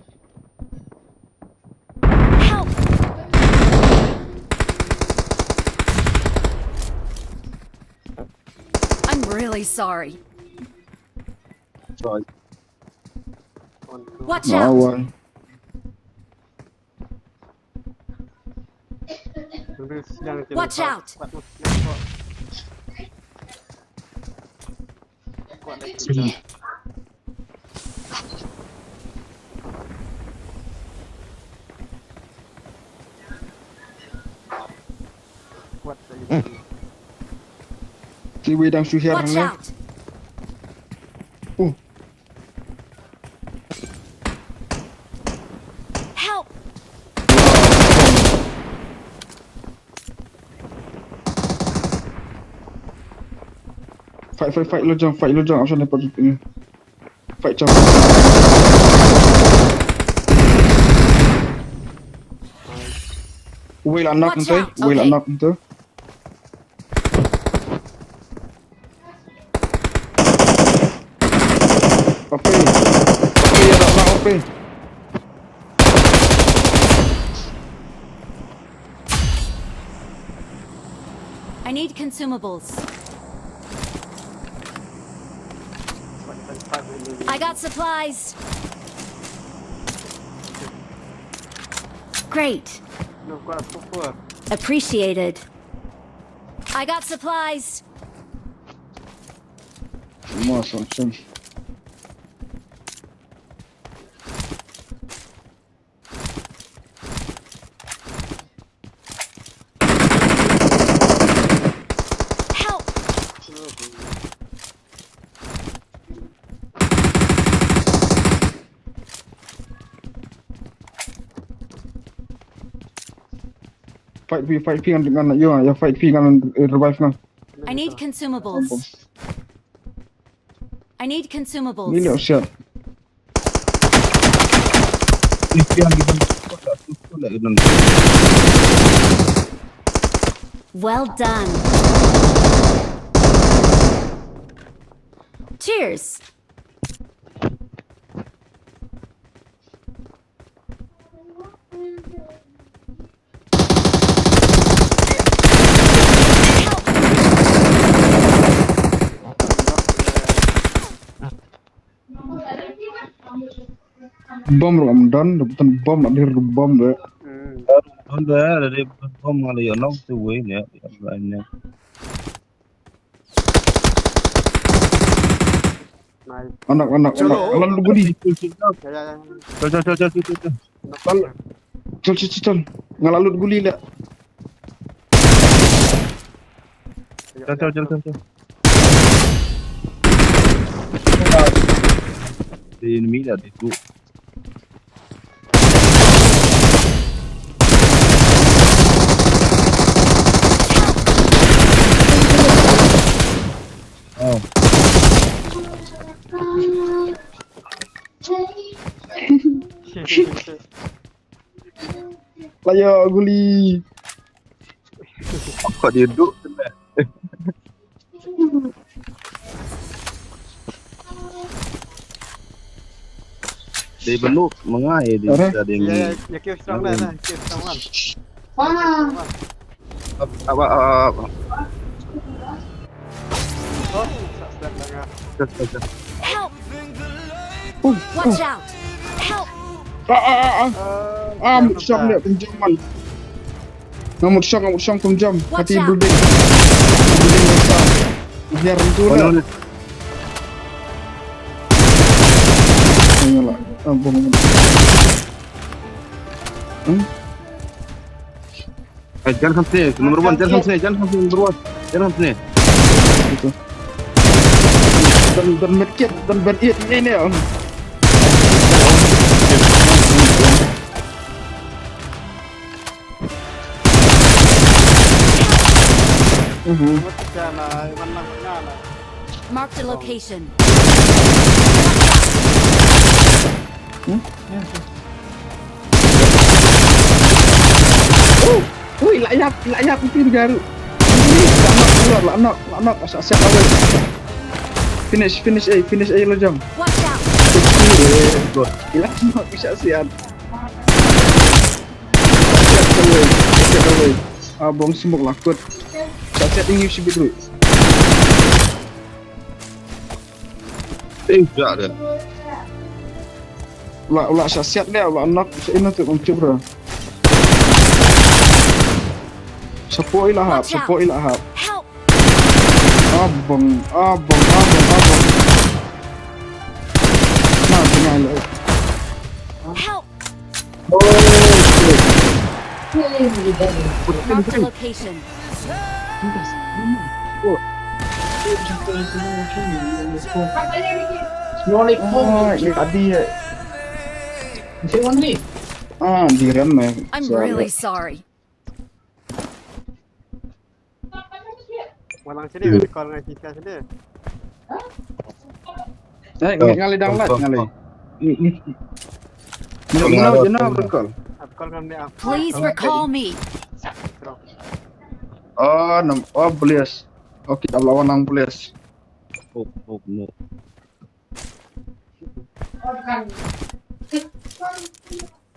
Help! I'm Really sorry. Sorry. Watch Ah, out! why? Terus yang kena Watch buat, out. Buat mesti yang buat. Buat dah kita. Kuat tak kita. Ti wei dang shu hiar Watch hangne. Out! Uh, Help! fight, fight, fight, lo jong, fight, lo jong, option dapat ini. Fight jump. Wei la knock Watch nte, out, wei la okay. Knock nte. Ope. Ope, ya la knock, ope. I need consumables. I got supplies. Great. Look what for. Appreciated. I got supplies. Semua option. Help! Fight phi, fight phi ngan, ngan, yo, yo, fight phi ngan, eh, revive ngan. I need consumables. I need Ni consumables. le shot. Ni pian di ban. Kau tak suka nak kena. Well done. Cheers. Bom ruh am don, da button bom, ada bom de. Hmm. Don de, ada bom ngala yo nok tu wei ne. Lain ne. Nice. Anak, anak, anak, anak lu gudi. Ya, ya, ya. Chal chal chal chal chal chal. Chal, chal, chal, chal. Ngala lut guli la. Chal chal chal chal chal. Di enemy dah di group. Oh. Laya guli. Apa dia duduk tu lah. Dia benuk mengai dia Apa? Ada yang Ya, ya, ya, kill strong lah, lah, kill strong one. Apa apa apa. Oh, tak sedap lah. Help! Uh, Watch out! Help! Ah, ah, ah, ah. Eh, Ah, jangan mut shong lupa. Dia pinjam man. Ngamut shong, ngamut shong pinjam. Watch Hati out. Building. Building besar. Biar tu Oh, lah. no, no. Ini lah. Ah, bom. Hmm? Eh, jangan sampai number one, jangan sampai, jangan sampai number one, jangan sampai. Gitu. Dan dan medkit dan band aid ini ni. Mhm. Macam lah, mana mana lah. Marked a location. Hmm? Oh, ui, la yap, la yap itu garu. Ui, la knock, la knock, la knock, asal siap awal. Finish, finish A, finish A lo jam. Watch out! Eh, good. Ila knock bisa siap. Siap awal, siap awal. Abang smoke lakut. Tak siap tinggi si bidru. Eh, dah dah. Ula, ula sha siat le, ula knock, sha ina tu kum chubra. Support ila hap, support ila hap. Help! Abang, abang, abang, abang. Na, tengah le. Help! Oh, shit. Mark the location. Ah, ini tadi ya. Ah, di rem ya. I'm really sorry. Walang sini, recall ngai sisa sini. Eh, ngali, ngali download, ngali. Ini, ini. Ini, ini, ini, recall. Recall kan dia. Please recall me. Oh, nam, oh, please. Okay, abla walang please. Oh, oh, no.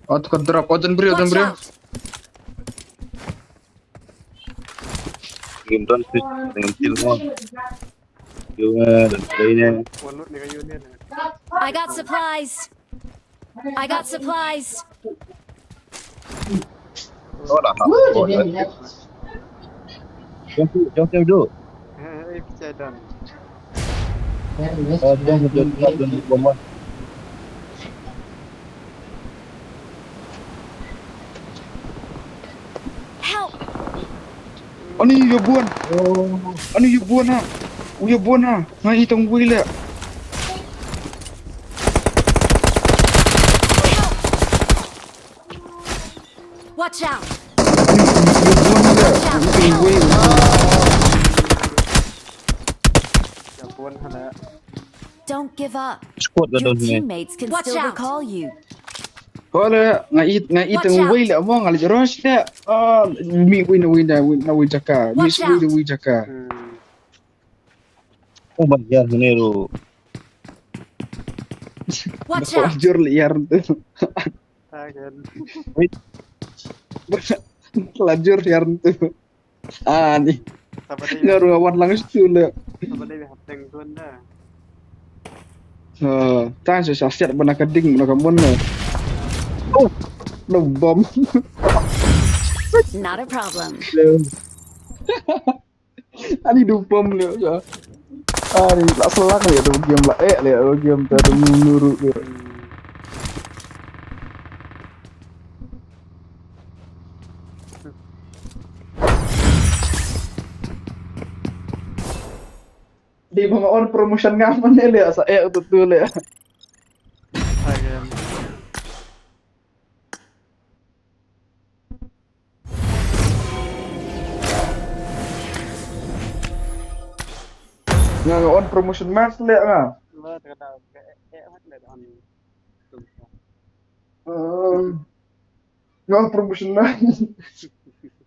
Oh, tu kan drop. Oh, jan bri, oh, jan bri. Watch out! Game done, switch dengan kill mo. Yung, eh, play niya. I got supplies. I got supplies. Oh, dah. Oh, dah. Jom, jom, jom, jom. Eh, eh, pecah dah. Oh, jom, jom, jom, jom, jom. Help! Ani ïa bun. Ani ïa bun ha. Ïa bun ha. Nga i tang wei leh. Watch out! Ani ïa bun ha leh. Ïa bun ha leh. Don't give up. Squad ka don ne. Your teammates can still recall you. Watch out! Ko le, nga i, nga i tang wei leh mo, nga leh rush leh. Ah, mi wei na wei na wei, na wei jaka. Mi wei na wei jaka. Hmm. Oh, ban ïar hynne ruh. Watch out! Jur leh ïar tu. Again. Wait. Lajur ïar tu. Ah, ni. Nga ruh wan lang situ le. Ah, tang sa sa siat bana ka ding bana ka mon le. Oh, no bom. Not a problem. Ani du bom le sa. Ani la selang le du game la eh le game ta du nuru le. Di ba nga on promotion nga man ne le sa eh tu tu le. Nga nga on promotion match le nga. Nga on. Nga promotion match.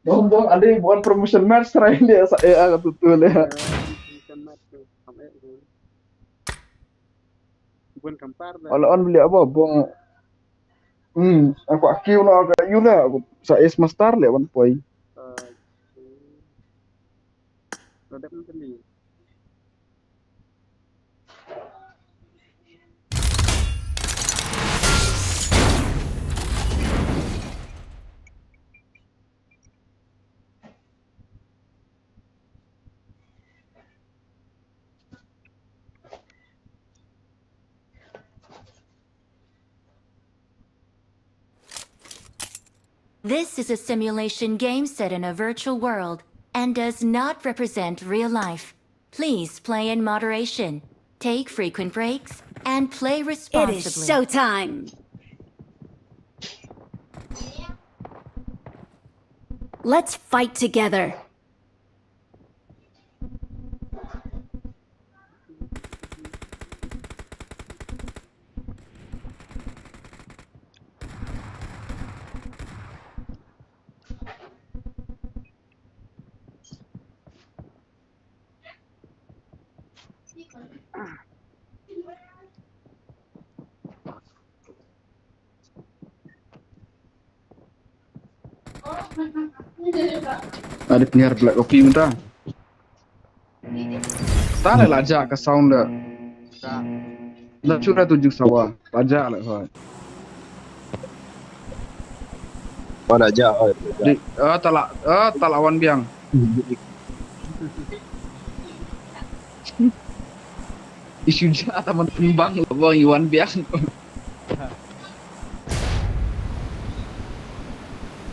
Bong bong ade buat promotion match try dia sa eh ah tu tu le. Bun kampar dah. Wala on beli apa bong. Hmm, aku akiu na ka yu na aku sa es master le one point. Produk ni beli. This is a simulation game set in a virtual world and does not represent real life. Please play in moderation, take frequent breaks, and play responsibly. It is showtime! Let's fight together! Ada penyiar Black Ops mynta. Tare la ja ka sound da. Na chura tu juk sawa. Paja la sawa. Pada ja. Di, ah, tala, ah, tala wan biang. Isu ja taman pembang bang iwan biang.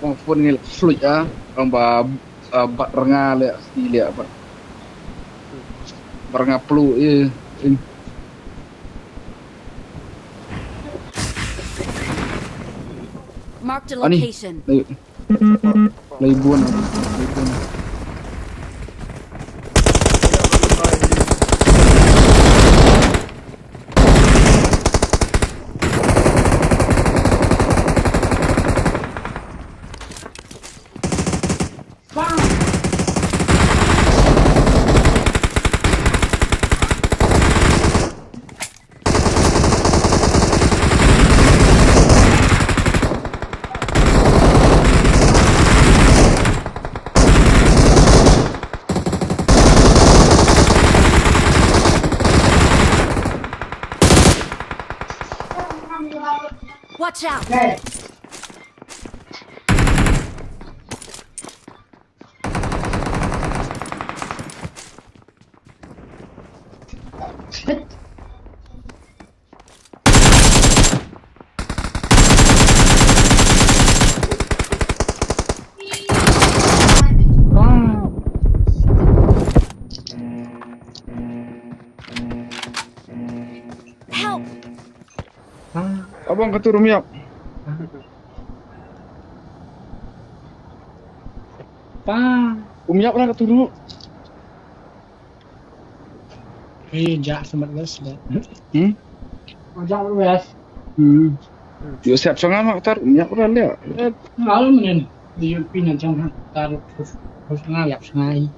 Bang phone ngi fluid ah, bang ba, ah, bat renga le, sti le bat. Bat renga pelu, eh, eh. Marked a location. Lei bun, lei bun. Watch out! Help! Abang katu rumiap. Pa. Rumiap lah katu ru. Eh, jak semat guys. Hmm? Oh, jak guys. Hmm. Yo siap sangat mak tar rumiap lah dia. Lalu menen. Di U P na jong ha, tar hus-, hus ngai, yap ngai.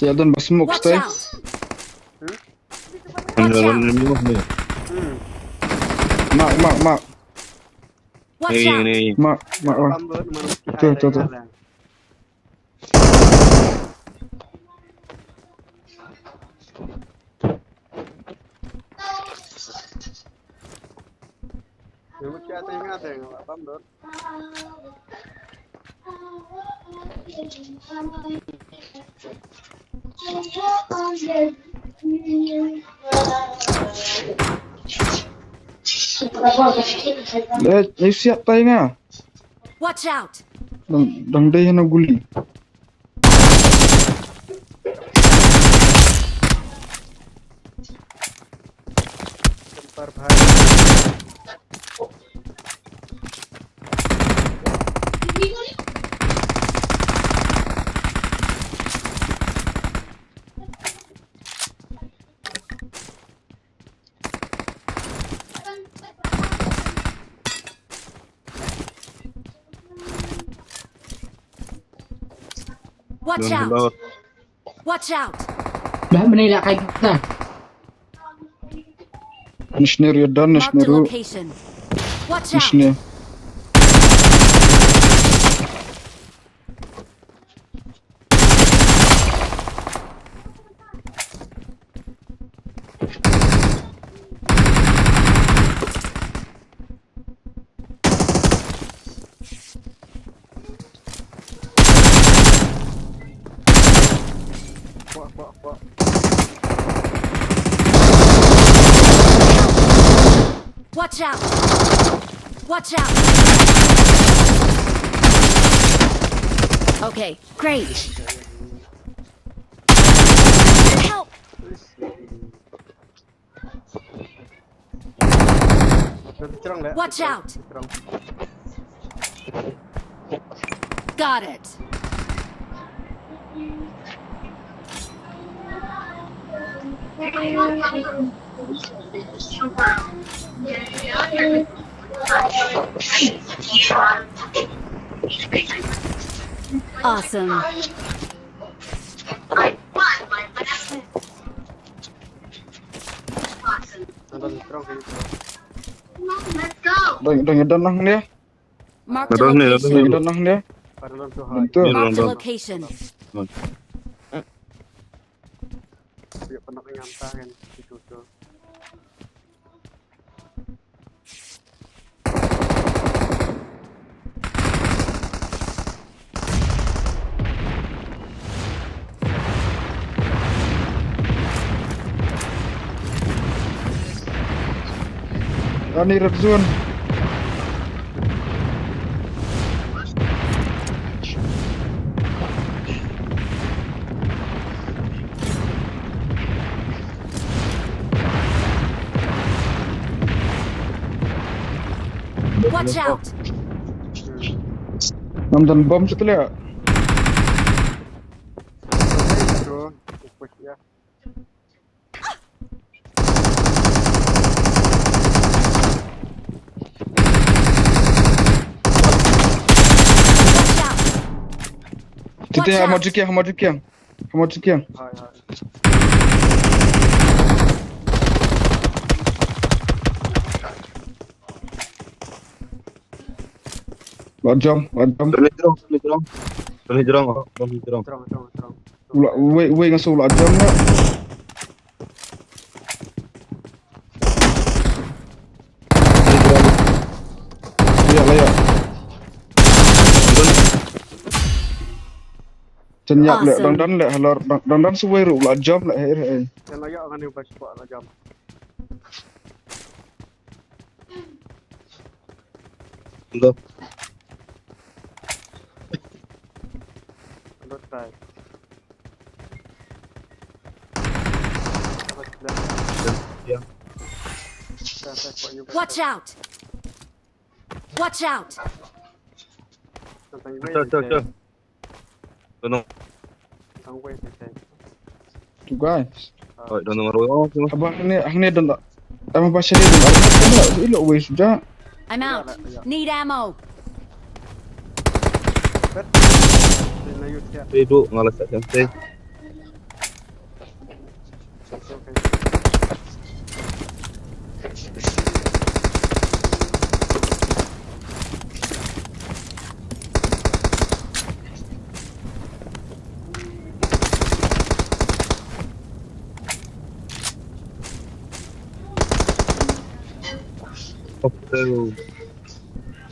Te don ba smoke. Watch out! Mark, mark, mark. Watch out! Mark, mark, mark. Tu, tu, tu. Eh, eh, siap tai nga. Watch out! Dang, dang dei hana guli. Watch out! Watch out! Bah, bani la kai kita. Nishner ya dan nishner. Watch out! Nishner. Watch out! Watch out! Okay, great. Help! Watch out! Got it. Awesome. Dang, dang, dang, dang, ni. Marked a location. Dang, dang, dang, ni. Marked a location. Ani red zone. Watch out! Ngam don bom satu leh. Watch out! Titi ha maju kiang, ha maju kiang. Ha maju kiang. Lah jam, lah jam. Terus jrong, terus jrong. Terus jrong, oh, terus jrong. Lah, wei, wei ngasuh lah jam lah. Ïa lah ïa. Chen ïap leh, dang dan leh halor, dang, dang dan suwei ruh lah jam leh, eh, eh. Chen la ïa ngan ïa ba shuwa lah jam. Hello. Hello, try. Watch out! Watch out! Sure, sure, sure. Don't know. Tu guys. Oi, don't know what we want. Abang ni, ang ni don tak? Abang pasal ni don tak? Ilo wei sudah. I'm out. Need ammo. Stay, bro, ngalas tak sampai.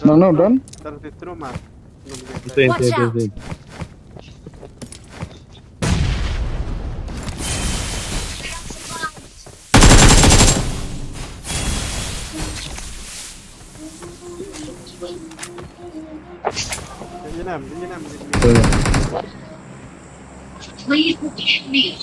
Nang nang dan? Watch out! Please repeat me.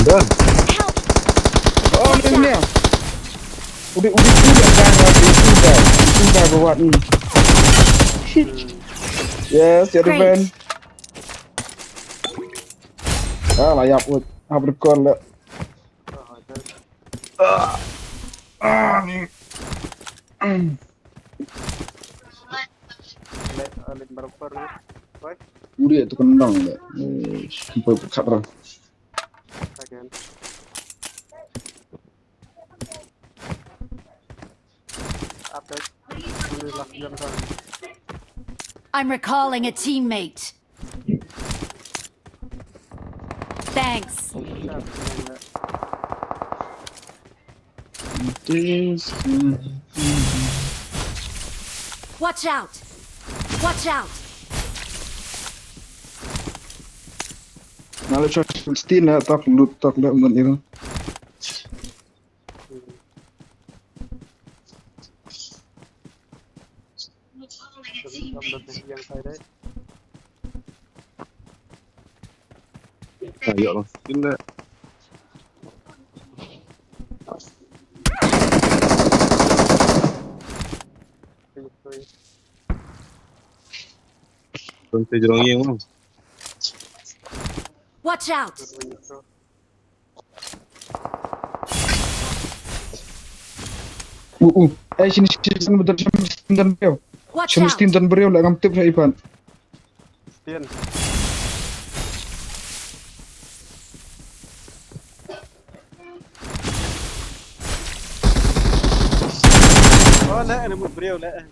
Help! Oh, ni ni. Udah, udah, udah, udah, udah, udah, udah, udah, udah. Yes, ya, friend. Ah, lah, ya, put. Apa rekor lah. Ah, ah, ni. Uri tu kendang dia. Eh, sampai pekat dah. I'm recalling a teammate. Thanks. Watch out! Watch out! Nga la choice sixteen la, tak lut tak la mun iro. Ayo lah, skin dah. Twenty jrong yang, bang. Watch out! Uh, uh. Eh, sini, sini, sini, bentar, sini, sini, dan beliau. Watch out! Sini, sini, dan beliau, lah, ngam tip, lah, Ivan. Tien. Oh, leh, ada mut briew, leh.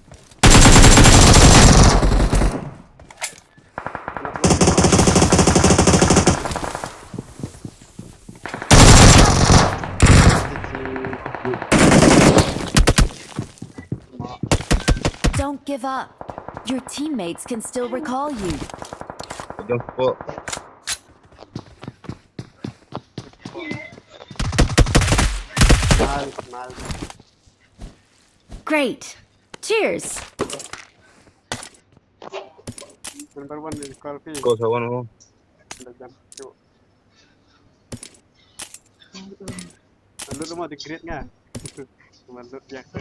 Don't give up. Your teammates can still recall you. Don't support. Mal, mal. Great. Cheers. Number one in call fee. Kau sawan mo. Dah jam tu. Lalu rumah di grade nga. Cuma lut biasa.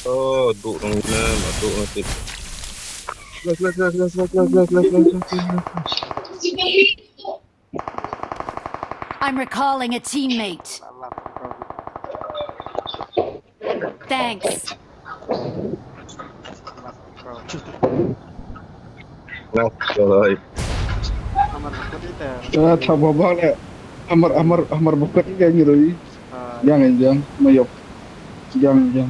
Oh, duk nang na, duk nang tip. Last, last, last, last, last, last, last, last, last, last, last. I'm recalling a teammate. Alah, kau. Thanks. Alah, kau. Last, alright. Amar kau di teh. Ah, ta ba ba le. Amar amar amar ba ka ga ni roi. Ah, Yang yang mayop. Yang yang.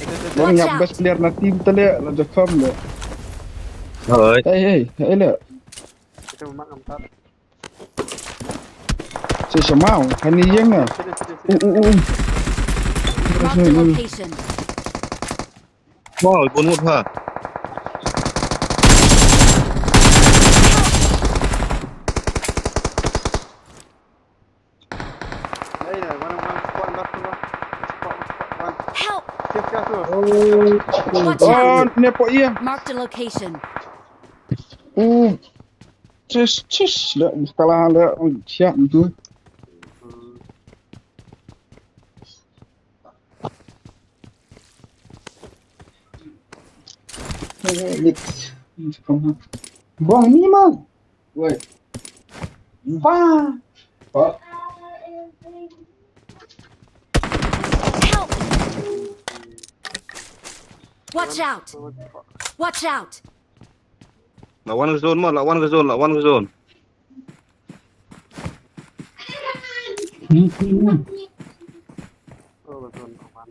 itu, itu, itu. Bang Watch ya out. Best player na team tele la jakam le. Alright. Hey hey hey le. Itu mak ngamtat. Si semau hani yang na. Sini, sini, Uh sini. uh uh. Marked a location. Wow, bun mut ha. Hey, no, one, one, one, last one. One, one. Help! Siap, siap tu. Watch Oh, out! ne po iya. Marked a location. Uh. Ches ches le kala le siap tu. Hmm. Bong ni mau. Wait. Ba. Ba. Help! Watch out! Watch out! Lawan ka zone mo, lawan ka zone, lawan ka zone. Oh, betul, aman.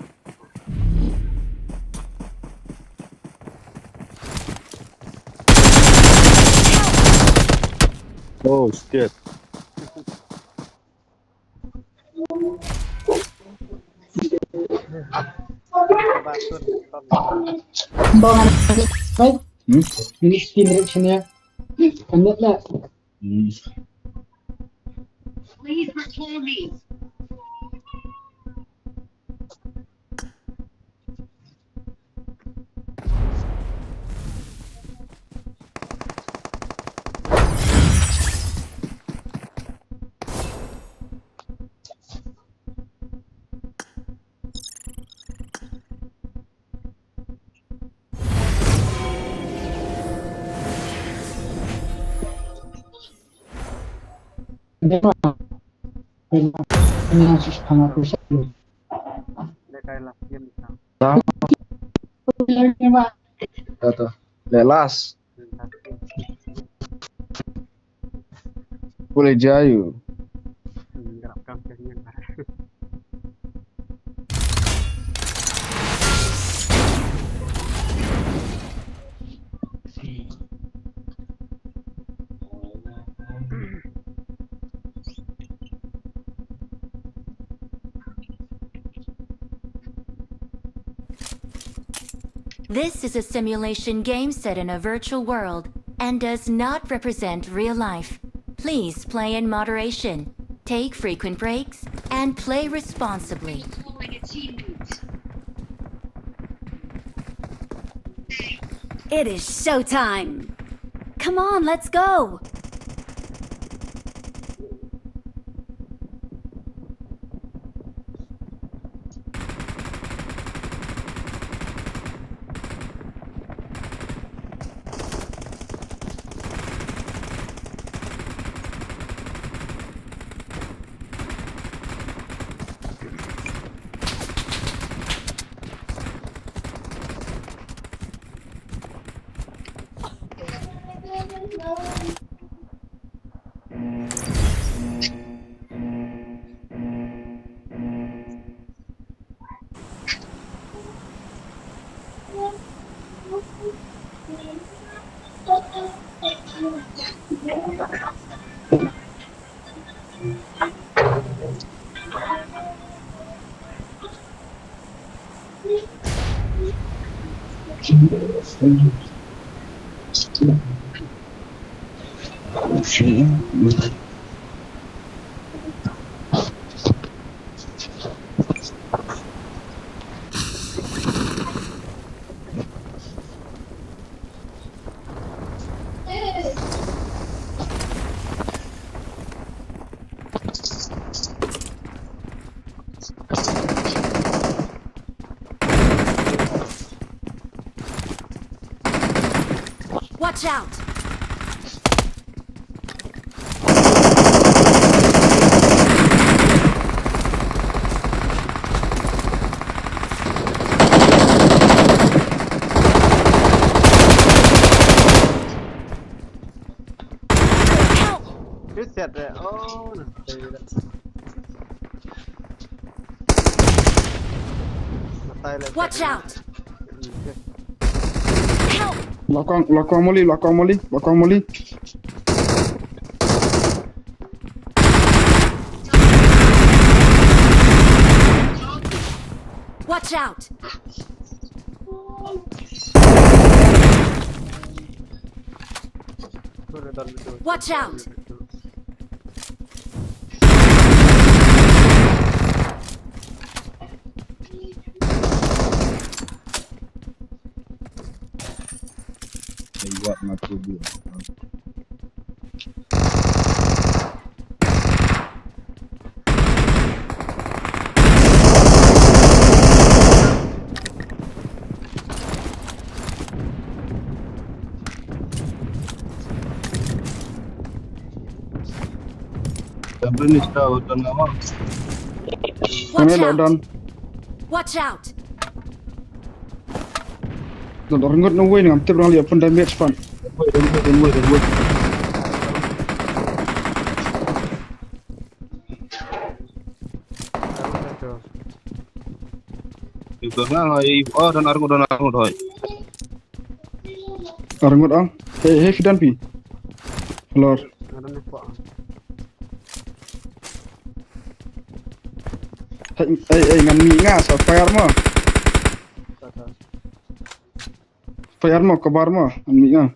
Oh shit. Betul, betul. Bang, baik. Hmm? Ini skin rich ni ya. Amat lah. Hmm. Please recall me. Dia kayak last game ni. Dah tu. Le last. Boleh jayu. Hmm, gerak kau ke sini. This is a simulation game set in a virtual world and does not represent real life. Please play in moderation, take frequent breaks, and play responsibly. It is showtime! Come on, let's go! Watch out! Help! Good set there. Oh, no. Watch out! Help! Lakong, lakong moli, lakong moli, lakong moli. Watch out! Watch out! They got my two good. Tamrin is the hotel nama. Watch Kami out! lockdown. Watch out! Don orang ngut nungguin ngam tip orang lihat pun damage pan. Wait, wait, wait, wait, wait. Ito nga nga i oh don arngut don arngut hoy. Arngut ang. Hey, hey, Fidan pi. Lor. Ada ni pak. Hey, hey, hey, ngan mi nga sa fire mo. Tata. Fire mo, kabar mo, ngan mi nga.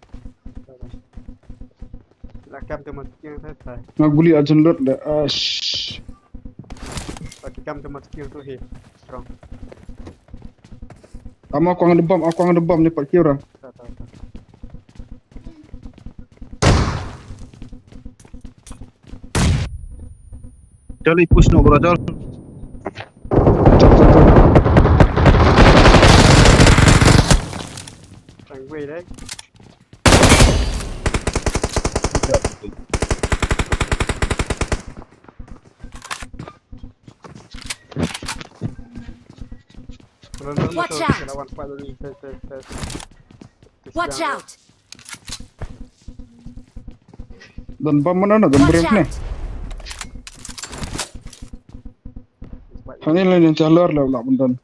Lakam tu mati yang saya saya. Nga guli ajan lot da. Ash. Lakam tu mati yang tu he. Strong. Ama aku ang debam, aku ang debam ni pak kira. Tata. Jali push no brother. Tang gue dai. Watch out! Watch out! Don bam mana na don Watch brave ne. Out! Hani le ni chalor le la bun don.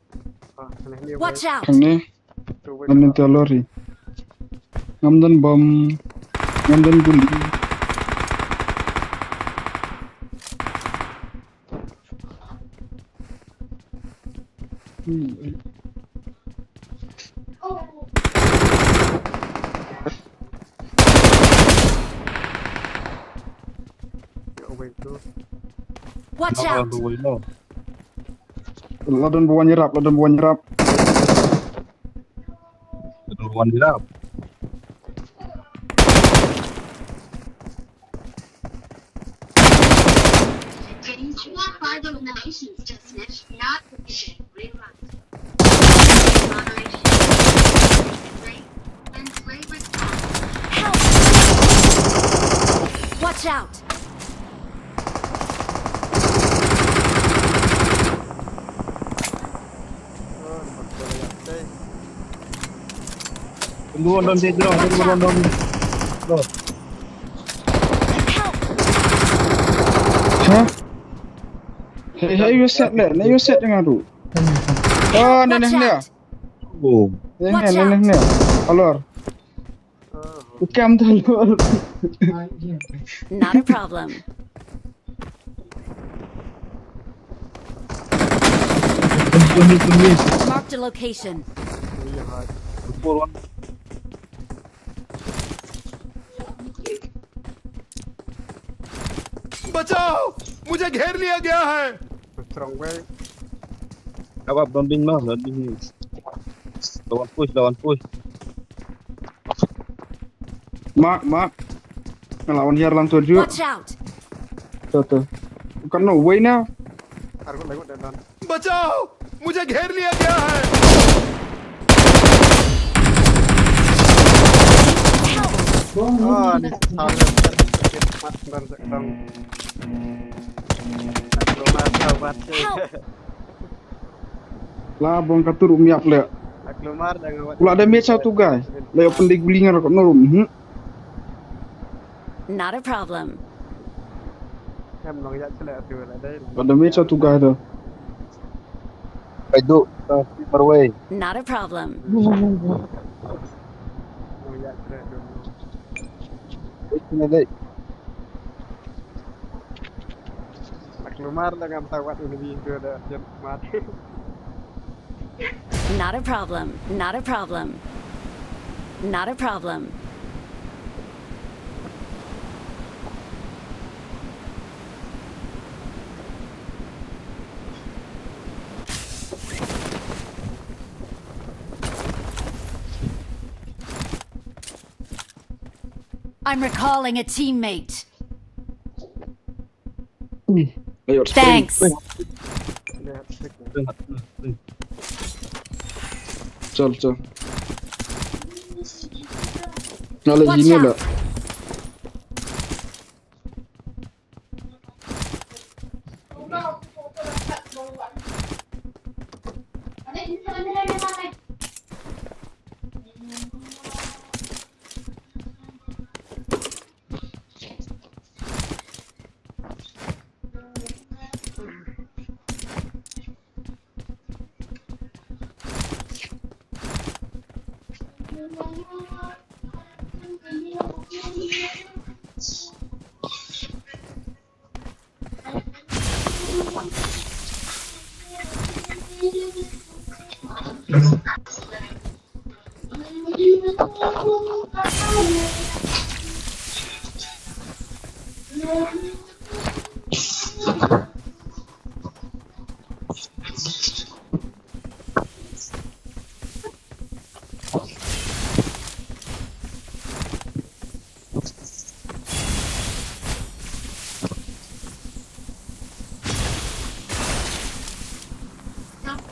Watch out! Hani ni chalor hi. Ngam don bam. Ngam don guli. Watch out! La don buan yarap, la don buan yarap. Ito one lap. Watch out! Tunggu, don, don, don, don, don. Hah? Hey, hey, you set le, ne you set dengan tu. Oh, ne ne ne. Oh. Ne ne ne ne. Alor. Ukam tu alor. Not a problem. Mark Marked a location. बचाओ, मुझे घेर लिया गया है। Strong way. Up, up, don't bin mah, don't bin. Lawan push, lawan push. Mark, mark. Nga lawan hiar lang tu ju. Watch out! Tu tu. Bukan no way now. Argo lagu dan dan. बचाओ, मुझे घेर लिया गया है। Oh, ni salah. Mat dan sekdang. Aku mati, mati. Help! La bong katur um yap le. Aku mar dah ngawat. Pula ada match satu guy. Le open dik blingar kau norum. Hmm. Not a problem. Kan nong ya celak tu lah dai. Ada match satu guy tu. Aduh, uh, marway. Not a problem. Nong ya celak tu. Wait, wait, wait. Aku mar dah ngam tawat ini tu dah jam mati. Not a problem. Not a problem. Not a problem. I'm recalling a teammate. Ayo. Thanks. Dah check. Chal chal. Ngale Watch jini out. La.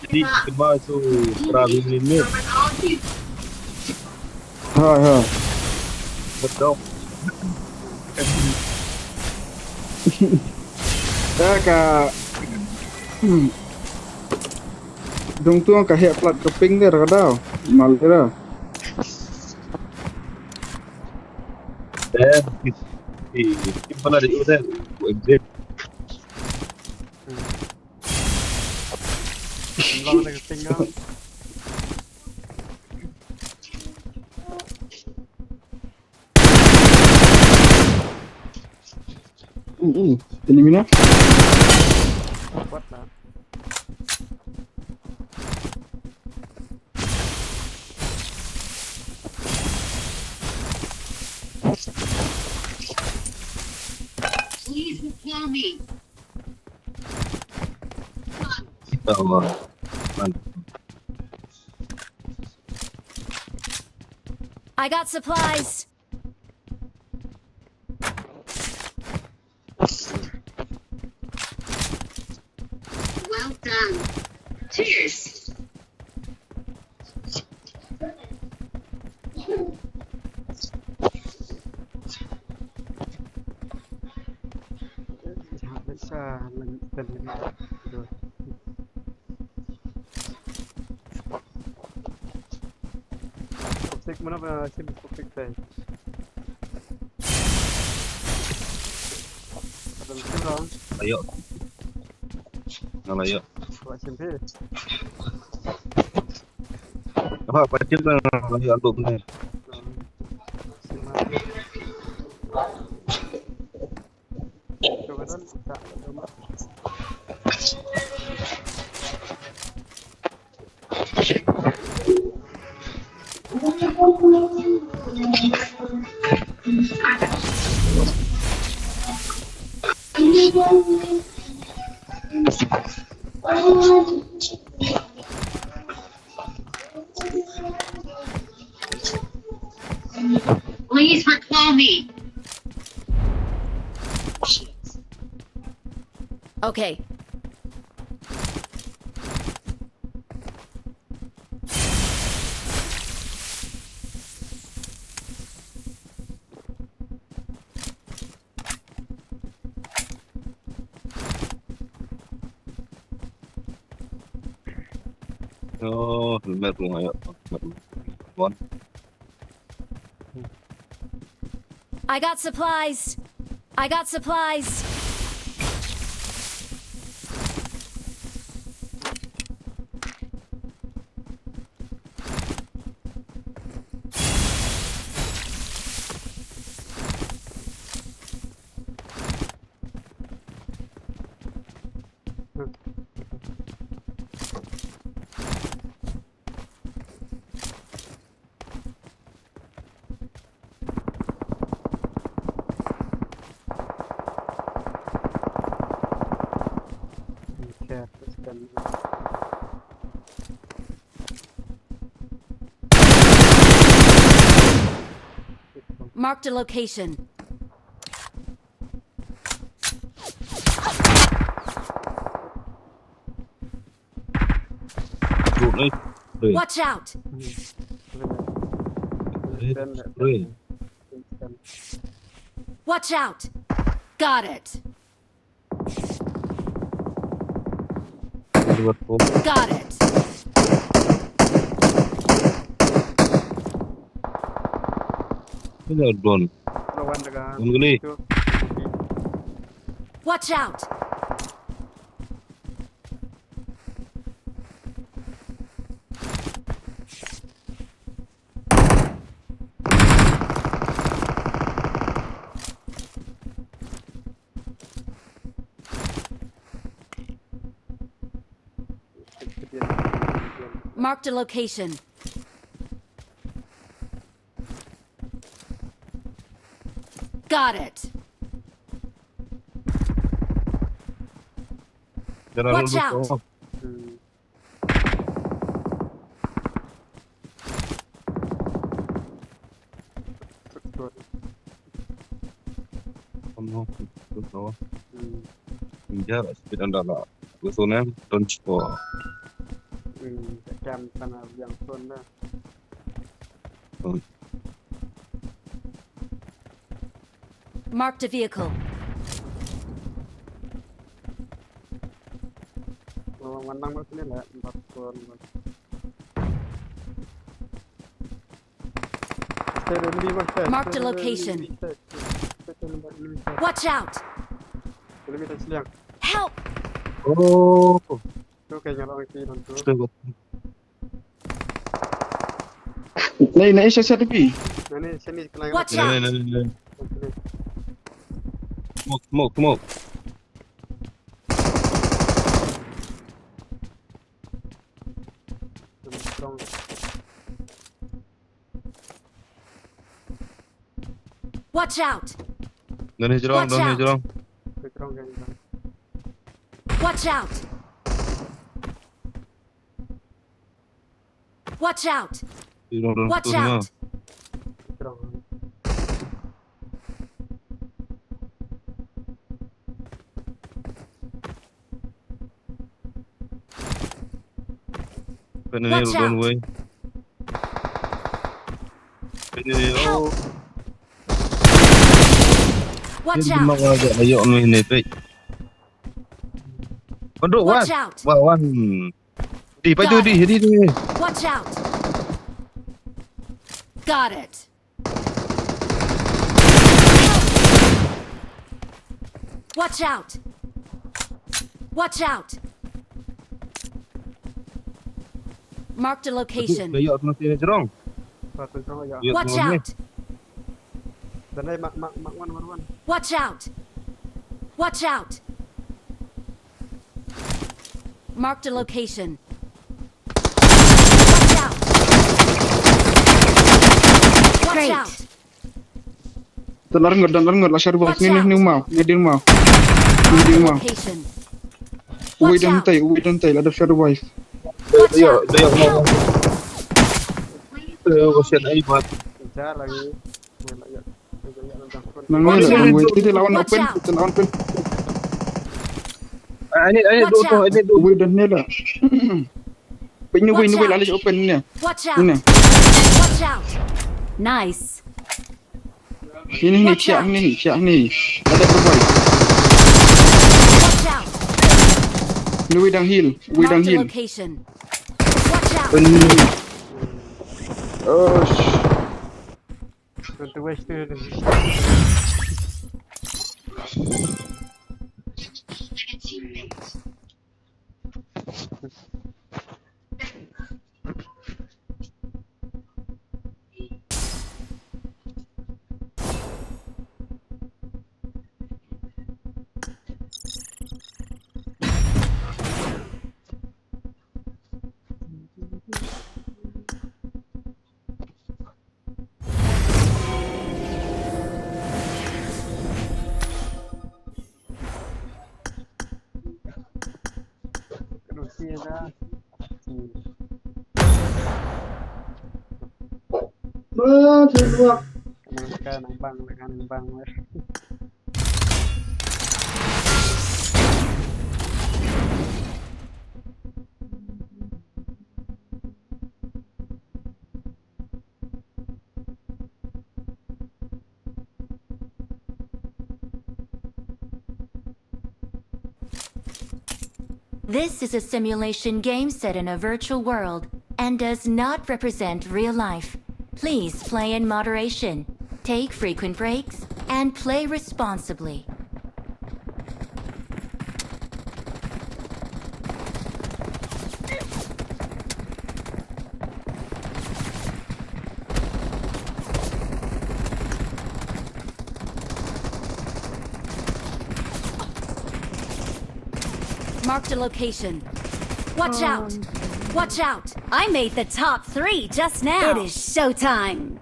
Di keba su pra minit. Ha ha. Betul. Dah ka. Dong tu ka hek plat keping dia ka dau. Mal dia. Eh, di di di mana di udah. Ku exit. Long dah ketinggal. Hmm. Ini mina. Kuat lah. Please repel me. Kita Allah. Man. I got supplies. Well done. Cheers. Toxic mana ba sim toxic tai. Ada sim dah. Ayo. Nang ayo. Buat sim pi. Apa pacim nang ayo aku ni. Sim pi. Coba dan tak. Coba. Please recall me. Okay. Oh, helmet ruh nga ïoh. Helmet ruh. Bon. I got supplies. I got supplies. Marked a location. Watch out! Watch out! Got it! Got it! Watch out! Marked a location. Got it. Watch out. Marked a vehicle. Marked a location. Watch out! Help! Oh. Nai, nai, sha, sha, tepi. Watch out! Smoke, smoke, smoke. Watch out! Don hijrong, don hijrong. Watch out! Watch out! Watch out! Watch out! Watch out! Watch out! Watch out! Got it! Watch out! Watch out! Marked a location. Watch out! Watch out! Watch out! Marked a location. Watch out! Watch out! Don la rngot, don la rngot, la shar bom. Ni, ni, ni mau, ni di mau. Ni di mau. Location. Uwei dang tei, uwei dang tei, la dep shot wife. Watch out! Watch out! Nang wei la, nang wei. Titi lawan open, titi lawan open. Ani, ani, do, do, ani, do. Uwei dang ne la. Pin ni uwei, ni uwei la open ne. Watch out! Watch out! Nice. Sini, sini, siap ni, siap ni. Ada berboy. Watch out! Ni uwei dang heal, uwei dang heal. Marked a location. Watch out! Oh, sh- This is a simulation game set in a virtual world and does not represent real life. Please play in moderation, take frequent breaks, and play responsibly. Marked a location. Watch out! Watch out! I made the top three just now. It is showtime.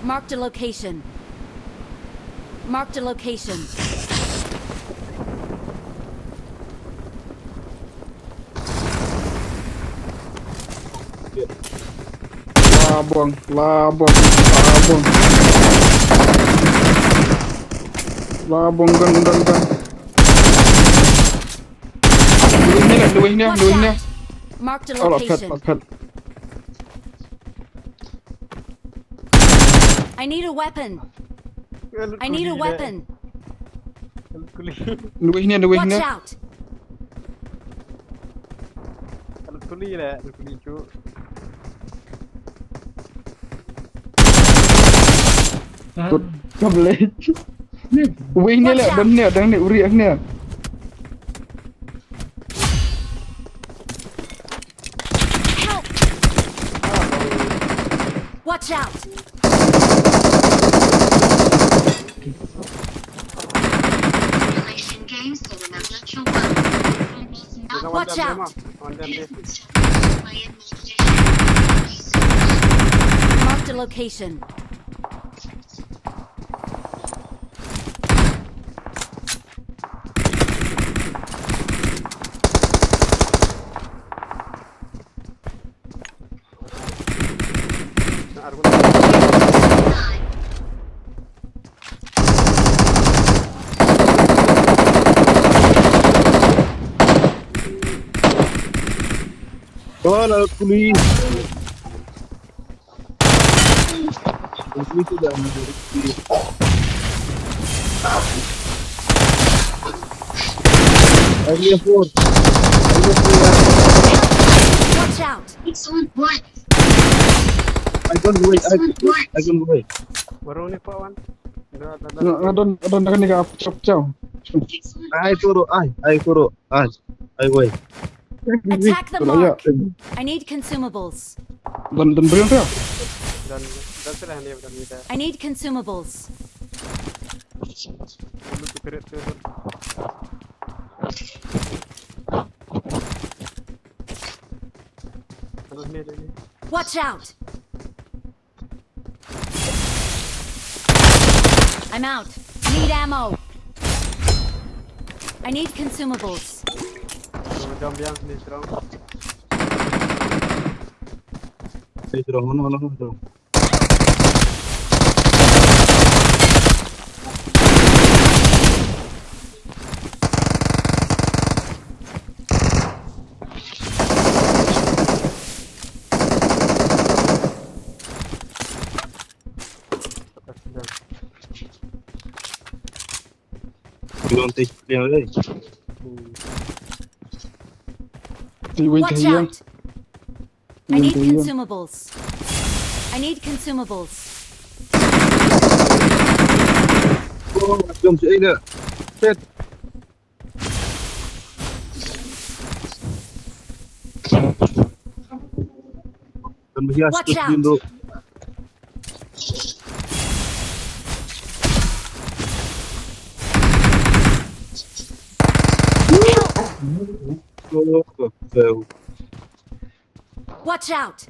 Marked a location. Marked a location. Labong, labong, labong. Labong, gun, gun, gun. Luwih ni, luwih ni, luwih ni. Watch out. Marked a location. Oh, la phet, la phet. I need a weapon. I need a weapon. Luwih ni, luwih ni. Watch out. Kuli le, kuli cu. Kut, ka blade. Wei ne le, dang ne, dang ne, uri ne. Help! Watch out! Simulation games in a virtual world. Watch out! Marked a location. Oh, la kuli. Watch out! Excellent work. Ai, don wei, ai, ai, don wei. Warung ni, Pak Wan. Nga, nga don, nga don kane ka pchop pchop. Ai, turu, ai, ai, turu, ai, ai, wei. Attack the mark. I need consumables. Don, don bril tu. Don, don sudah ni, don ni dah. I need consumables. Dulu tu keret tu. Terus ni, ni. Watch out! I'm out. Need ammo. I need consumables. Jom biang sini, Strong. Sini, Strong. Mana, mana, mana, Strong? Belum test clear lagi. Watch out! I need consumables. I need consumables. Oh, jom si Aina. Set. Watch out! Watch out! Watch out!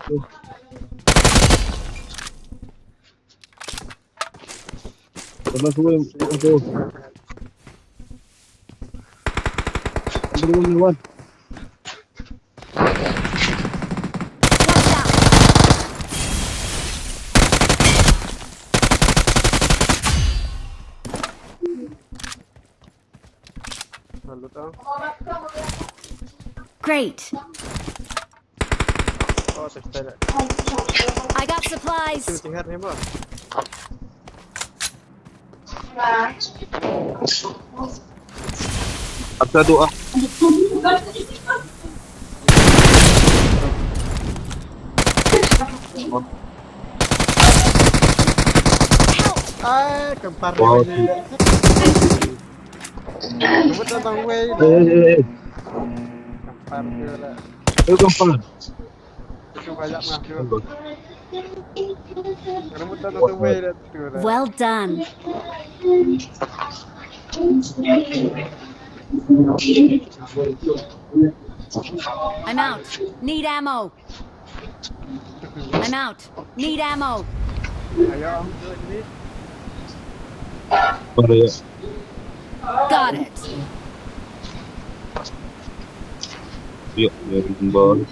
Great. Oh, test pilot. I got supplies. Shooting har ni ba? Ada doa. Ai, kempar dia ni. Kempar dia bang wei. Eh, eh, eh. Kempar dia lah. Eh, kempar. Itu banyak mah tu. Kempar. Kena mutar satu wei dah tu dah. Well done. I'm out. Need ammo. I'm out. Need ammo. Ayo, Om, tu ni. Got it. Yuk, dari kembali.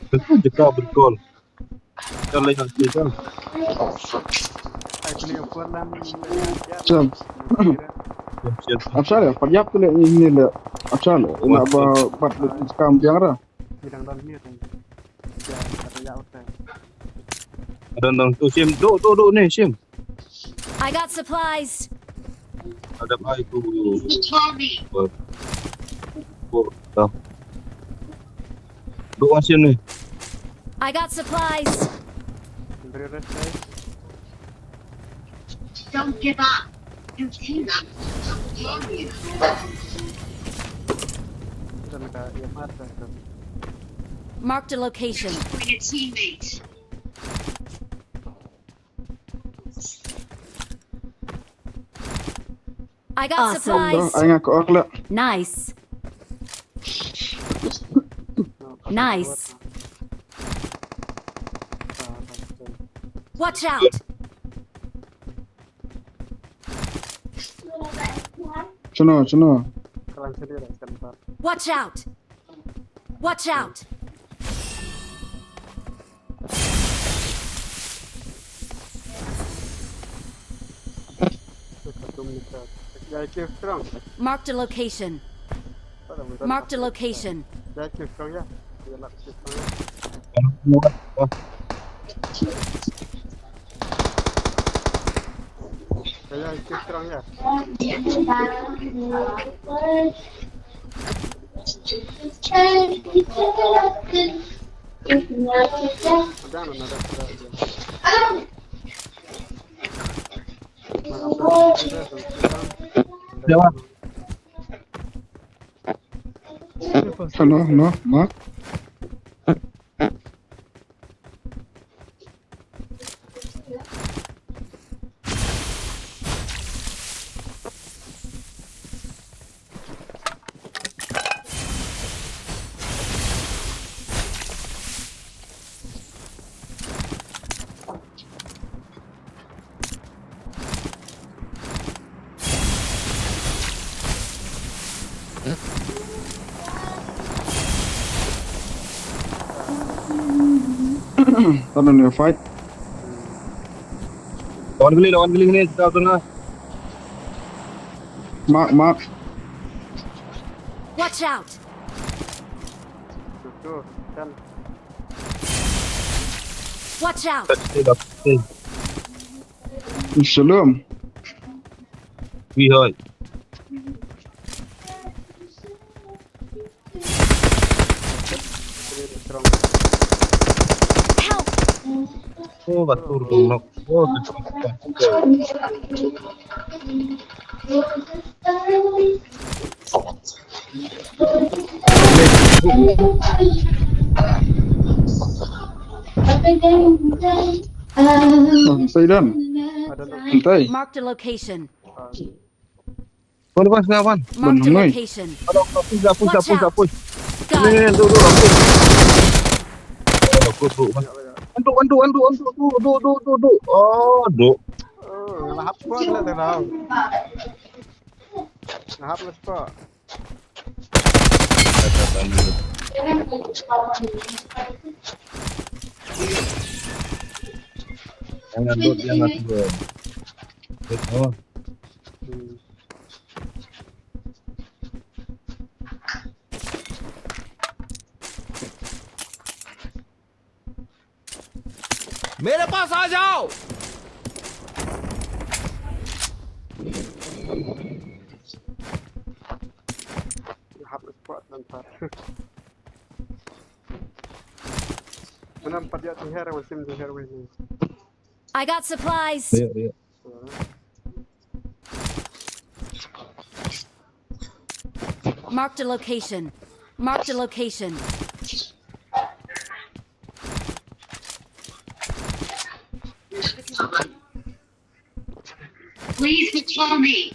Betul je kau bergol. Kau lagi nanti kan. Siap. Siap, siap. Achal ya, payap tu le ini le. Achal, ina ba bat le skam biang ra. Dang dang tu sim. Do do do ni sim. I got supplies. Ada ai tu. Bo. Bo. Dah. Duk asin ni. I got supplies. Don't give up. Your team is victorious. Marked a location. Destroy your teammate. I got supplies. Ai nga ko orla. Nice. Nice. Watch out. Chuno, chuno. Watch out. Watch out. Marked a location. Marked a location. Watch out. Kaya ikut terang ya. Jangan ada sudah aja. Jawab. Hello, hello, hello. Tahan dulu, fight. Lawan geli, lawan geli ni, kita tengah. Mark, mark. Watch out! Tuh, tuh, kan. Watch out! Shalom. Wi hoi. Help! Oh, batur dong nok. Oh, batur. Saidan. Entai. Marked a location. Wan, wan, sini, wan. Marked a location. Aduh, push, push, push, push. Ni, ni, tu, tu, push. Oh, tu, tu, tu, tu, tu, tu, tu, tu, tu. Oh, tu. Oh, lahap pun lah tu lah. Lahap lah spot. Jangan dot, jangan dot. Dot, oh. मेरे पास आ जाओ। Hap spot nampak. Mana empat dia tinggal, masih tinggal wei. I got supplies. Ayo, ayo. Marked a location. Marked a location. Please follow me.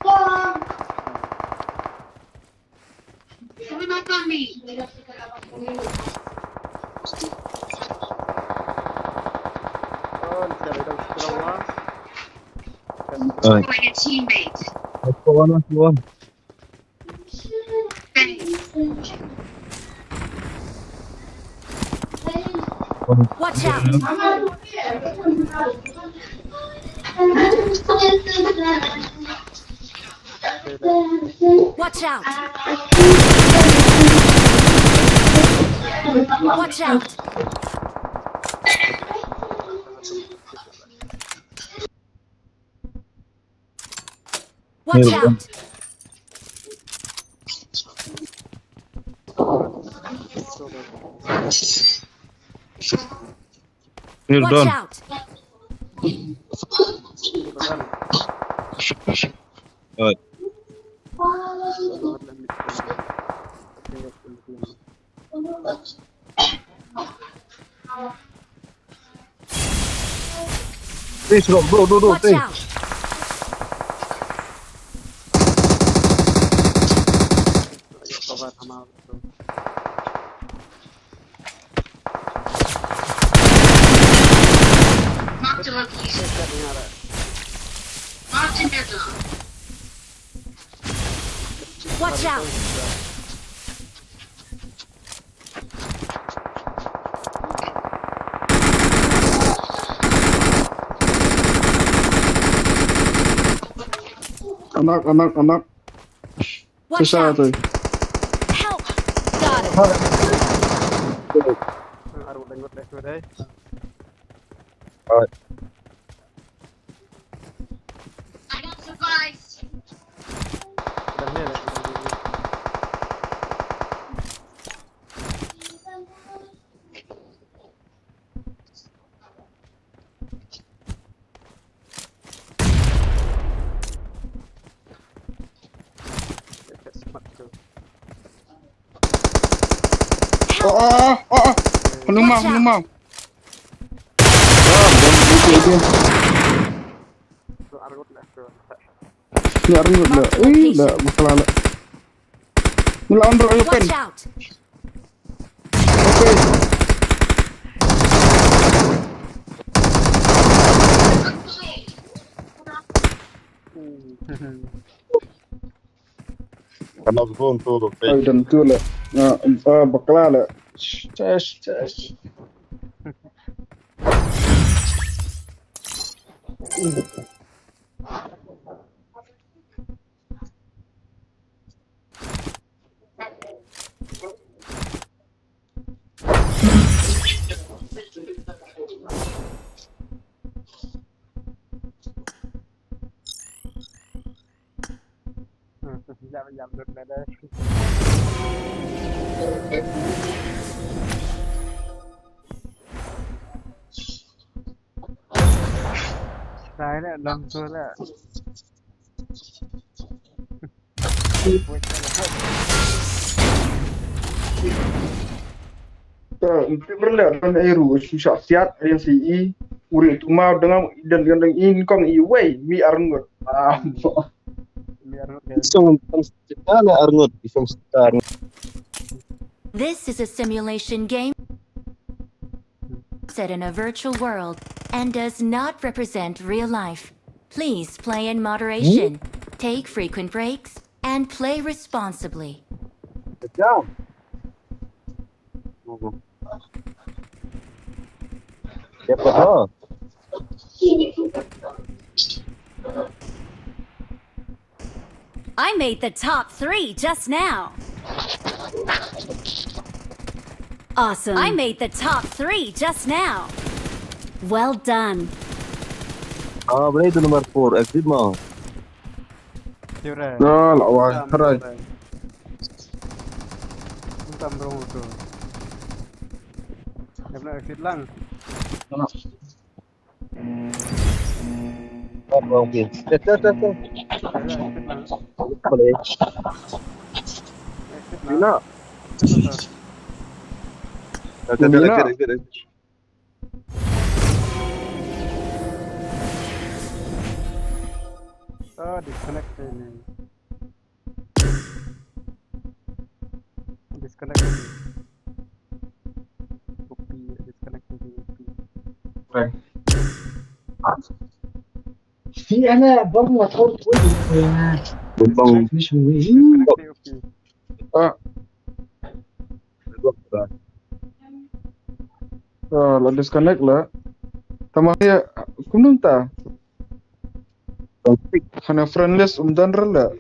Come on, come on me. Oi. Going a teammate. Let's go on, let's go on. Thanks. Watch out! Watch out! Watch out! Watch out! Here, watch out! Alright. Please, bro, bro, bro, bro, watch out! Marked a location. Marked another. Watch out! Anak, anak, anak. Watch out! Help! Got it. Alright. Ah, ah, ah. Hanu mau, hanu mau. Ni arngut la. Eh, la, bakla la. Ni la on ro open. Watch out! Okay. Kana zone tu tu. Ai, dan tu la. Ah, ah, bakla la. Chest, chest. Sai le long tu le. Ka, ym tip re le, don ei ruh, shu shah siat, ei si i, uri tu mau, dengam, dan, dan, dan, in kong i wei, mi arngut. Ah. Isong, isong star le arngut, isong star. This is a simulation game set in a virtual world and does not represent real life. Please play in moderation, take frequent breaks, and play responsibly. Good job. Yep, uh-huh. I made the top three just now. Awesome. I made the top three just now. Well done. Ah, balei tu number four, exit mo. Tiure. Ah, la wai, harai. Tam rong tu. Dia pernah exit lang. Wrong place. Test, test, test, test. Boleh. Mina. Test, test, test, test, test. Ah, disconnect ini. Disconnect. Copy, disconnect, copy, copy. Right. Si ana bang la kor ko. Bang. Disconnect, copy. Ah. Ah, la disconnect la. Tama ya, kumno ta? Hana friend list um don re la.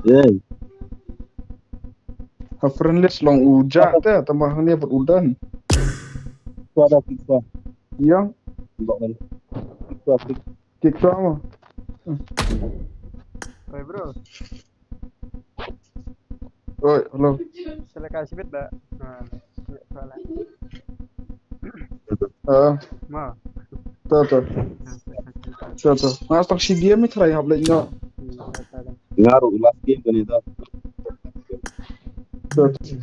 Yey. Ha friend list long u Jack te, tama hangne pat u Dan. Kua da kik kua. Yang. Kik kua kik. Kik kua mo. Oi, bro. Oi, hello. Sila ka sibit da. Ha. Ah. Ma. To, to. To, to. Nga stok shi D M i try hap leh nga. Nga ruh last game kane da. To, to.